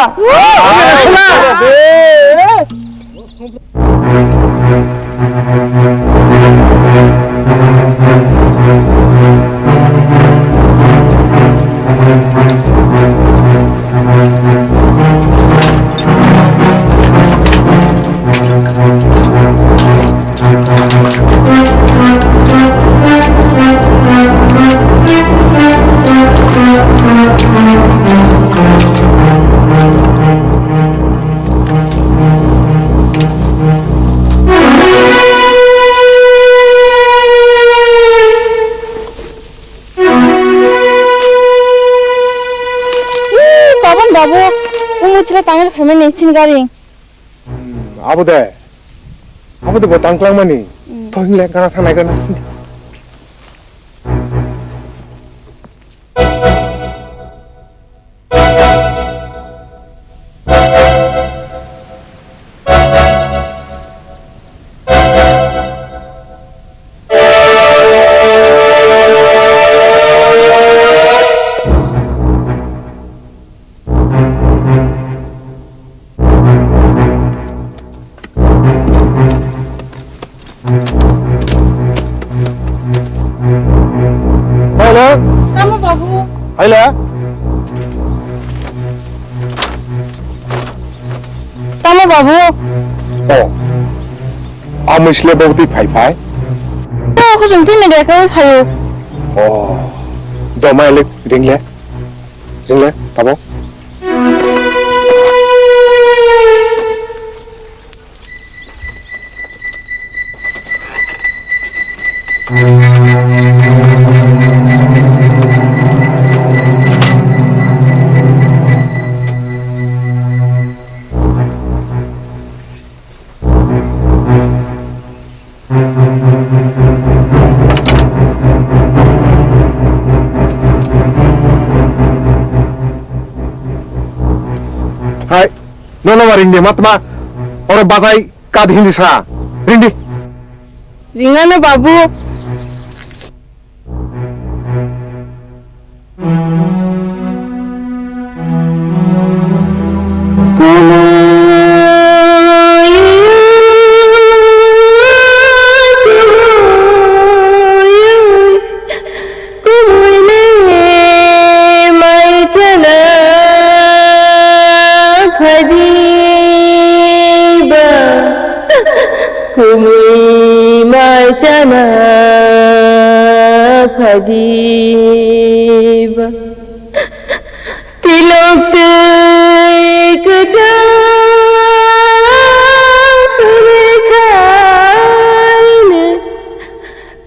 Ih, Paban babu, umu chila tangir phaimani sin garing. Hmm, abo de. Abo de bo tangklangmani. Hmm. Toing le gana thanai gana. Hello? Tamo babu? Hello? Tamo babu? Oh. Amo sile babu twi phai phai? Oh, hujung twi nege ka phaio. Oh. Doma ele ringle. Ringle, tabo. Hai, nono ma ringdi matma, oro bajai kad hindi sa, ringdi. Ringano babu. Kumui mai chana phadiba, kumui mai chana phadiba. Tilok twi kwchang suri khaino,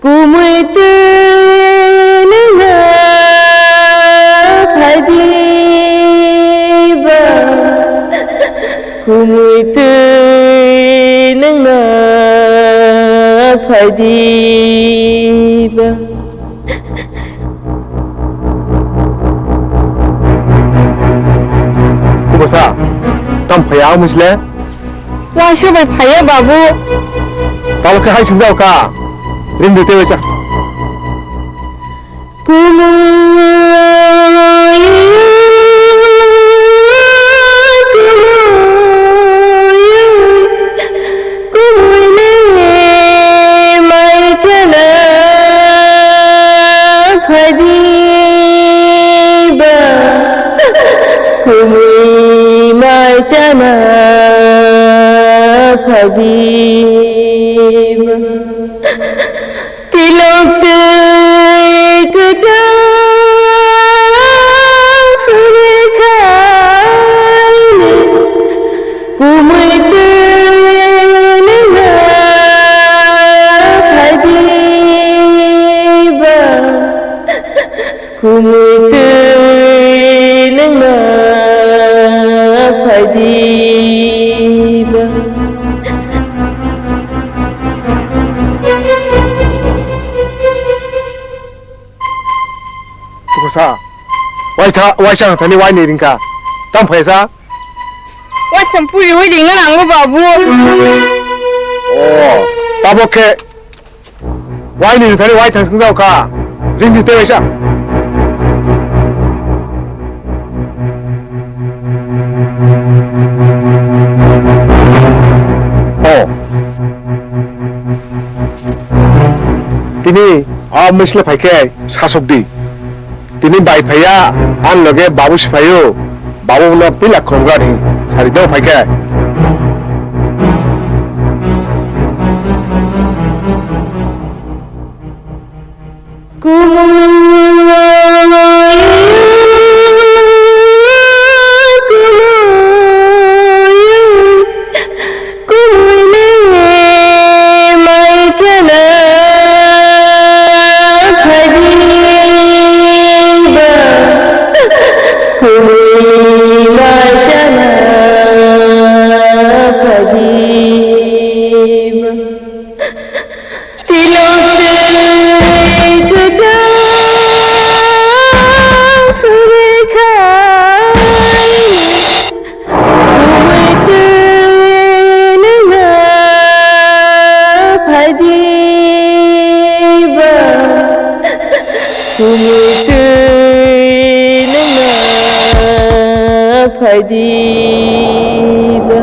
kumui twi nwnga. Kumui twi nwngna phai diba? Kubusa, tam phaiya o misle? Waisa bai phaiya, babu. Tamo khe hai swngjak kha. Ring di tei waisa. Kumui, kumui, kumui le mai chana phai diba, kumui mai chana phai diba. Tilok twi kwchang suri khaini, kumui twi nina phai diba, kumui twi nina phai diba. Tukusa, waitha, waisa thani wai ni ringka. Tam phaisa? Waitham puri wi ringna nango, babu. O, tabok khe wai ni thani wai thang swngjao kha. Ring di tei waisa. O. Tini a misle phai khe sasok di. Tini bai phaiya, an loge babu si phaio. Babu no pila khoroknani sari do phai khe. Kumui le mai chana phai diba, kumui mai chana phai diba. Tilok twi kwchang suri khai, kumui twi nina phai diba, kumui twi nina phai diba.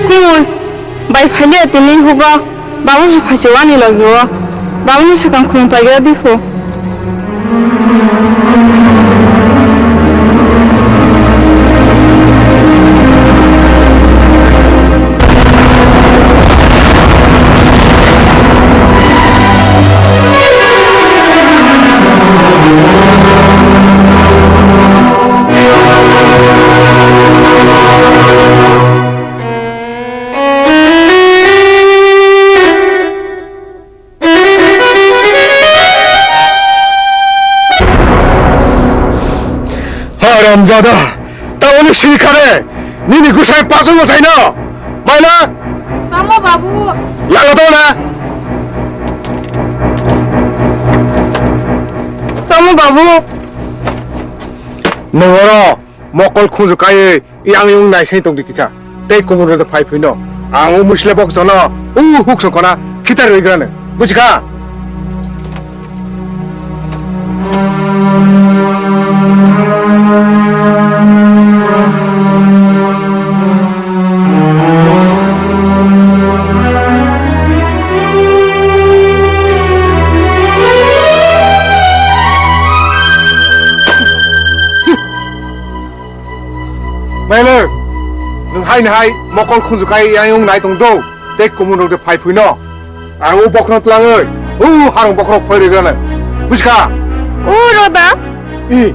Kumui, bai phailia tini hugo, babu se phaichio ani logi o, babu no swkang khulum paigra di pho. Haramzada, tamoni sini khare, nini gusai pasu gusai no, maila? Tamo babu. Lalo to na. Tamo babu. Nongoro mokol khunju kai yang yung nai sai tong di kisa. Tei kumun rwda phai phino. Ang o musle bok jono u huk song kona khitar rwi grano. Buji kha? Hai mokol khunju khai yang yung nai tong do. Tei kumun rok de phai phui no. Ang u bokhno tlangoi. U harung bokhno phoi rega nai. Buskha? U roda. I.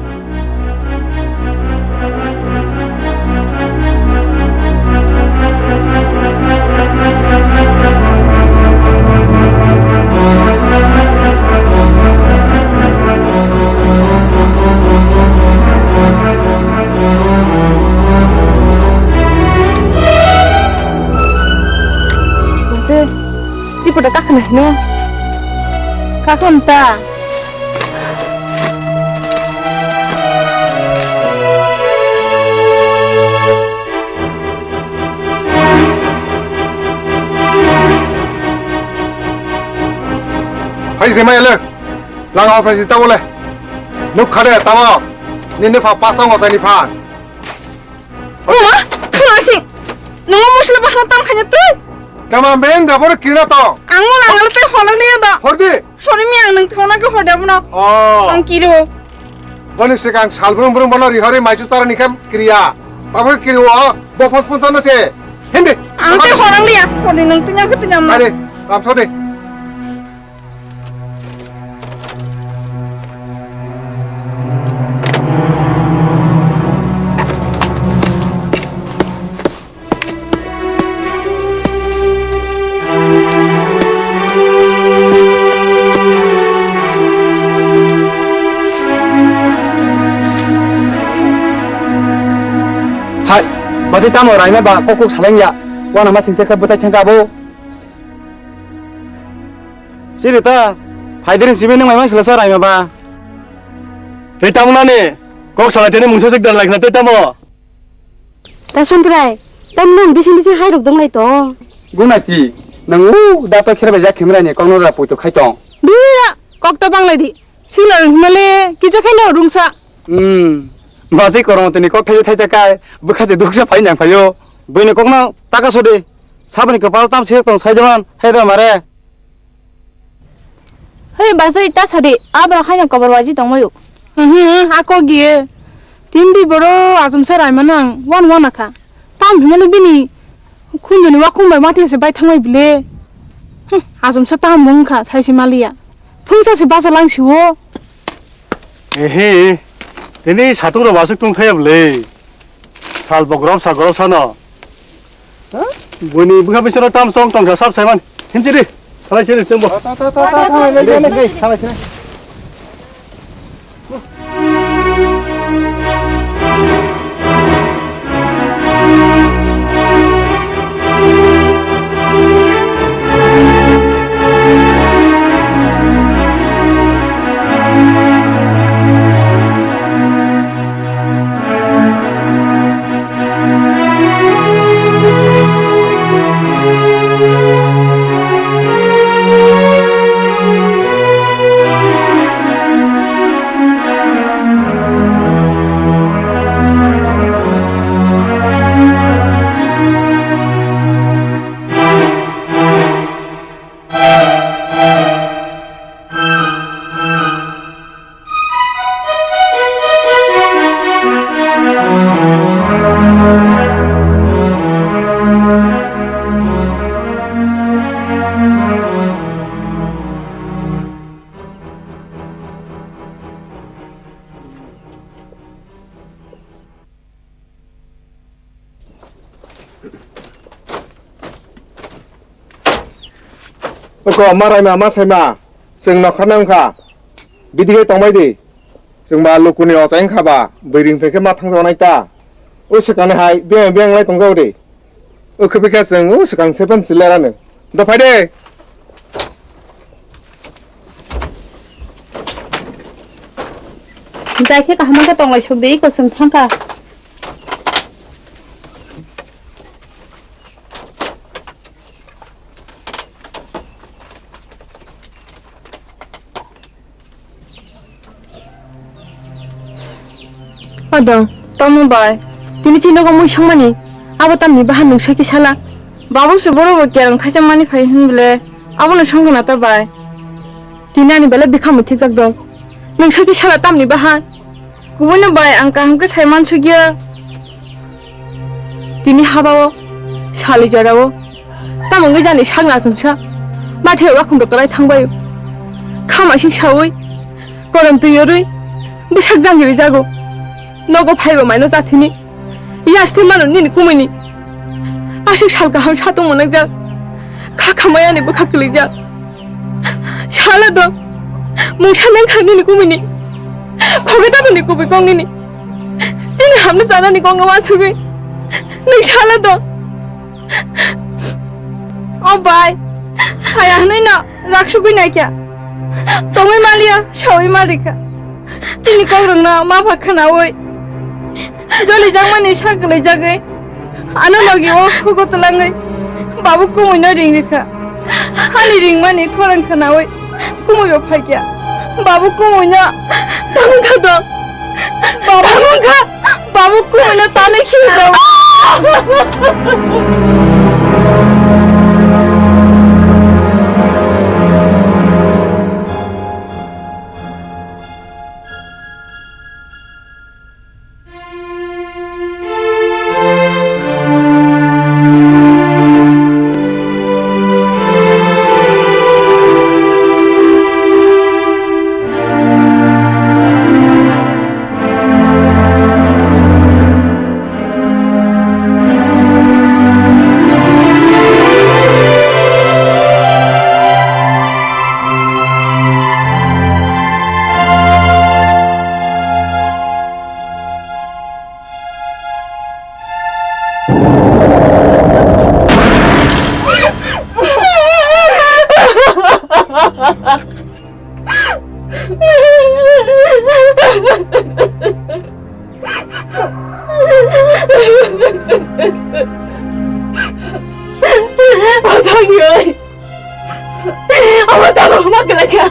Ante, tipo de caja, ¿no? Caja está. Phai de mai le. Lang operation ta bole. Nuk khade tamo. Nini pha pasang o sani pha. Oma, khana sing. Nungo musla bahna tam khanya tu. Tama beng da bor kira to. Ang mo lang le te holang ni da. Hor di. Hori mi ang nung thona ke hor da bno. Oh. Ang kiro. Boni sikang sal brung brung bono rihori maichu chara ni khem kriya. Tabo kriya o, bo phos phos no se. Hindi. Ang te horang liya. Hori nung tinya ke tinya ma. Are, kam thode. Hai, basi tamo raima ba kok kok saleng ya. Wana ma singse khe bwtai thangka bo. Siri ta, phaidirin sibi nung mai ma sila sa raima ba. Tei tamo nani, kok salai tene mungsa sik dan lai khna tei tamo. Ta Somprai, tam nung bising bising hai rok dong lai tong. Gunati, nang u da to khere bai jak khemra ni kok no ra pui to khai tong. Dia, kok to bang lai di. Sila himale kisa khai no rungsa. Hmm. Basi korong tini kok thai thai kai, bukha je duksa phai nang phayo. Buini kok no taka so de. Sabani kapal tam se tong sai jaman, hai da mare. Hei, basai ta sadi, abra haino kobar waji tongmayo. Mhm, ako giye. Tindi boro asumsa raimano ang wan wan akha. Tam himano bini khunduni wakhung bai mati se bai thangmai bile. Hm, asumsa tam mungkha, saisi maliya. Phungsa se basa langsiwo. Ehe, tini satung rok asuk tong thaya bole. Sal bo gorop sa gorop sano. Ha? Buini bwkha bisalo tam song tongkha sab saiman. Himchiri. Salai sini chengbo. Ta, ta, ta, ta, ta, ta, ta, ta, ta, ta, ta, ta, ta, ta. Oko ma raima ma saima, chwng nokha nang kha, bidigai tongbai di, chwng ba lukuni ochai wngkha ba, bwrwi wngkha khe ma thangjago nai ta, o swkang ni hai biyang biyang lai tongjago de. O khe bikha chwng o swkang sepan chwla rano. Da phai de. Jai khe kaham khe tong lai sok de, iko chwng thang kha. Odo, tamo bai. Tini chini nogo mui songmani. Abo tamni bahan nung saki sala. Babu se boro bo kerang thaisa mani phai hin bole. Abono songkha na ta bai. Tini ani bele bikha mui thik jak dong. Nung saki sala tamni bahan. Kubui no bai ang kaham khe sai man sugya. Tini habao, sali jorao, tamo wngwi jani sak nachomsa, mathe wakhum rok kwlai thangbaio. Khamasing saui, korom twi yorwi, bwsak jangiri jago. Nogo phaibo maino jathini, yasti mano nini kumuni. Aswk sal kaham satung mwnakjak, kha khamai ani bwkha kwlwijak. Sala do, mungsa nang kha nini kumuni. Khoge taboni kubui kong nini. Chini hamno chanani kongno wansugwi. Nwng sala do. O bai, saya hwnwi no raksugwi naikha. Tongwi maliya, sawi malikha. Chini kokrokno ma pha khwnawi. Jolijakmani sak kwlaijagwi. Ano logi o khugo twlangwi. Babu kumuino ring rikha. Ani ringmani khorang khwnawi. Kumui bo phaikya. Babu kumui no tamung kha do. Babu tamung kha. Babu kumui no tanwi khibi do. Othang yoi. Abo tabuk ma kwlai kha.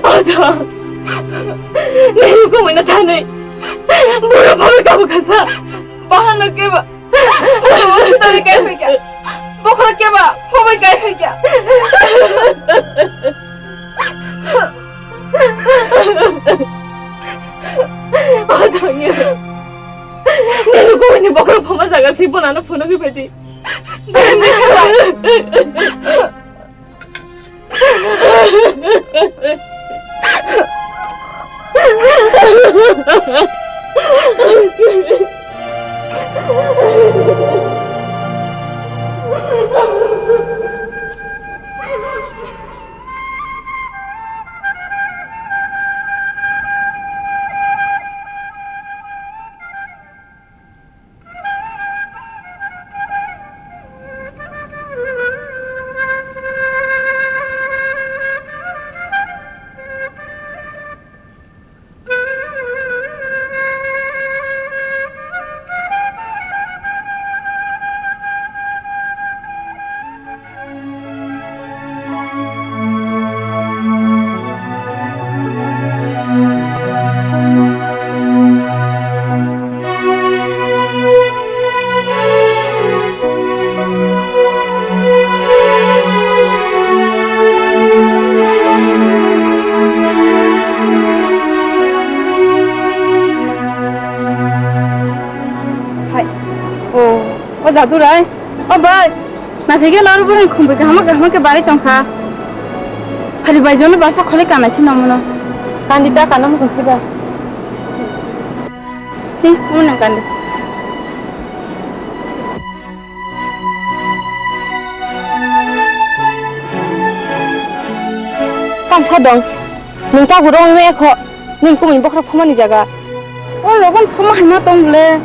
Othang. Nini kumui no thanwi. Buro phawi kabu khasa. Bahano keba. Bokhorok keba phobai kai phaikha. Nini kumui ni bokhorok phoma jaga si bonano phunugwi phaidi. Hai. O, o Jadurai. O bai. Naphege lor burung khumbai kahama kahama ke barai tongkha. Hari bai jono barsa khole kanai si namono. Kandi ta kana musung khiba. Hi, unang kandi. Tang sa dong. Nung ta gurung me kho. Nung kumui bokhorok phomani jaga. O rogon phoma hima tong le.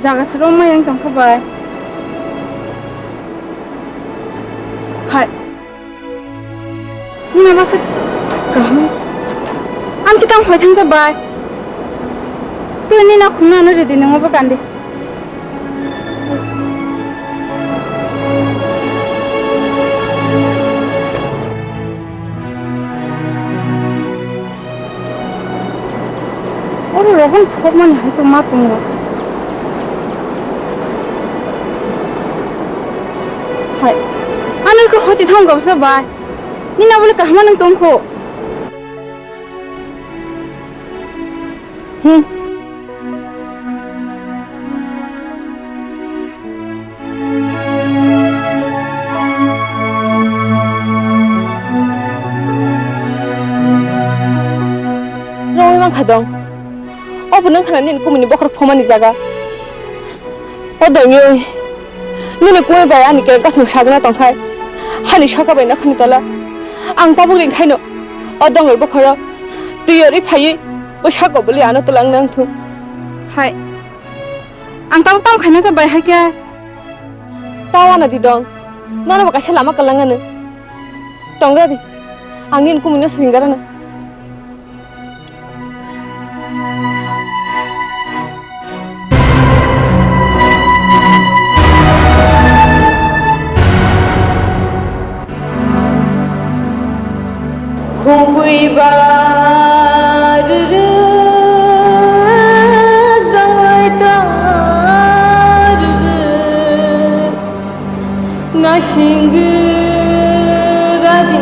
Jaga siro ma yang tong kho bai. Hai. Nina basa kaham. Ang kitang hoi thangsa bai. Tu nina khumna no ridi nungo bo kandi. Oro rogon phokmani hai to ma tongo. Hai. Ano ko hochi thang gabsa bai. Nina bole kahma nang tongkho. Hmm. Rongwi mankha dong. Obo nang khna nini kumuni bokhorok phomani jaga. O dongwi, nini kumui bai ani khe gathung sajana tongkhai, hani soka bai nokhani tola. Ang tabuk ringkhaino, o dongwi bokhorok twi yorwi phaiwi, bwsako bwlwi ano twlang nang thung. Hai, ang tabuk tamo khaina se bai hai khe. Tao ana di dong, nono bo kaisa lama kwlang ano. Tongra di, ang nini kumui no swrwng garano. Khumui ba rwrwk dongwi ta rwrwk. Nasing radi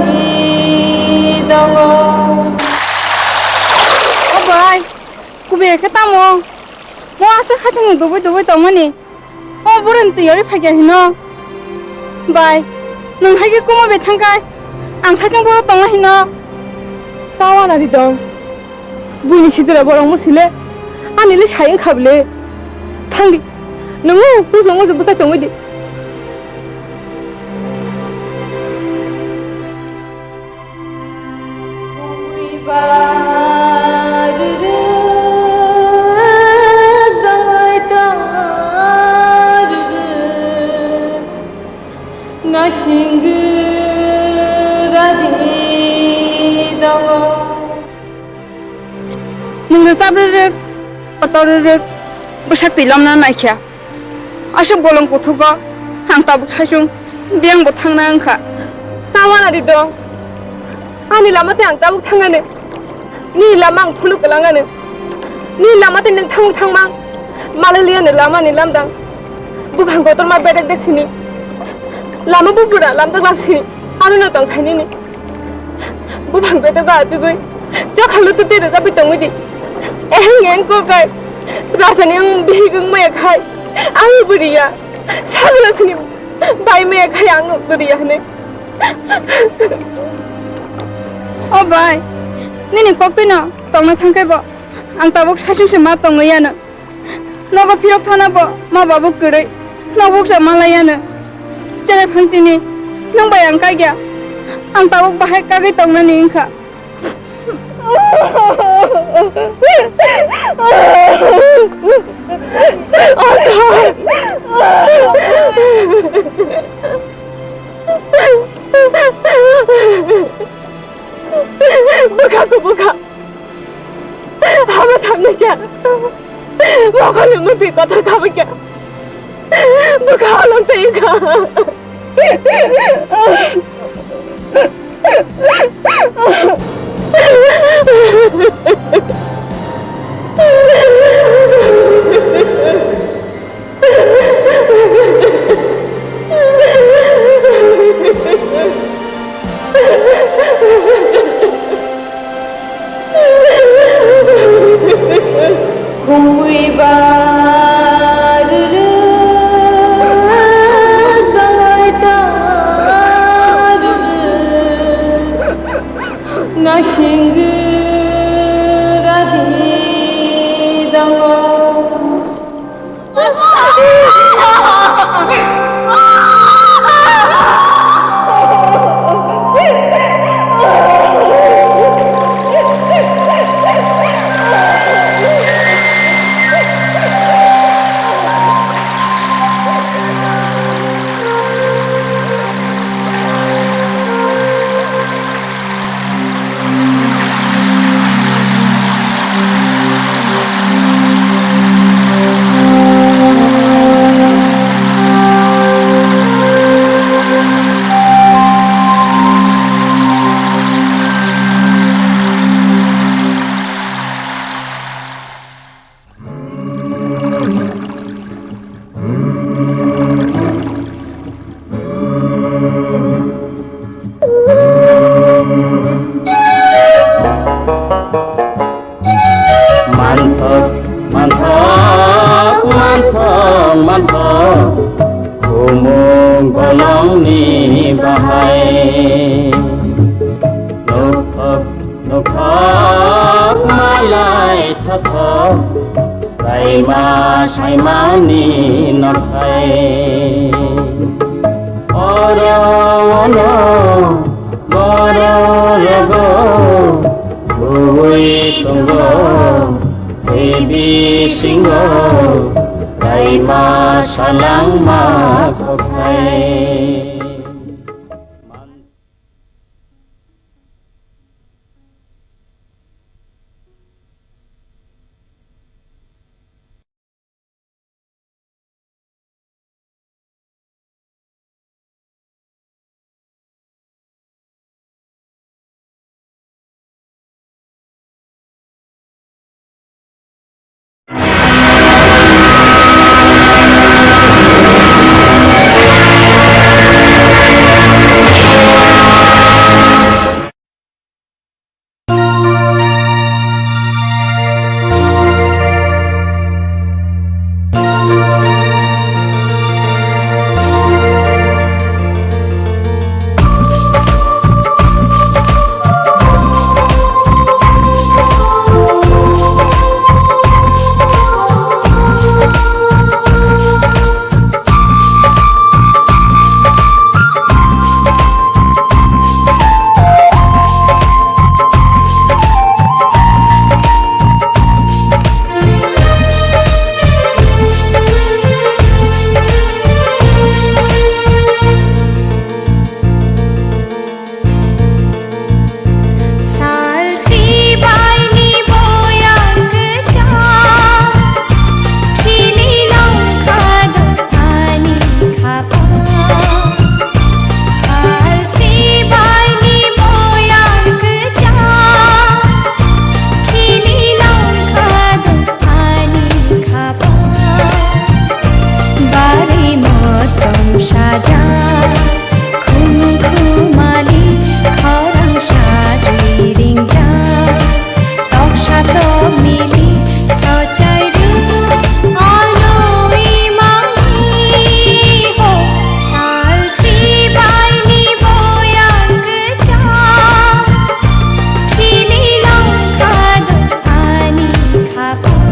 dongo. O bai, kubui khe tamo? Mo aswk hachwk nwng dubui dubui tongmani. O burun twi yorwi phaikya hino. Bai, nwng hai khe kumo bai thangkai. Ang sachwng boro tongna hino. Tawana ri dong. Buini sidira borok musile, ani le sai wngkha bwle. Thangdi, nwngo pujo wngwi bwtai tongwi di. Nasing radi dongo. Nwng rwchap rwrwk, kotor rwrwk, bwsak twi lomna naikha. Aswk bolong kuthugo ang tabuk saichung biyang bo thangna wngkha. Tawana ri dong. Ani lama tei ang tabuk thangnani. Nini lama ang phunuk kwlangani. Nini lama tei nwng thangmung thangmang. Malai liyani lamani lamdang. Buphang kotorma bedek dek sini. Lama bubura lamdak lam sini. Ano no tong thainini. Buphang bedego achugwi chokha lutu twi rwjagwi tongwi di. Eheng eng kokai. Rajani ang bihik wng maya khai. Ang buriya. Sabula sini bai maya khai ang buriya hwnwi. O bai, nini koktwino tongna thangkhai bo. Ang tabuk saichung se ma tongwi ano. Nogo phirok thana bo ma babu kwrwi, nokbuksa ma lai ano. Cherai phang chini, nwng bai ang kaikya, ang tabuk bahai kagwi tongnani wngkha. Bwkha ko bwkha. Haba thamni kya? Mokol ni musi kotor kabo kya? Bwkha along tei kha. Khumui ba rwrwk tongwi ta rwrwk. Nasing rwrwk Hai, nokhok nokhok malai thothok, kaima saimani nokhai. Oro ono boro rogo bui tongo, tei bisingo kaima salangma kokhai. Sal sibaini boyang kwchang, khili nongkha do ani khapang. Sal sibaini boyang kwchang, khili nongkha do ani khapang. Bari motom sajak, khum khumali khorang sari ringjak, toksa tokmili sochai rw anui mangi ho. Sal sibaini boyang kwchang, khili nongkha do ani khapang.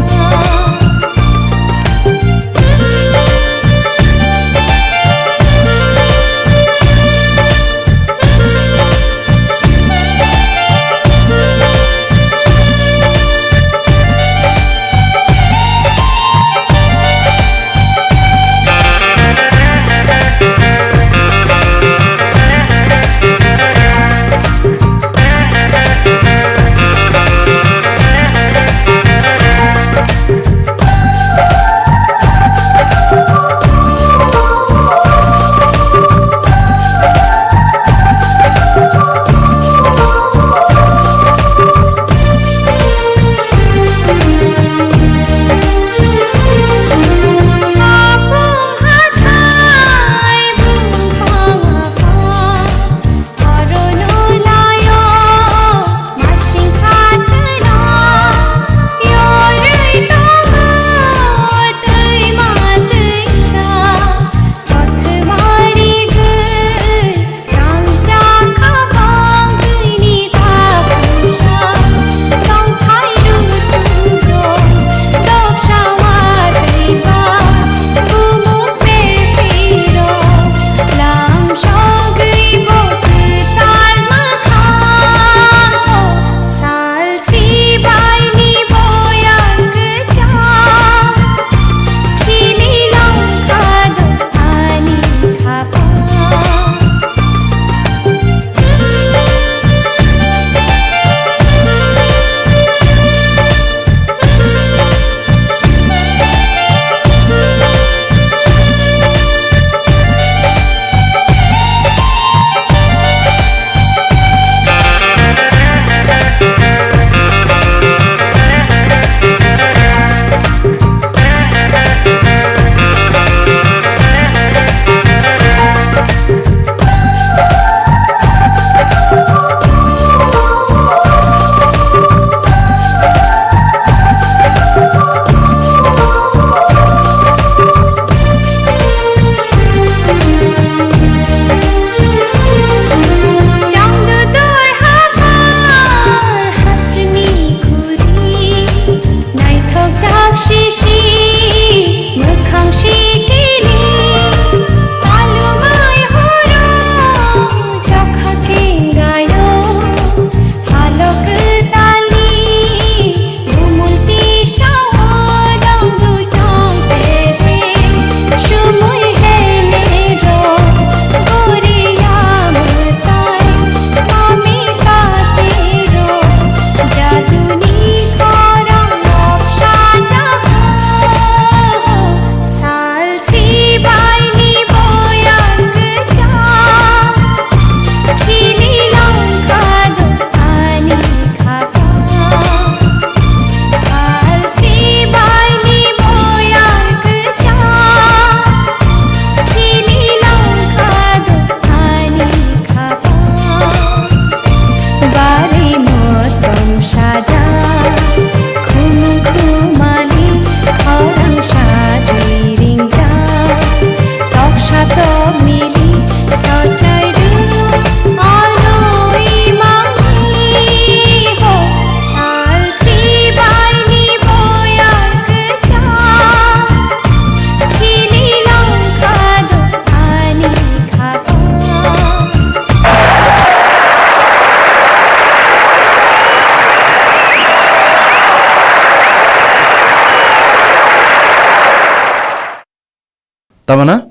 Tamo na?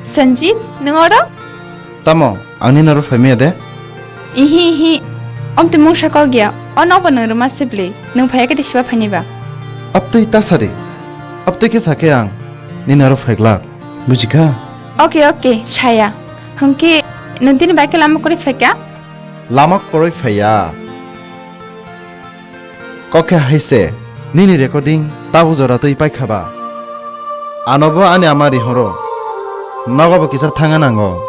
Sanjit, nwng oro? Tamo, ang nini oro phaimaya de? Ihi, ihi. Omtwi mungsa kok ya. O nogo nwng rwma se bwlwi. Nwng phaiya khe tei siba phaini ba? Abtwi ta sadi. Abtwi khe sakhe ang nini oro phaiglak. Bujikha? Oke, oke, saya. Hwnkhe nwng tini bai khe lama kwrwi phaikha? Lama kwrwi phaiya. Kok khe hai se, nini recording tabuk jora twi paikha ba? Ano bo ani ama rihoro. Nogo bo kisa thangna nango.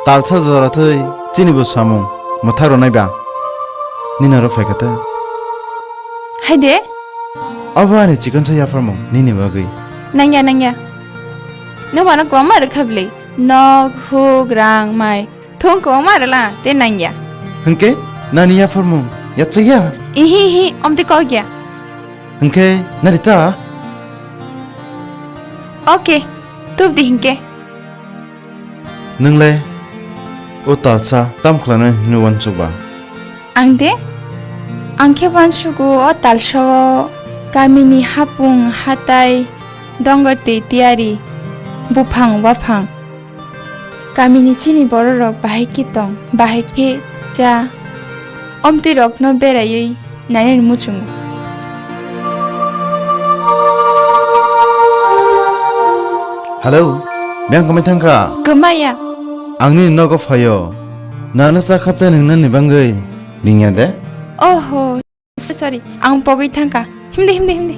Talsa jora twi chini bo samung mwthak rwnai ba? Nini oro phaikha tei. Hai de? Obo ani chikonsa yapharmung nini bagwi. Nangya, nangya. Nwng ano kwbangma rwkha bwlwi. Nok, huk, rang, mai. Thung kwbangma rwla, tei nangya. Hwnkhe, nani yapharmung yachakya? Ihi, ihi, omtwi kok ya. Hwnkhe, nari ta? Oke, tubdi hwnkhe. Nwng le o talsa tam khlainai hwnwi uansuk ba? Ang de? Ang khe uansugo o talsa o kamini hapung hatai, dongar twi tiyari, buphang waphang. Kamini chini bororok bahai khe tong, bahai khe cha, omtwi rokno beraiwi nainani muchungo. Hello, biyang kwmai thangkha? Kwmaya. Ang nini nogo phaio. Nano cha khapcha nwngnani bagwi ringya de? Oho. Sorry, ang pogwi thangkha. Himdi, himdi, himdi.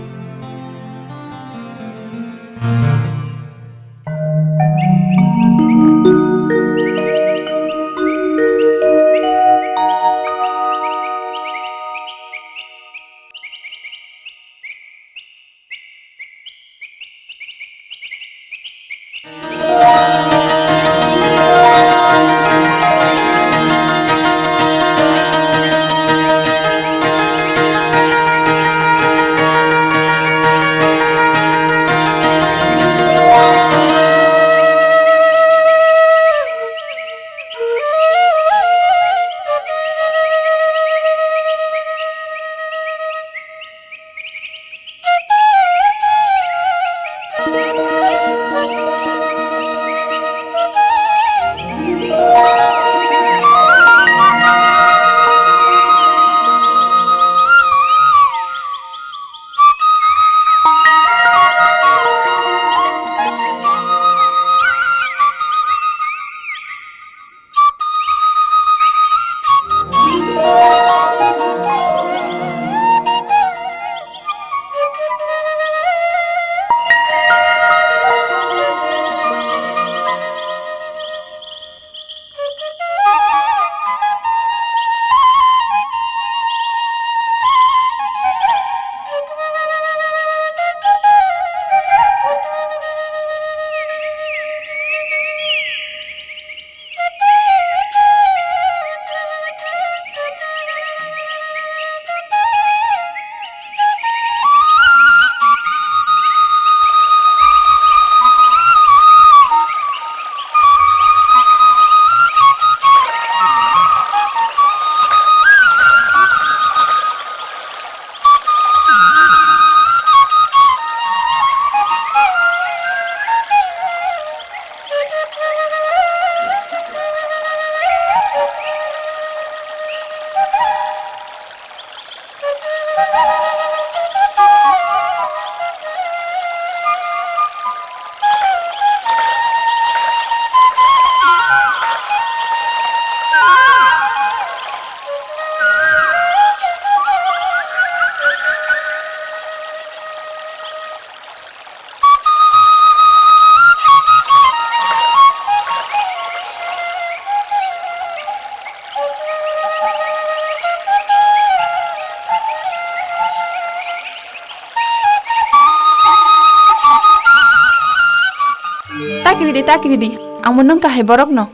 Ta kiri di, ta kiri di. Ang bo nung kahai borok no.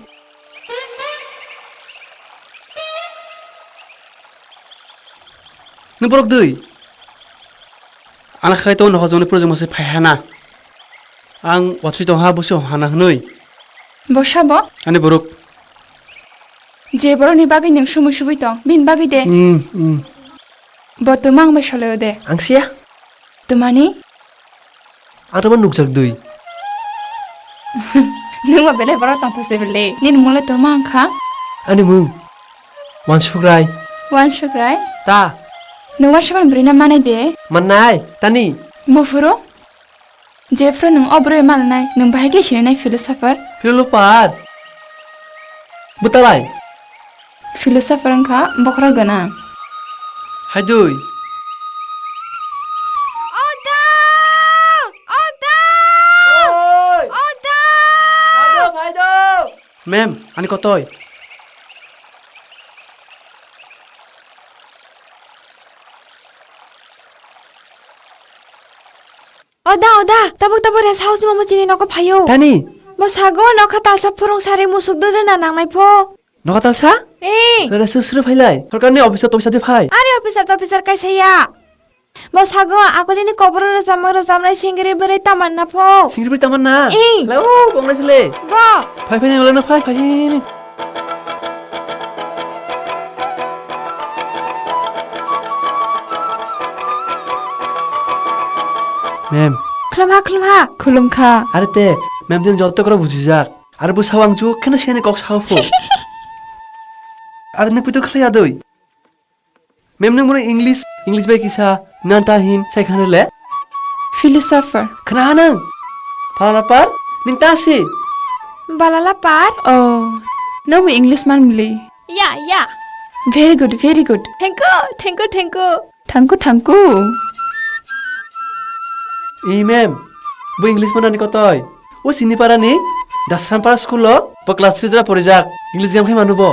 Nung borok dui. Ana khai to no hojoni project mase phai hana. Ang watwi tong ha, busi hana hwnwi. Bo sabo? Ani borok. Je borokni bagwi nwng sumui subui tong, bini bagwi de. Hmm, hmm. Bo twma ang bai soleo de. Ang siya. Twmani? Ang tamo nukjak dui. Nwng ba belai borok tongthok se bele. Nini mole tongma wngkha? Ani mung. Wansukrai. Wansukrai? Ta. Nwng wansukmani bwrwi na manai de? Mannai, tani. Buphuru? Jephru nwng o bwrwi mananai, nwng bahai khe sinai philosopher? Philosopher? Bwtalai? Philosopher wngkha bokhorok gwnang. Haidui. Oda! Oda! Oi! Oda! Phaido, phaido! Ma'am, ani kotoi. Oda, oda, tabuk tabuk rest house ni mamo chini nogo phaio. Tani? Bo sago nokha talsa phurung sari musuk dudre na nangnai pho. Nokha talsa? Eh. Lada suru suru phailai. Sorkar ni officer topisa de phai. Are officer topisa kaisa ya. Bo sago akolini koboro rwchapmung rwchapnai singiri bwrwi Tamanna pho. Singiri bwrwi Tamanna? Eh. Lao, bongnai phile. Bo. Phai phai ni olana phai phai ni. Ma'am. Khulumha, khulumha. Khulumkha. Are te, ma'am din joto koro bujijak. Are bo sawang chu kheno siyani kok sao pho. Are nuk pitu khlai adoi. Ma'am, nwng bono English, English bai kisa nanta hin sai khana le? Philosopher. Khna ha nwng? Phalala par? Nwng ta si? Balala par? Oh, nwng bo English man mli? Ya, ya. Very good, very good. Thank you, thank you, thank you. Thank you, thank you. Ee, ma'am, bo English man ani kotoi. O sini parani Dasrampara school o bo class three jora porijak. English gram khai manu bo.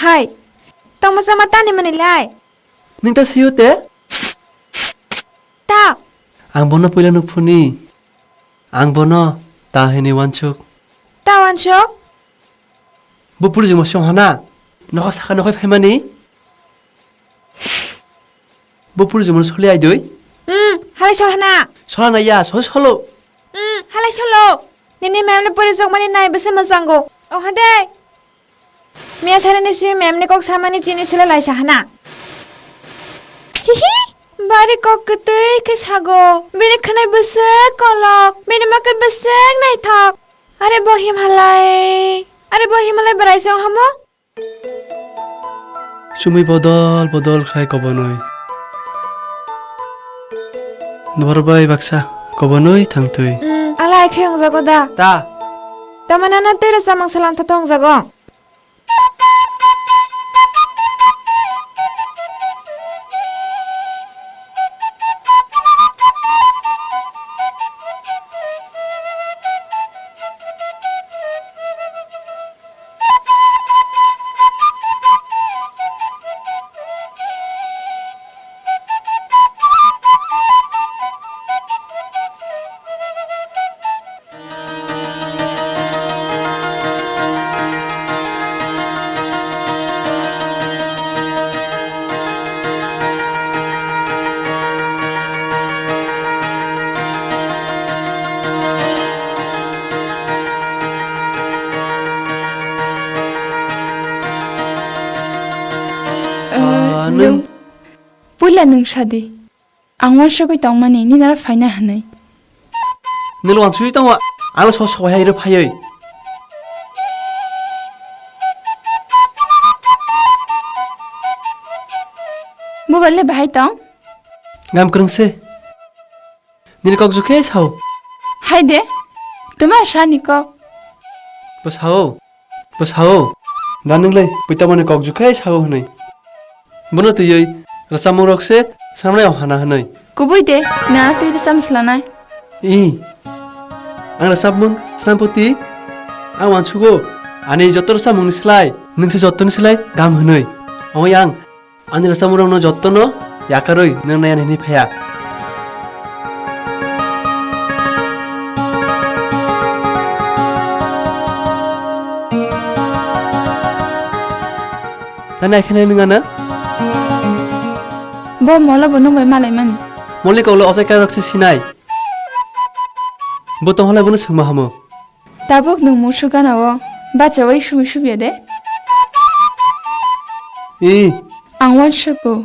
Hai, tongma sama tani mani lai? Nwng ta sio te? Ta. Ang bono puila nukphuni. Ang bono ta hini wansuk. Ta wansuk? Bo puri juma song hana. Nokha saka nokhai phaimani. Bo puri juma soli aidoi. Hmm, halai sol hana. Sola na ya, sol solo. Hmm, halai solo. Nini ma'am ni puri jokmani nai bese masango. Oh hade. Miya sari ni simi ma'am ni kok samani chini sila laisa hana. Hihi, bari kok kwtwi khe sago. Bini khwnai bwswk kolok, bini makhe bwswk naithok. Are bo himalai, are bo himalai bwrai se hamo? Chumui bodol bodol khai kobonoi. Duar bai baksa kobonoi thangtwi. Hmm, alai khe wngjago da. Ta. Tama nana tei rwchapmung salam tha tongjago. Ah, nwng? Nwng? Puila nwng sadi. Ang uansugwi tongmani nini aro phaina hwnwi. Nini uansugwi tongo, ano so sawai hai rw phaiwi. Bubar le bahai tong? Gam kwrwng se. Nini kok jukhe sao. Hai de, tuma sani kok. Bo sao, bo sao. Da nwnglai, puitamani kok jukhe sao hwnwi. Bono twiwi rwchapmung rok se swnamnai o hana hwnwi. Kubui de, na twi rwchapmung slanai. I, ang rwchapmung swnam poti, ang uansugo, ani joto rwchapmungni slai, nwng se jotoni slai gam hwnwi. Oi ang, ani rwchapmungrokno jotono yakarwi nwng naiya hwnwi phaiya. Tani akhene nwng ano? Bo molo bo nwng bai malaimani. Moli koklo ochai kairok se sinai. Bo tonghalai bono swngma hamo. Tabuk nwng musuk gana o bachaui sumi subya de? I. Ang uansugo,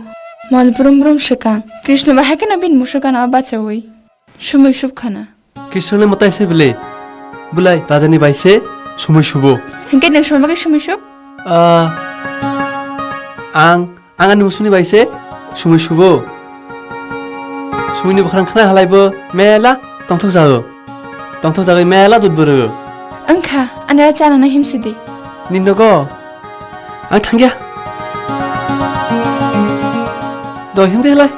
mol brum brum swkang. Krishna bahai kheno bini musuk gana o bachaui sumi subkhana. Krishna le mwtai se bwle? Bwlai Radhani bai se sumi subo. Hinkhe nwng sumi bagwi sumi sub? Ah, ang Ang ani musukni bai se sumui subo. Sumuini bwkhrang khna halai bo mela tongthok jago. Tongthok jagwi mela dud bwrw. Wngkha, ani aro chana na himsidi. Ni nogo? Ang thangya. Do himdi halai.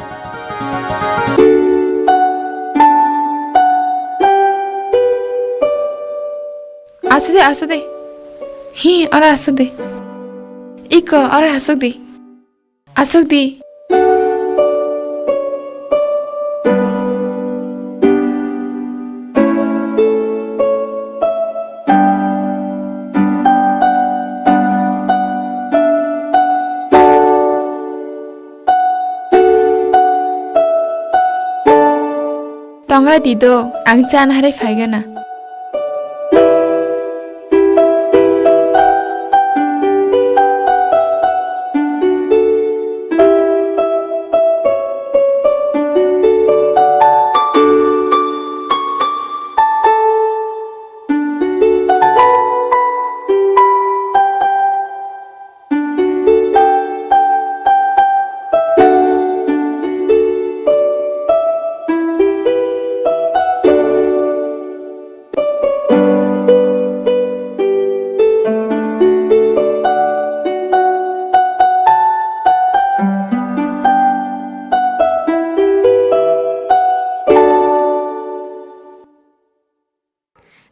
Asudi, asudi. Hi, ora asudi. Iko, ora asudi. Asuk di. Tongra di do, ang chan harai phaigana.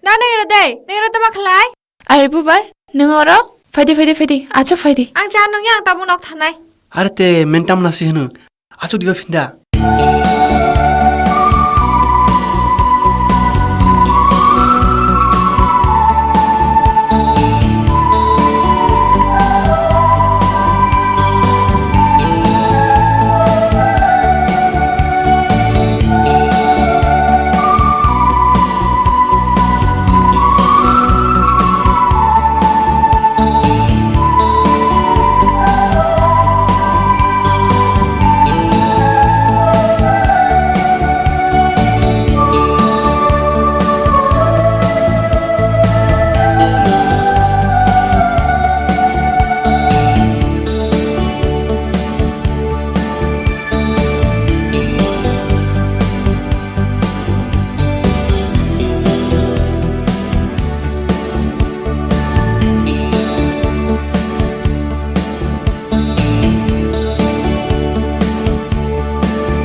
Da nai ro dei, nai ro tama khlai? Ai bubar, nwng oro? Phaidi, phaidi, phaidi, achuk phaidi. Ang cha nungya, ang tabuk nok thanai. Are te, mentam nasi hwno. Achuk diba phinda.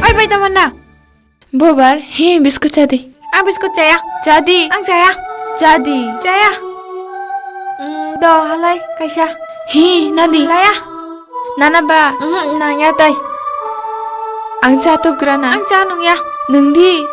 Oi, bai tamanna. Bubar, hi, biskut chadi. Ang biskut chaya. Chadi. Ang chaya. Chadi. Chaya. Mm, do, halai, kaisa. Hi, nadi. Laya. Nana ba. Mhm, nangya tai. Ang cha tup grana. Ang cha nungya. Nungdi.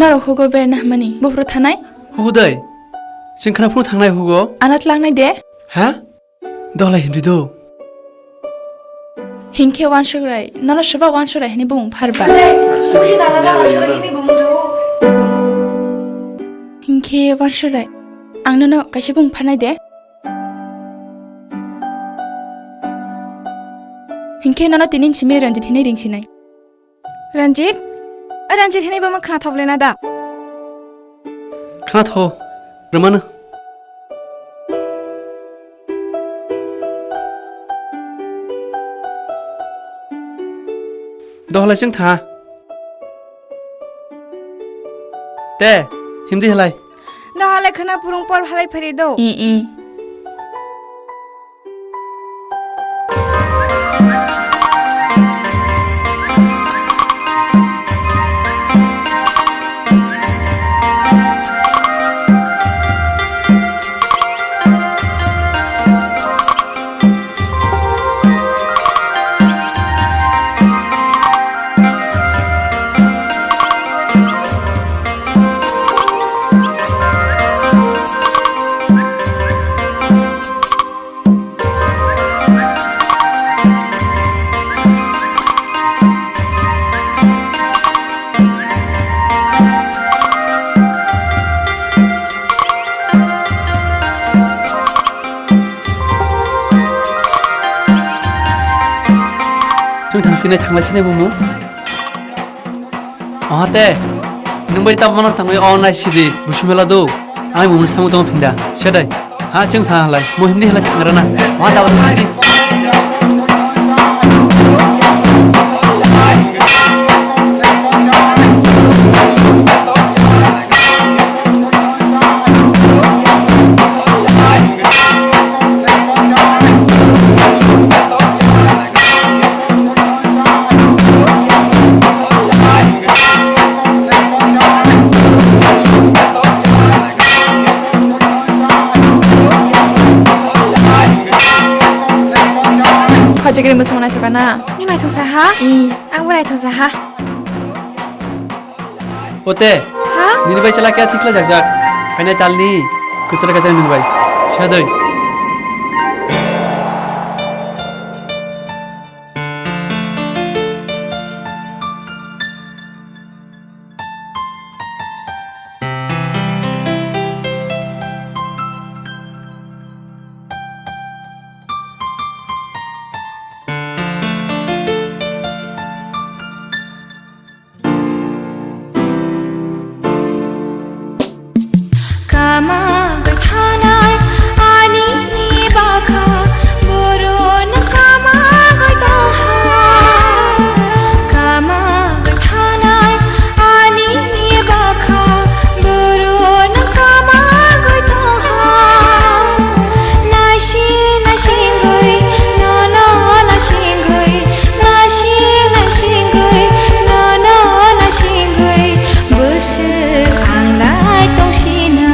Norok hugo berna hamani. Buphuru thanai? Hugo dai. Chwng khna phuru thangnai hugo. Anat langnai de? Ha? Dohla hindi do. Hinkhe wansugrai. Nono soba wansugrai hini bumung pharba. Busi dada da wansugrai hini bumung do. Hinkhe wansugrai. Ang nono kaisa bumung pharnai de. Hinkhe nono tinin simi Ranjit hinwi ringsinai. Ranjit? O Ranjit hinwi bama khna thok lena da? Khna tho, rwmano. Dohla chwng tha. Te, himdi halai. Dohale khna phurung por halai phari do. I, i. Chwng thang sinai thanglai sinai bumu. Oha te, nwng bai tabuk mano tangwi o nai sidi, busu mela do. Ang bumu samung tong phinda, sedai. Ha, chwng thang halai, mo himdi halai thangra na. Oha tabuk sidi. Hojagri mwswng naithok na? Nini naithok sa ha? I. Ang bo naithok sa ha. Ote. Ha? Nini bai chala kya thikla jak jak. Phainai talni. Kuchara kajang nini bai. Sadoi. Kama gwi thanai ani bakha, borok no kama gwi tongha. Kama gwi thanai ani bakha, borok no kama gwi tongha. Nasi nasingwi, nono nasingwi, nasing nasingwi, nono nasingwi, bwswk ang lai tongsinai.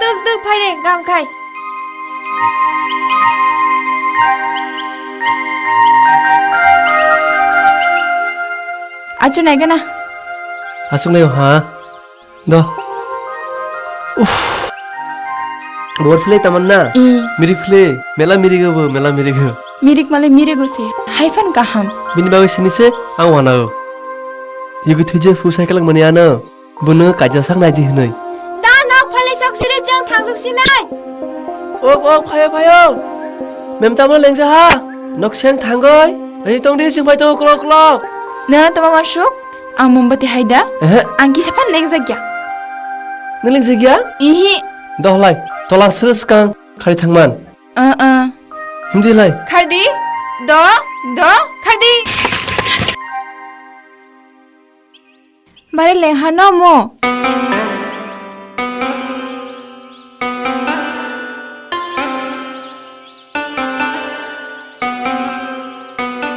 Tuk tuk phai de, gam khai. Achu nai gana. Asuk nai ha. Do. Uff. Bor philai Tamanna. Hmm. Mirik philai. Mela mirik bo, mela mirik bo. Mirik male mirik bo se. Hai phan kaham. Bini bagwi sini se ang wana o. Yugi thuje fu cycle mani ano. Bono kaisa sak nai di hwnwi. Da nok phalai sok siri chwng thang sok sinai. Ok, ok, phaio, phaio. Mem tamo lengja ha. Nok seng thangoi. Rai tong di sing phai to klok klok. Na tama masuk. Ang mombati hai da. Ehe. Ang kisa phan lengja gya. Nang lengja gya? Ihi. Dohlai. Tolang srwskang. Khari thangman. Uh, uh. Hindi lai. Khardi. Do. Do. Khardi. Bare lengha no mo.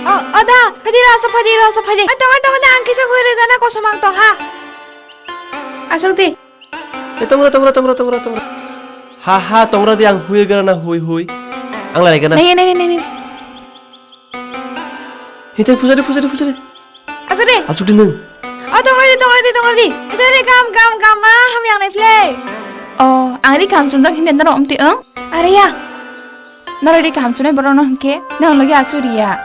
Oh, ada, kadi rasa padi, rasa padi. Atong, atong, ada ang kisa hui rega na kosomang tong ha. Asok di. Eh, tongra, tongra, tongra, tongra, tongra. Ha, ha, tongra di ang hui gana na hui, hui. Ang lai gana. Nai, nai, nai, nai. Hite, pujari, pujari, pujari. Asore. Achuk di nung. Oh, tongra di, tongra di, tongra di. Asore, kam, kam, kam, ma, ham yang nai play. Oh, ang ri kam chundok hindi ndaro omti ang. Are ya. Noro ri kam chunai borok no hingke, nang logi achuk ri ya.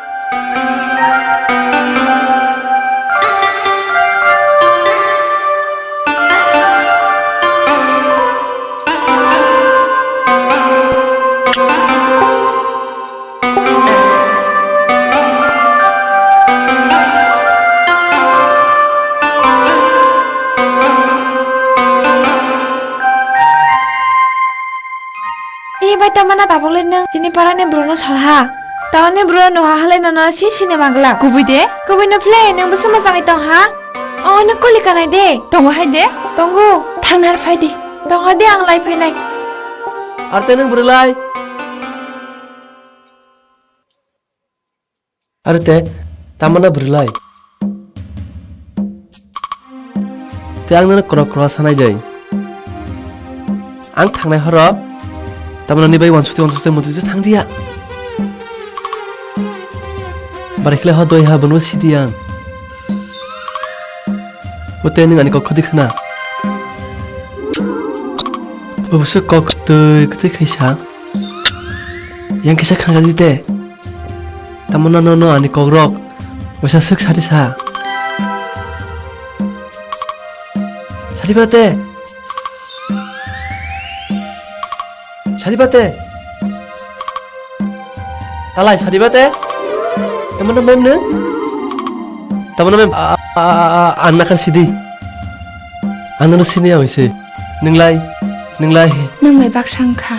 Ee bai, tamo na tabuk le nwng chini para ni bru no sal ha? Tamo ni bru no ha halai nono si sini magla. Kubui de? Kubui no phle, nwng bwswk mwchangwi tong ha? O, nwng koli kanai de. Tongo hai de? Tongo. Thang nar phai di. Tongo de, ang lai phainai. Arte nwng bwrwi lai. Are te, tamo na bwrwi lai? Te ang nono kwrwk kwrwk sanai de. Ang thangnai horo, tamo nini bai wansukte wansukte mwtui se thang diya. Barai khlai ho doi ha bono sidi ang. Bo te nwng ani kok khodi khna. Bo bwswk kok kwtwi kwtwi khaisa. Yang kisa khna di te. Tamo na nono ani kokrok waisa swk sari sa. Sari ba te. Sari ba te. Talai sari ba te. Tamo na mem ne? Tamo na mem a, a, a, a, anna kan sidi. Anna no sini ya waise. Ninglai, ninglai. Nang bai baksa wngkha.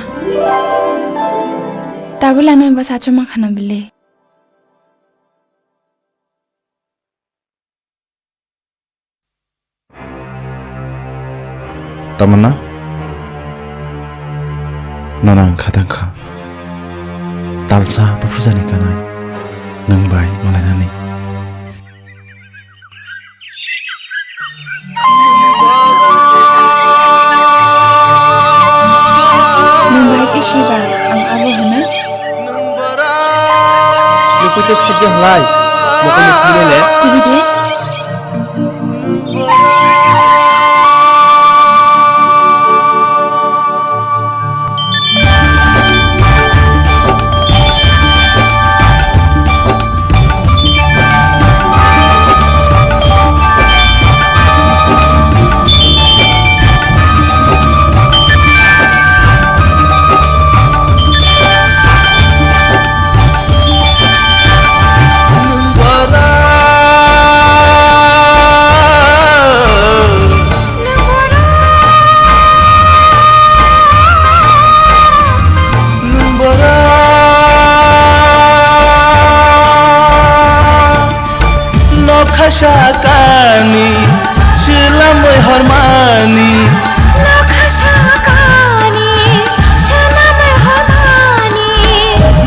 Tabuk le ano eba sachoma khana bile. Tamanna? Nono ang khatang kha. Talsa buphurjani kanai. Nwng bai malainani. Nwng bahai khe siba, ang abo hwna? Nukui tei khibya halai, mokol ni thangwi le. Kubui de? Nokha sakani, swilamwi hormani. Nokha sakani, swilamwi hormani.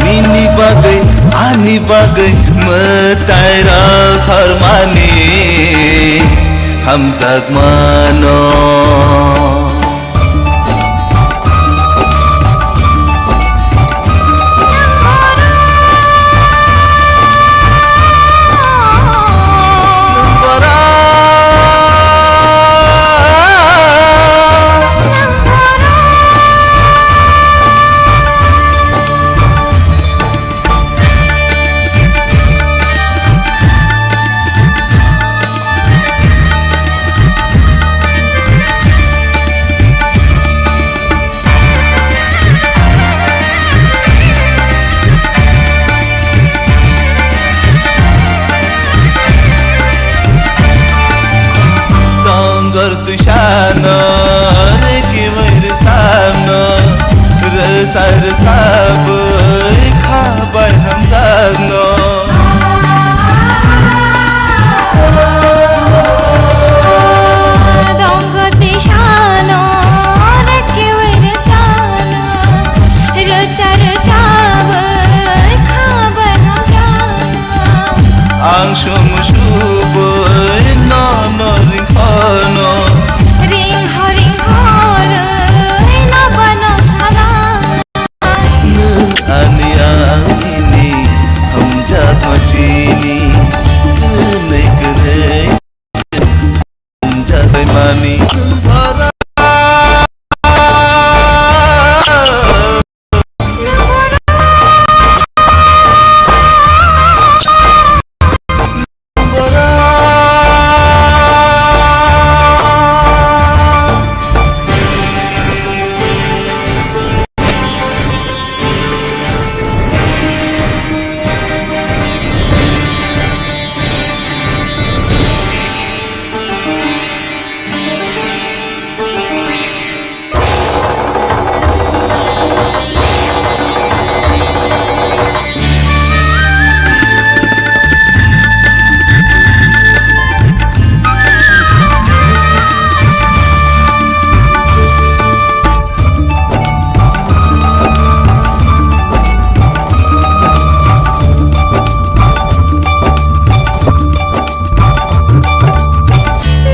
Nini bagwi, ani bagwi, mwtai rok hormani. Hamjakmano. ani.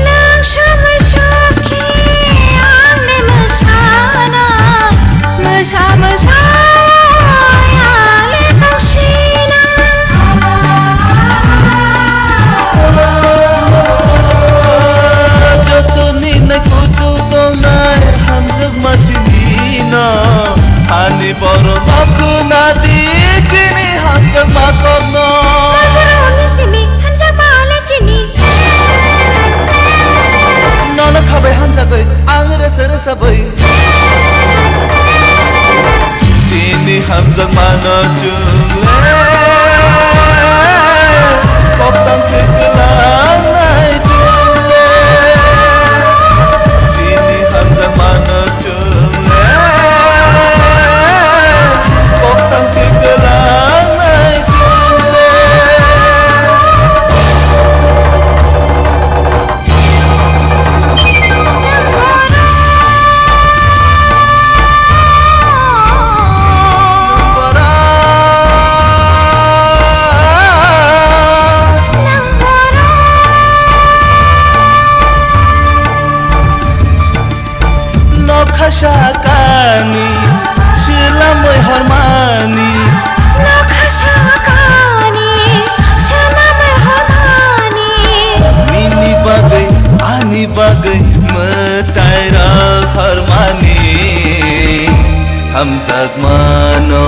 Nang sumui sukhi ang de mwsana, mwsa mwsa yale tong sina. Joto ni nai kuchu tongnai hamjak ma chini no, ani borok ma khuna di chini hamjak ma kok no. Borok ni simi hamjak ma le chini. Nono khabai hamjagwi ang resa resa bai. Chini hamjakmano chwng le koktang khe kwlangnai chwng le. Chini hamjakmano chwng le koktang khe kwlangnai chwng le. Nokha sakani swilamwi hormani. Nokha sakani swilamwi hormani. Nini bagwi, ani bagwi mwtai rok hormani hamjakmano.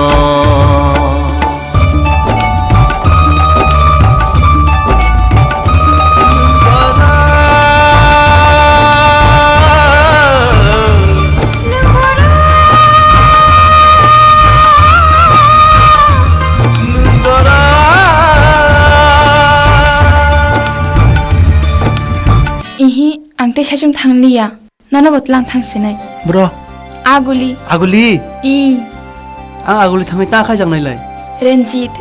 Ihi, ang tei saichung thang liya. Nono bo tlang thang sinai. Bro. Aguli. Aguli? I. Ang aguli thangwi ta khaijak nailai. Renjit,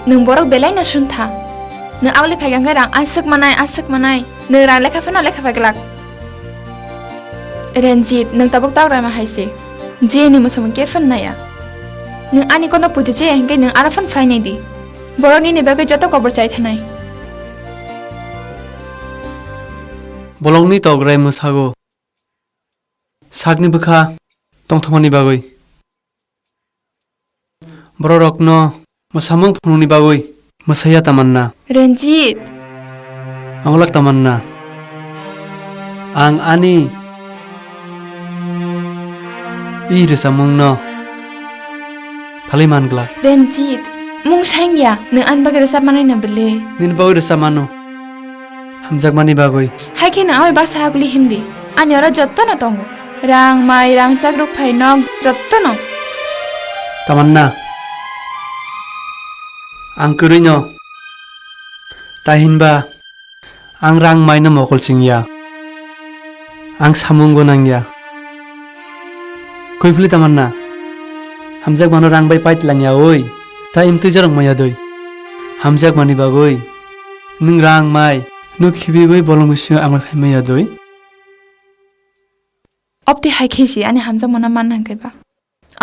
nwng borok belai no suntha. Nwng aguli phai khe rang aswk manai, aswk manai. Nwng rang lekha phano lekha phai glak. Renjit, nwng tabuk ta graima hai se. Je ni mwsamung khe phan naya. Nwng ani kono puitu je hinkhe nwng aro phan phai nai di. Borok nini bagwi joto kobor chai thanai. Bolongni tograi mwsago. Sakni bwkha tongthokmani bagwi. Bororokno mwsamung phunukni bagwi mwsaya Tamanna. Renjit. Angulak Tamanna. Ang ani i rwchapmungno phalwi man glak. Renjit, mung saingya, nwng ani bagwi rwchap manwi na bwle? Nini bagwi rwchap mano. Hamjakmani bagwi. Hai khe nwng aboni baksa aguli himdi. Ani oro jottono tongo. Rang, mai, rangchak, rukphai, nok, jottono. Tamanna. Ang kwrwino. Tahinba ang rang maino mokol chingya. Ang samungo nangya. Koi phili Tamanna? Hamjakmano rang bai pai tlangya oi. Ta imtwi jorok maya doi. Hamjakmani bagwi nwng rang mai no khibiwi bolong bisingo ang bai phai maya doi. Opti hai khe si ani hamjakmano man nang khe ba.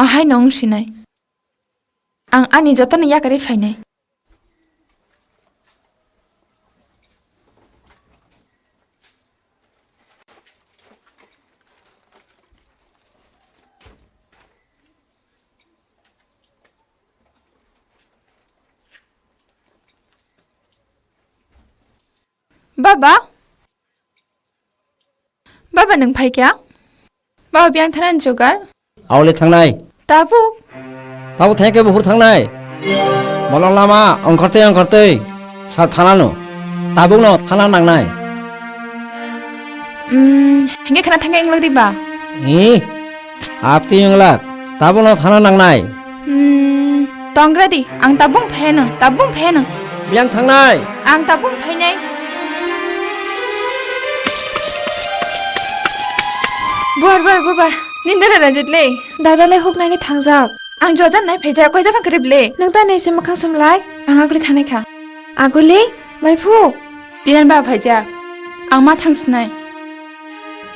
Ahai no wng sinai. Ang ani jotono yakarwi phainai. Baba? Baba, nwng phaikha? Baba, biyang thanani jugal? Aole thangnai. Tabuk? Tabuk thangkhe buphuru thangnai. Bolong lama ongkhortwi ongkhortwi sa thanano. Tabukno thana nangnai. Hmm, hingke khana thangkhe wngwlak diba? Hi? Apti wngwlak. Tabukno thana nangnai. Hmm, tongra di, ang tabuk pheno, tabuk pheno. Biyang thangnai. Ang tabuk phainai. Bubar, bubar, bubar. Nindara Ranjit le. Dada le huk naini thangjak. Ang jojan nai phaijak, koi japan krip le. Nwng ta nei se mwkhang samlai. Ang aguli thanai kha. Aguli, maiphu. Tinan ba phaijak. Ang ma thang sinai.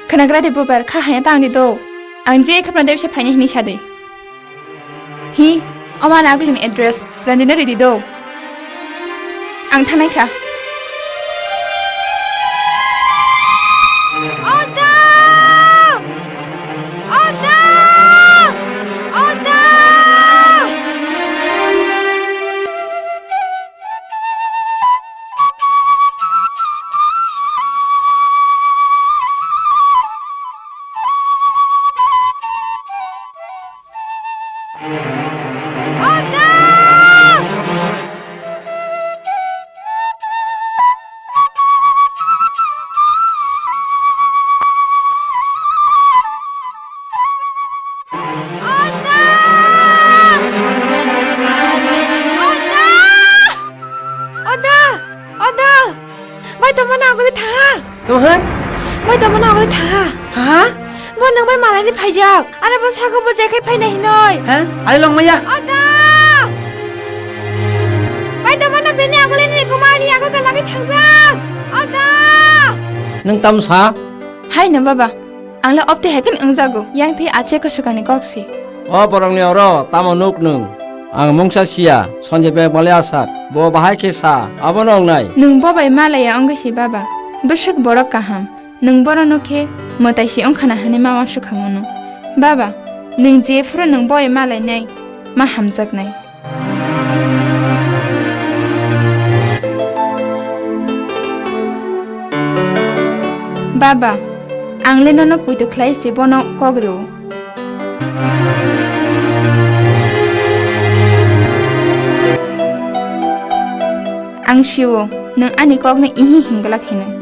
Khwnagra de bubar, kha haya tang di do. Ang je khapna de se phaini hini sadi. Hi, oman agulini address, Ranjit no ridi do. Ang thanai kha. Oda! Oda! Oda! Oda! Oda! Oda! Oda! Bai tongmani aguli thaha. Tongha? Bai tongmani aguli thaha. Thaha? Bo nwng bai malaini phaijak. Aro bo sago bo jekhai phaina hinoi. Ha? Ai long maya. Oda! Bai tongmani bini aguli ni kumani aguli lagi thangjak. Oda! Nwng tam sa? Hai no baba. Ang le opti hai khe wngjago, yang thwi ache kwswkangni kok si. O borokni oro tamo nuk nwng? Ang mungsa siya, Sanjay Beg Male Asad. Bo bahai khe sa, abono wngnai. Nwng bo bai malaya wngwi si baba. Bwswk borok kaham. Nwng bono nuk khe mwtai si wngkhana hwnwi ma uansukha mano. Baba, nwng jephuru nwng bo bai malainai, ma hamjaknai. Baba, ang le nono poito khlai se bono kok rw. Ang sio, nwng ani kokno ihi hinglak hinwi.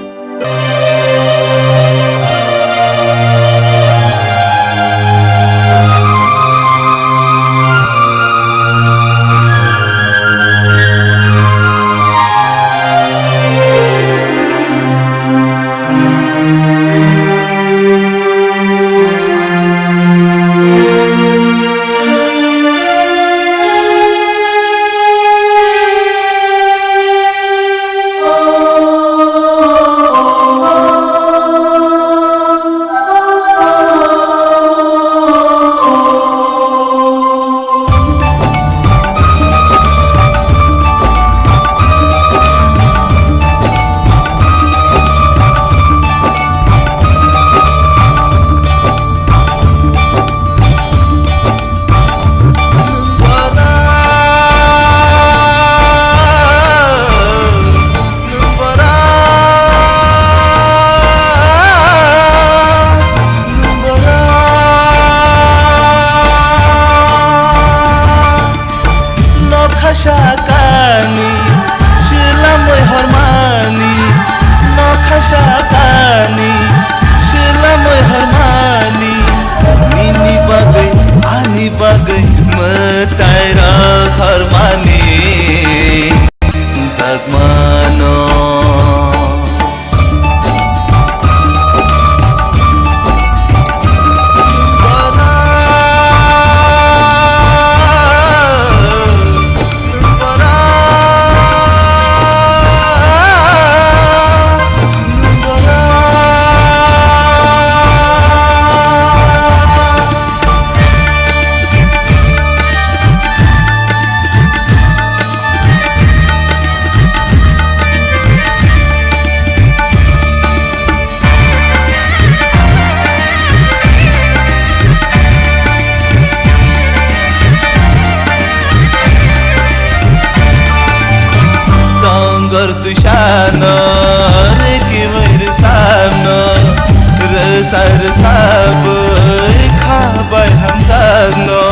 Tar sabwi kha bai hamjakno.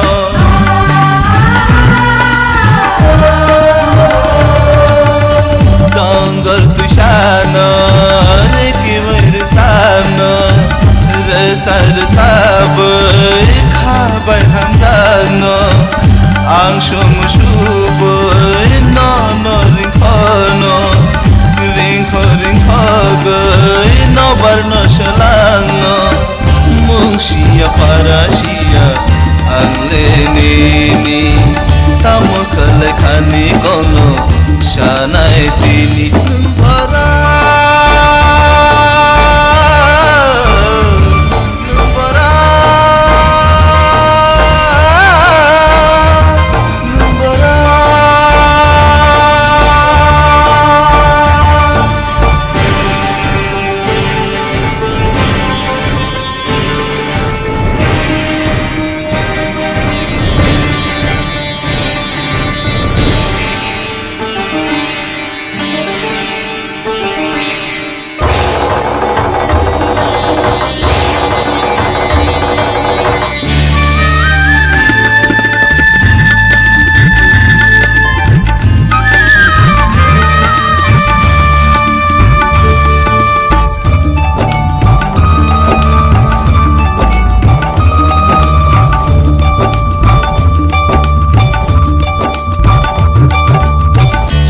Dongor twisano, rikimwi rwsano, rwsa rwsabwi kha bai hamjakno. Ang sum subwi nono ringkhono, ringkho ringkhogwi nobarno swlangno. Mungsia parasia ang le nini, tamo khlai khani kono sanai tini. Nwng bara, nwng bara, nwng bara.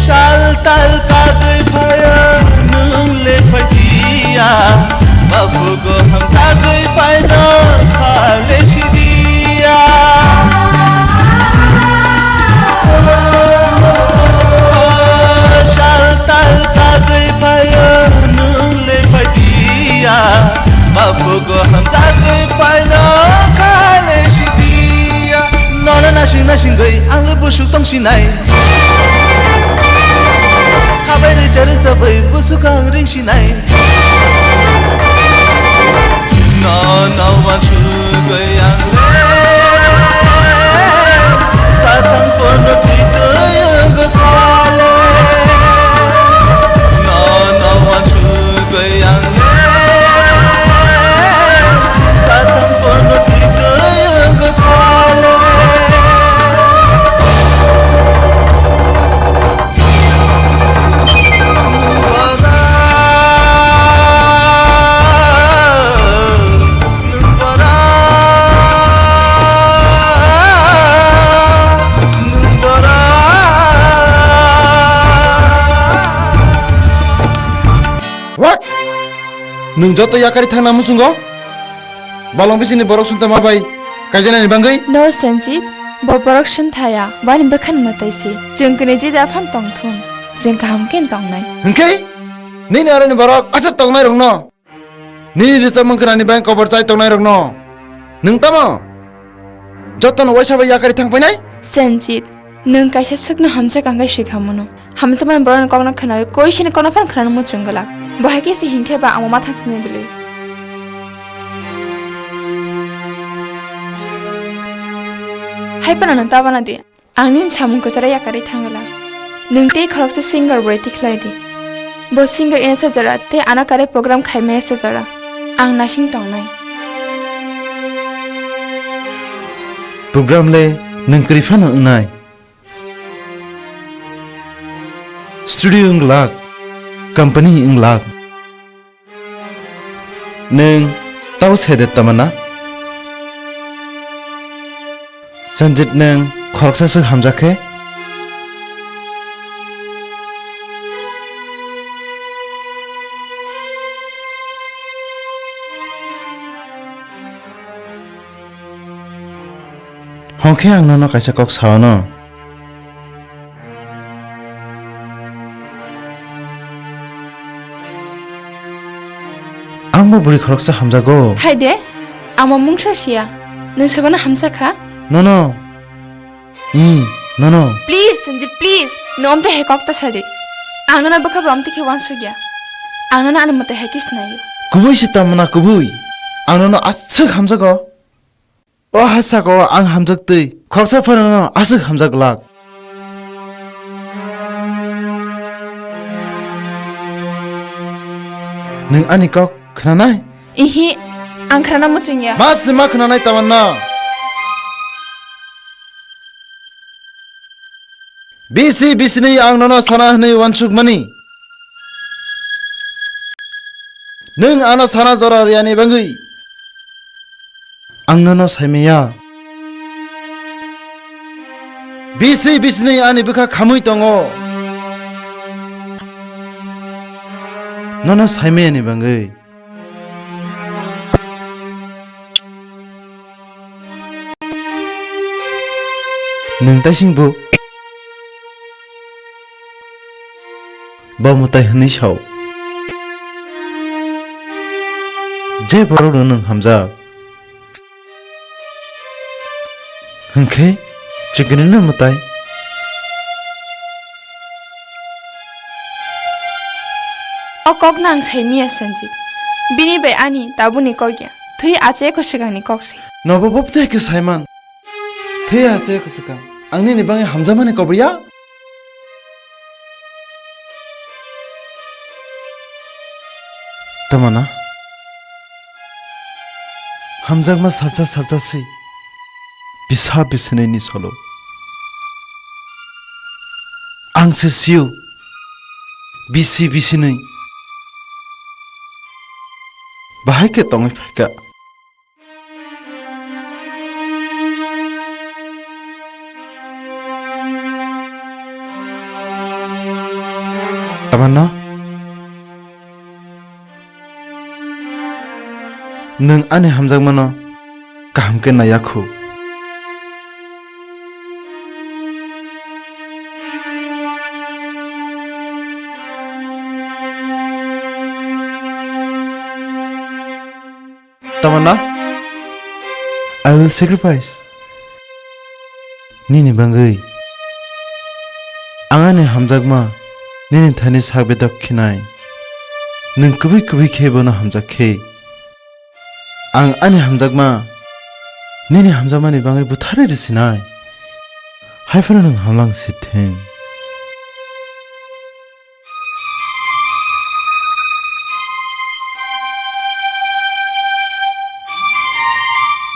Sal tal kagwi phaio nwng le phaidiya, bapugo hamjagwi phaino kha le sidiya. Sal tal kagwi phaio nwng le phaidiya, bapugo hamjagwi phaino kha le sidiya. Nono nasing nasingwi ang le busuk tong sinai. Khabai rwcha rwcha bai busu kang ring sinai. No, no, wansugwi ang le. Kathang pono twi twi wngkha le. No, no, wansugwi ang le. Kathang pono twi twi wngkha le. What? Nwng joto yakarwi thangna muchungo? Bolong bisingni borok swnta ma bai kaijaknani bangwi? No, Sanjit, bo borok swnta ya, bani bwkhani mwtai se. Chwng kwnwi je da phan tong thung, chwng kaham khe tongnai. Hwnkhe nini aroni borok aswk tongnai rokno, nini rwchapmung kwnani bai kobor chai tongnai rokno nwng tamo jotono waisa bai yakarwi thang painai? Sanjit, nwng kaisa swkno hamjak ang khe swikha mano. Hamjakmani borokni kokno khwnawi koisini kokno phano khwnana muchung glak. Bo hai khe se hinkhe ba amo matha sini bwlwi. Hai phano nwng ta bana di. Ang nini samung kwcharo yakarwi thang glak. Nwng tei khoroksa singer bai tikhlai di. Bo singer wngya se jora tei ano kwrwi program khaimaya se jora. Ang nasing tongnai. Program le nwng kwrwi phano wngnai. Studio wng glak, company wng glak. Nwng tau sede tama na? Sanjit nwng khoroksa swk hamjak khe? Hwnkhe ang nono kaisa kok sao no. Ang bo bwrwi khoroksa hamjago. Hai de, ang bo mungsa siya. Nwng sebano hamsa kha? Nono. Hmm, nono. Please, Sanjit, please. Nwng omte hai kok ta sadi. Ang nono bwkha bo omte khe wansukya. Ang nono ani mwtai hai khe sinaio. Kubui se tamo na kubui. Ang nono aswk hamjago. O ha saka o ang hamjak twi khoroksa phano no aswk hamjak glak. Nwng ani kok khwnanai? Ihi, Ang khrana muchungya. Ma se ma khnanai Tamanna. Bisi bisini ang nono sana hwnwi uansukmani. Nwng ano sana jora riyani bagwi ang nono saimaya. Bisi bisini ani bwkha khamwi tongo. Nono saimayani bagwi. Nwng taising bo? Bo mwtai hwnwi sao. Je borokno nwng hamjak. Hwnkhe chwngkwnino mwtai. O kokno ang saimiya, Sanjit. Bini bai ani tabukni kok ya. Thwi ache ko swkangni kok se. Nobo bo bwtwi khe saiman. Thwi ache ko swkang. Ang nini bagwi hamjakmani kobriya? Tamana, hamjakma salsa salsa si bisa bisinini solo. Ang se siu bisi bisinui bahai khe tongwi phaikha. Tamanna, nwng ani hamjakmano kaham khe naiya khu. Tamanna, I will sacrifice. Nini bagwi ang ani hamjakma nini thani sak bedok khinai. Nwng kubui kubui khe bono hamjak khe. Ang ani hamjakma nini hamjakmani bagwi butharwi risinai. Haiphano nwng hamlang sithwng.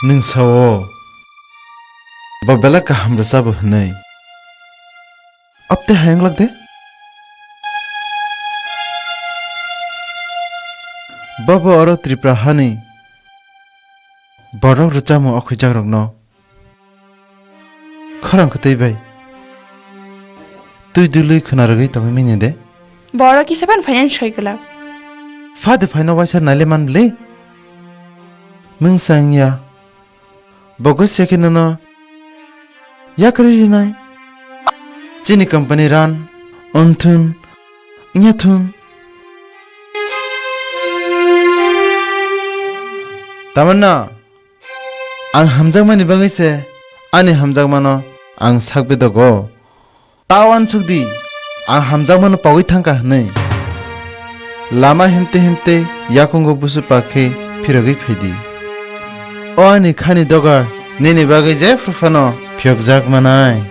Nwng sao, bo belai kaham rwchabo hwnwi. Apte hayang lak de? Bo bo oro Tripura hani borok rwchamo okhuijakrokno khorang kwtwi bai twi dului khwna rwgwi tongwi mini de? Borok kisa ban finance soi kwlak. Phadi phaino waisa naile man bwle? Mungsa wngya. Bo gose khe nono yakarwi rinai. Chini company run wngthun, wngya thun. Tamanna, ang hamjakmani bagwi se ani hamjakmano ang sak bedogo. Ta uansuk di, ang hamjakmano pogwi thangkha hwnwi. Lama himte himte yakungo busu pakhe phirogwi phaidi. O ani khani dogar nini bagwi jephru phano phiyokjak manai.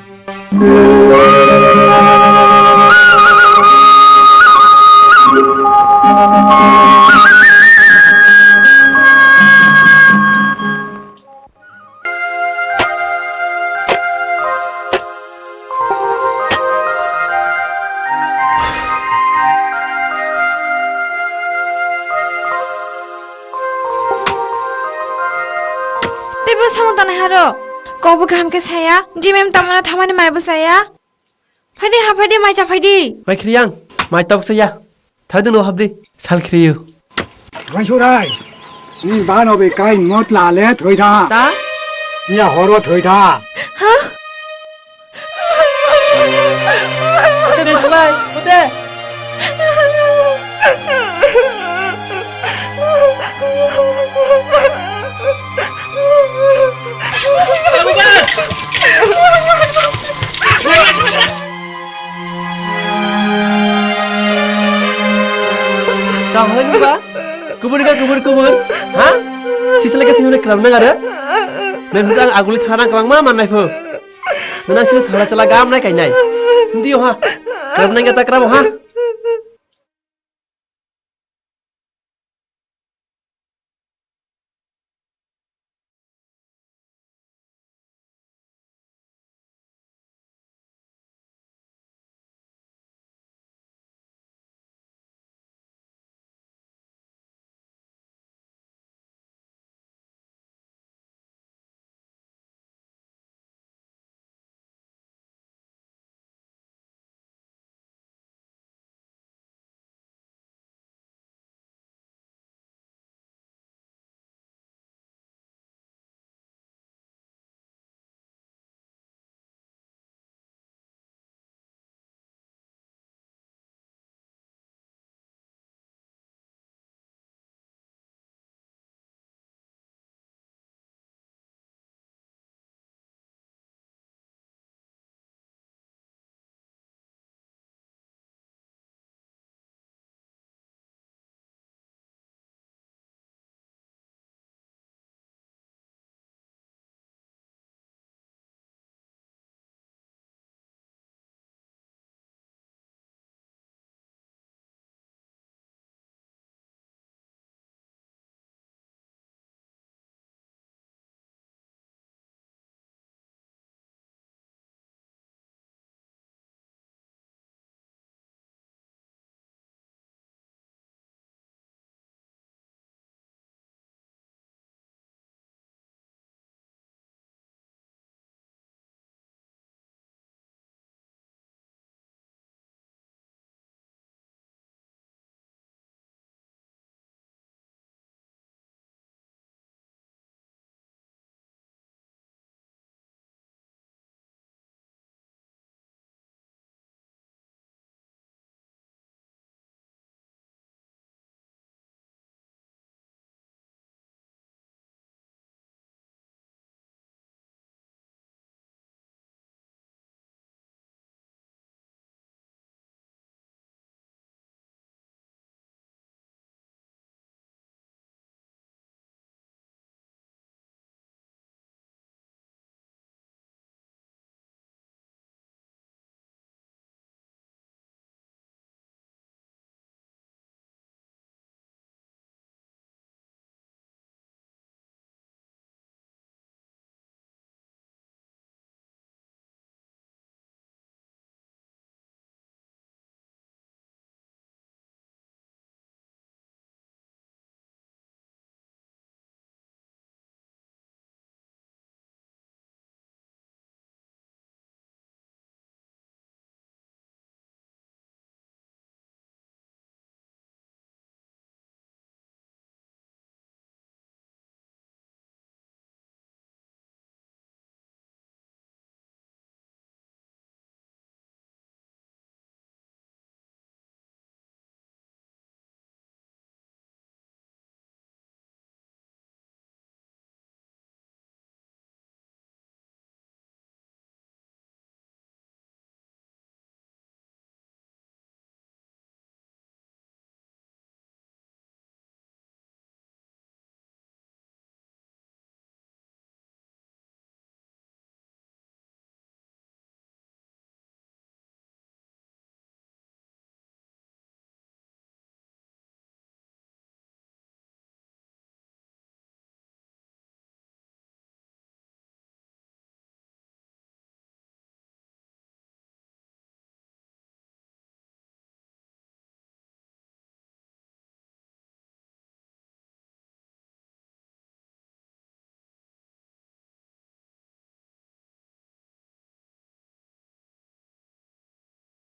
Teibo samung tanai haro. Kokbo kaham khe saya. Jimem tamano thamani maibo saya. Phaidi ha phaidi mai cha phaidi. Mai khriyang, mai tok saya. Thaidung no habdi, sal khriyu. Wai surai. Ni bano be kai mot la le thoi tha. Ta? Ni horo thoi tha. Ha? Kote ni sulai, kote. Kaham ba? Kubur ka kubur kubur. Ha? Sisle ka sisle klam na ngare. Nang hujang aguli thana kwbangma mannai pho. Nang sisle thana chala gam nai kainai. Ndi ha? Klam nang ta kram ha?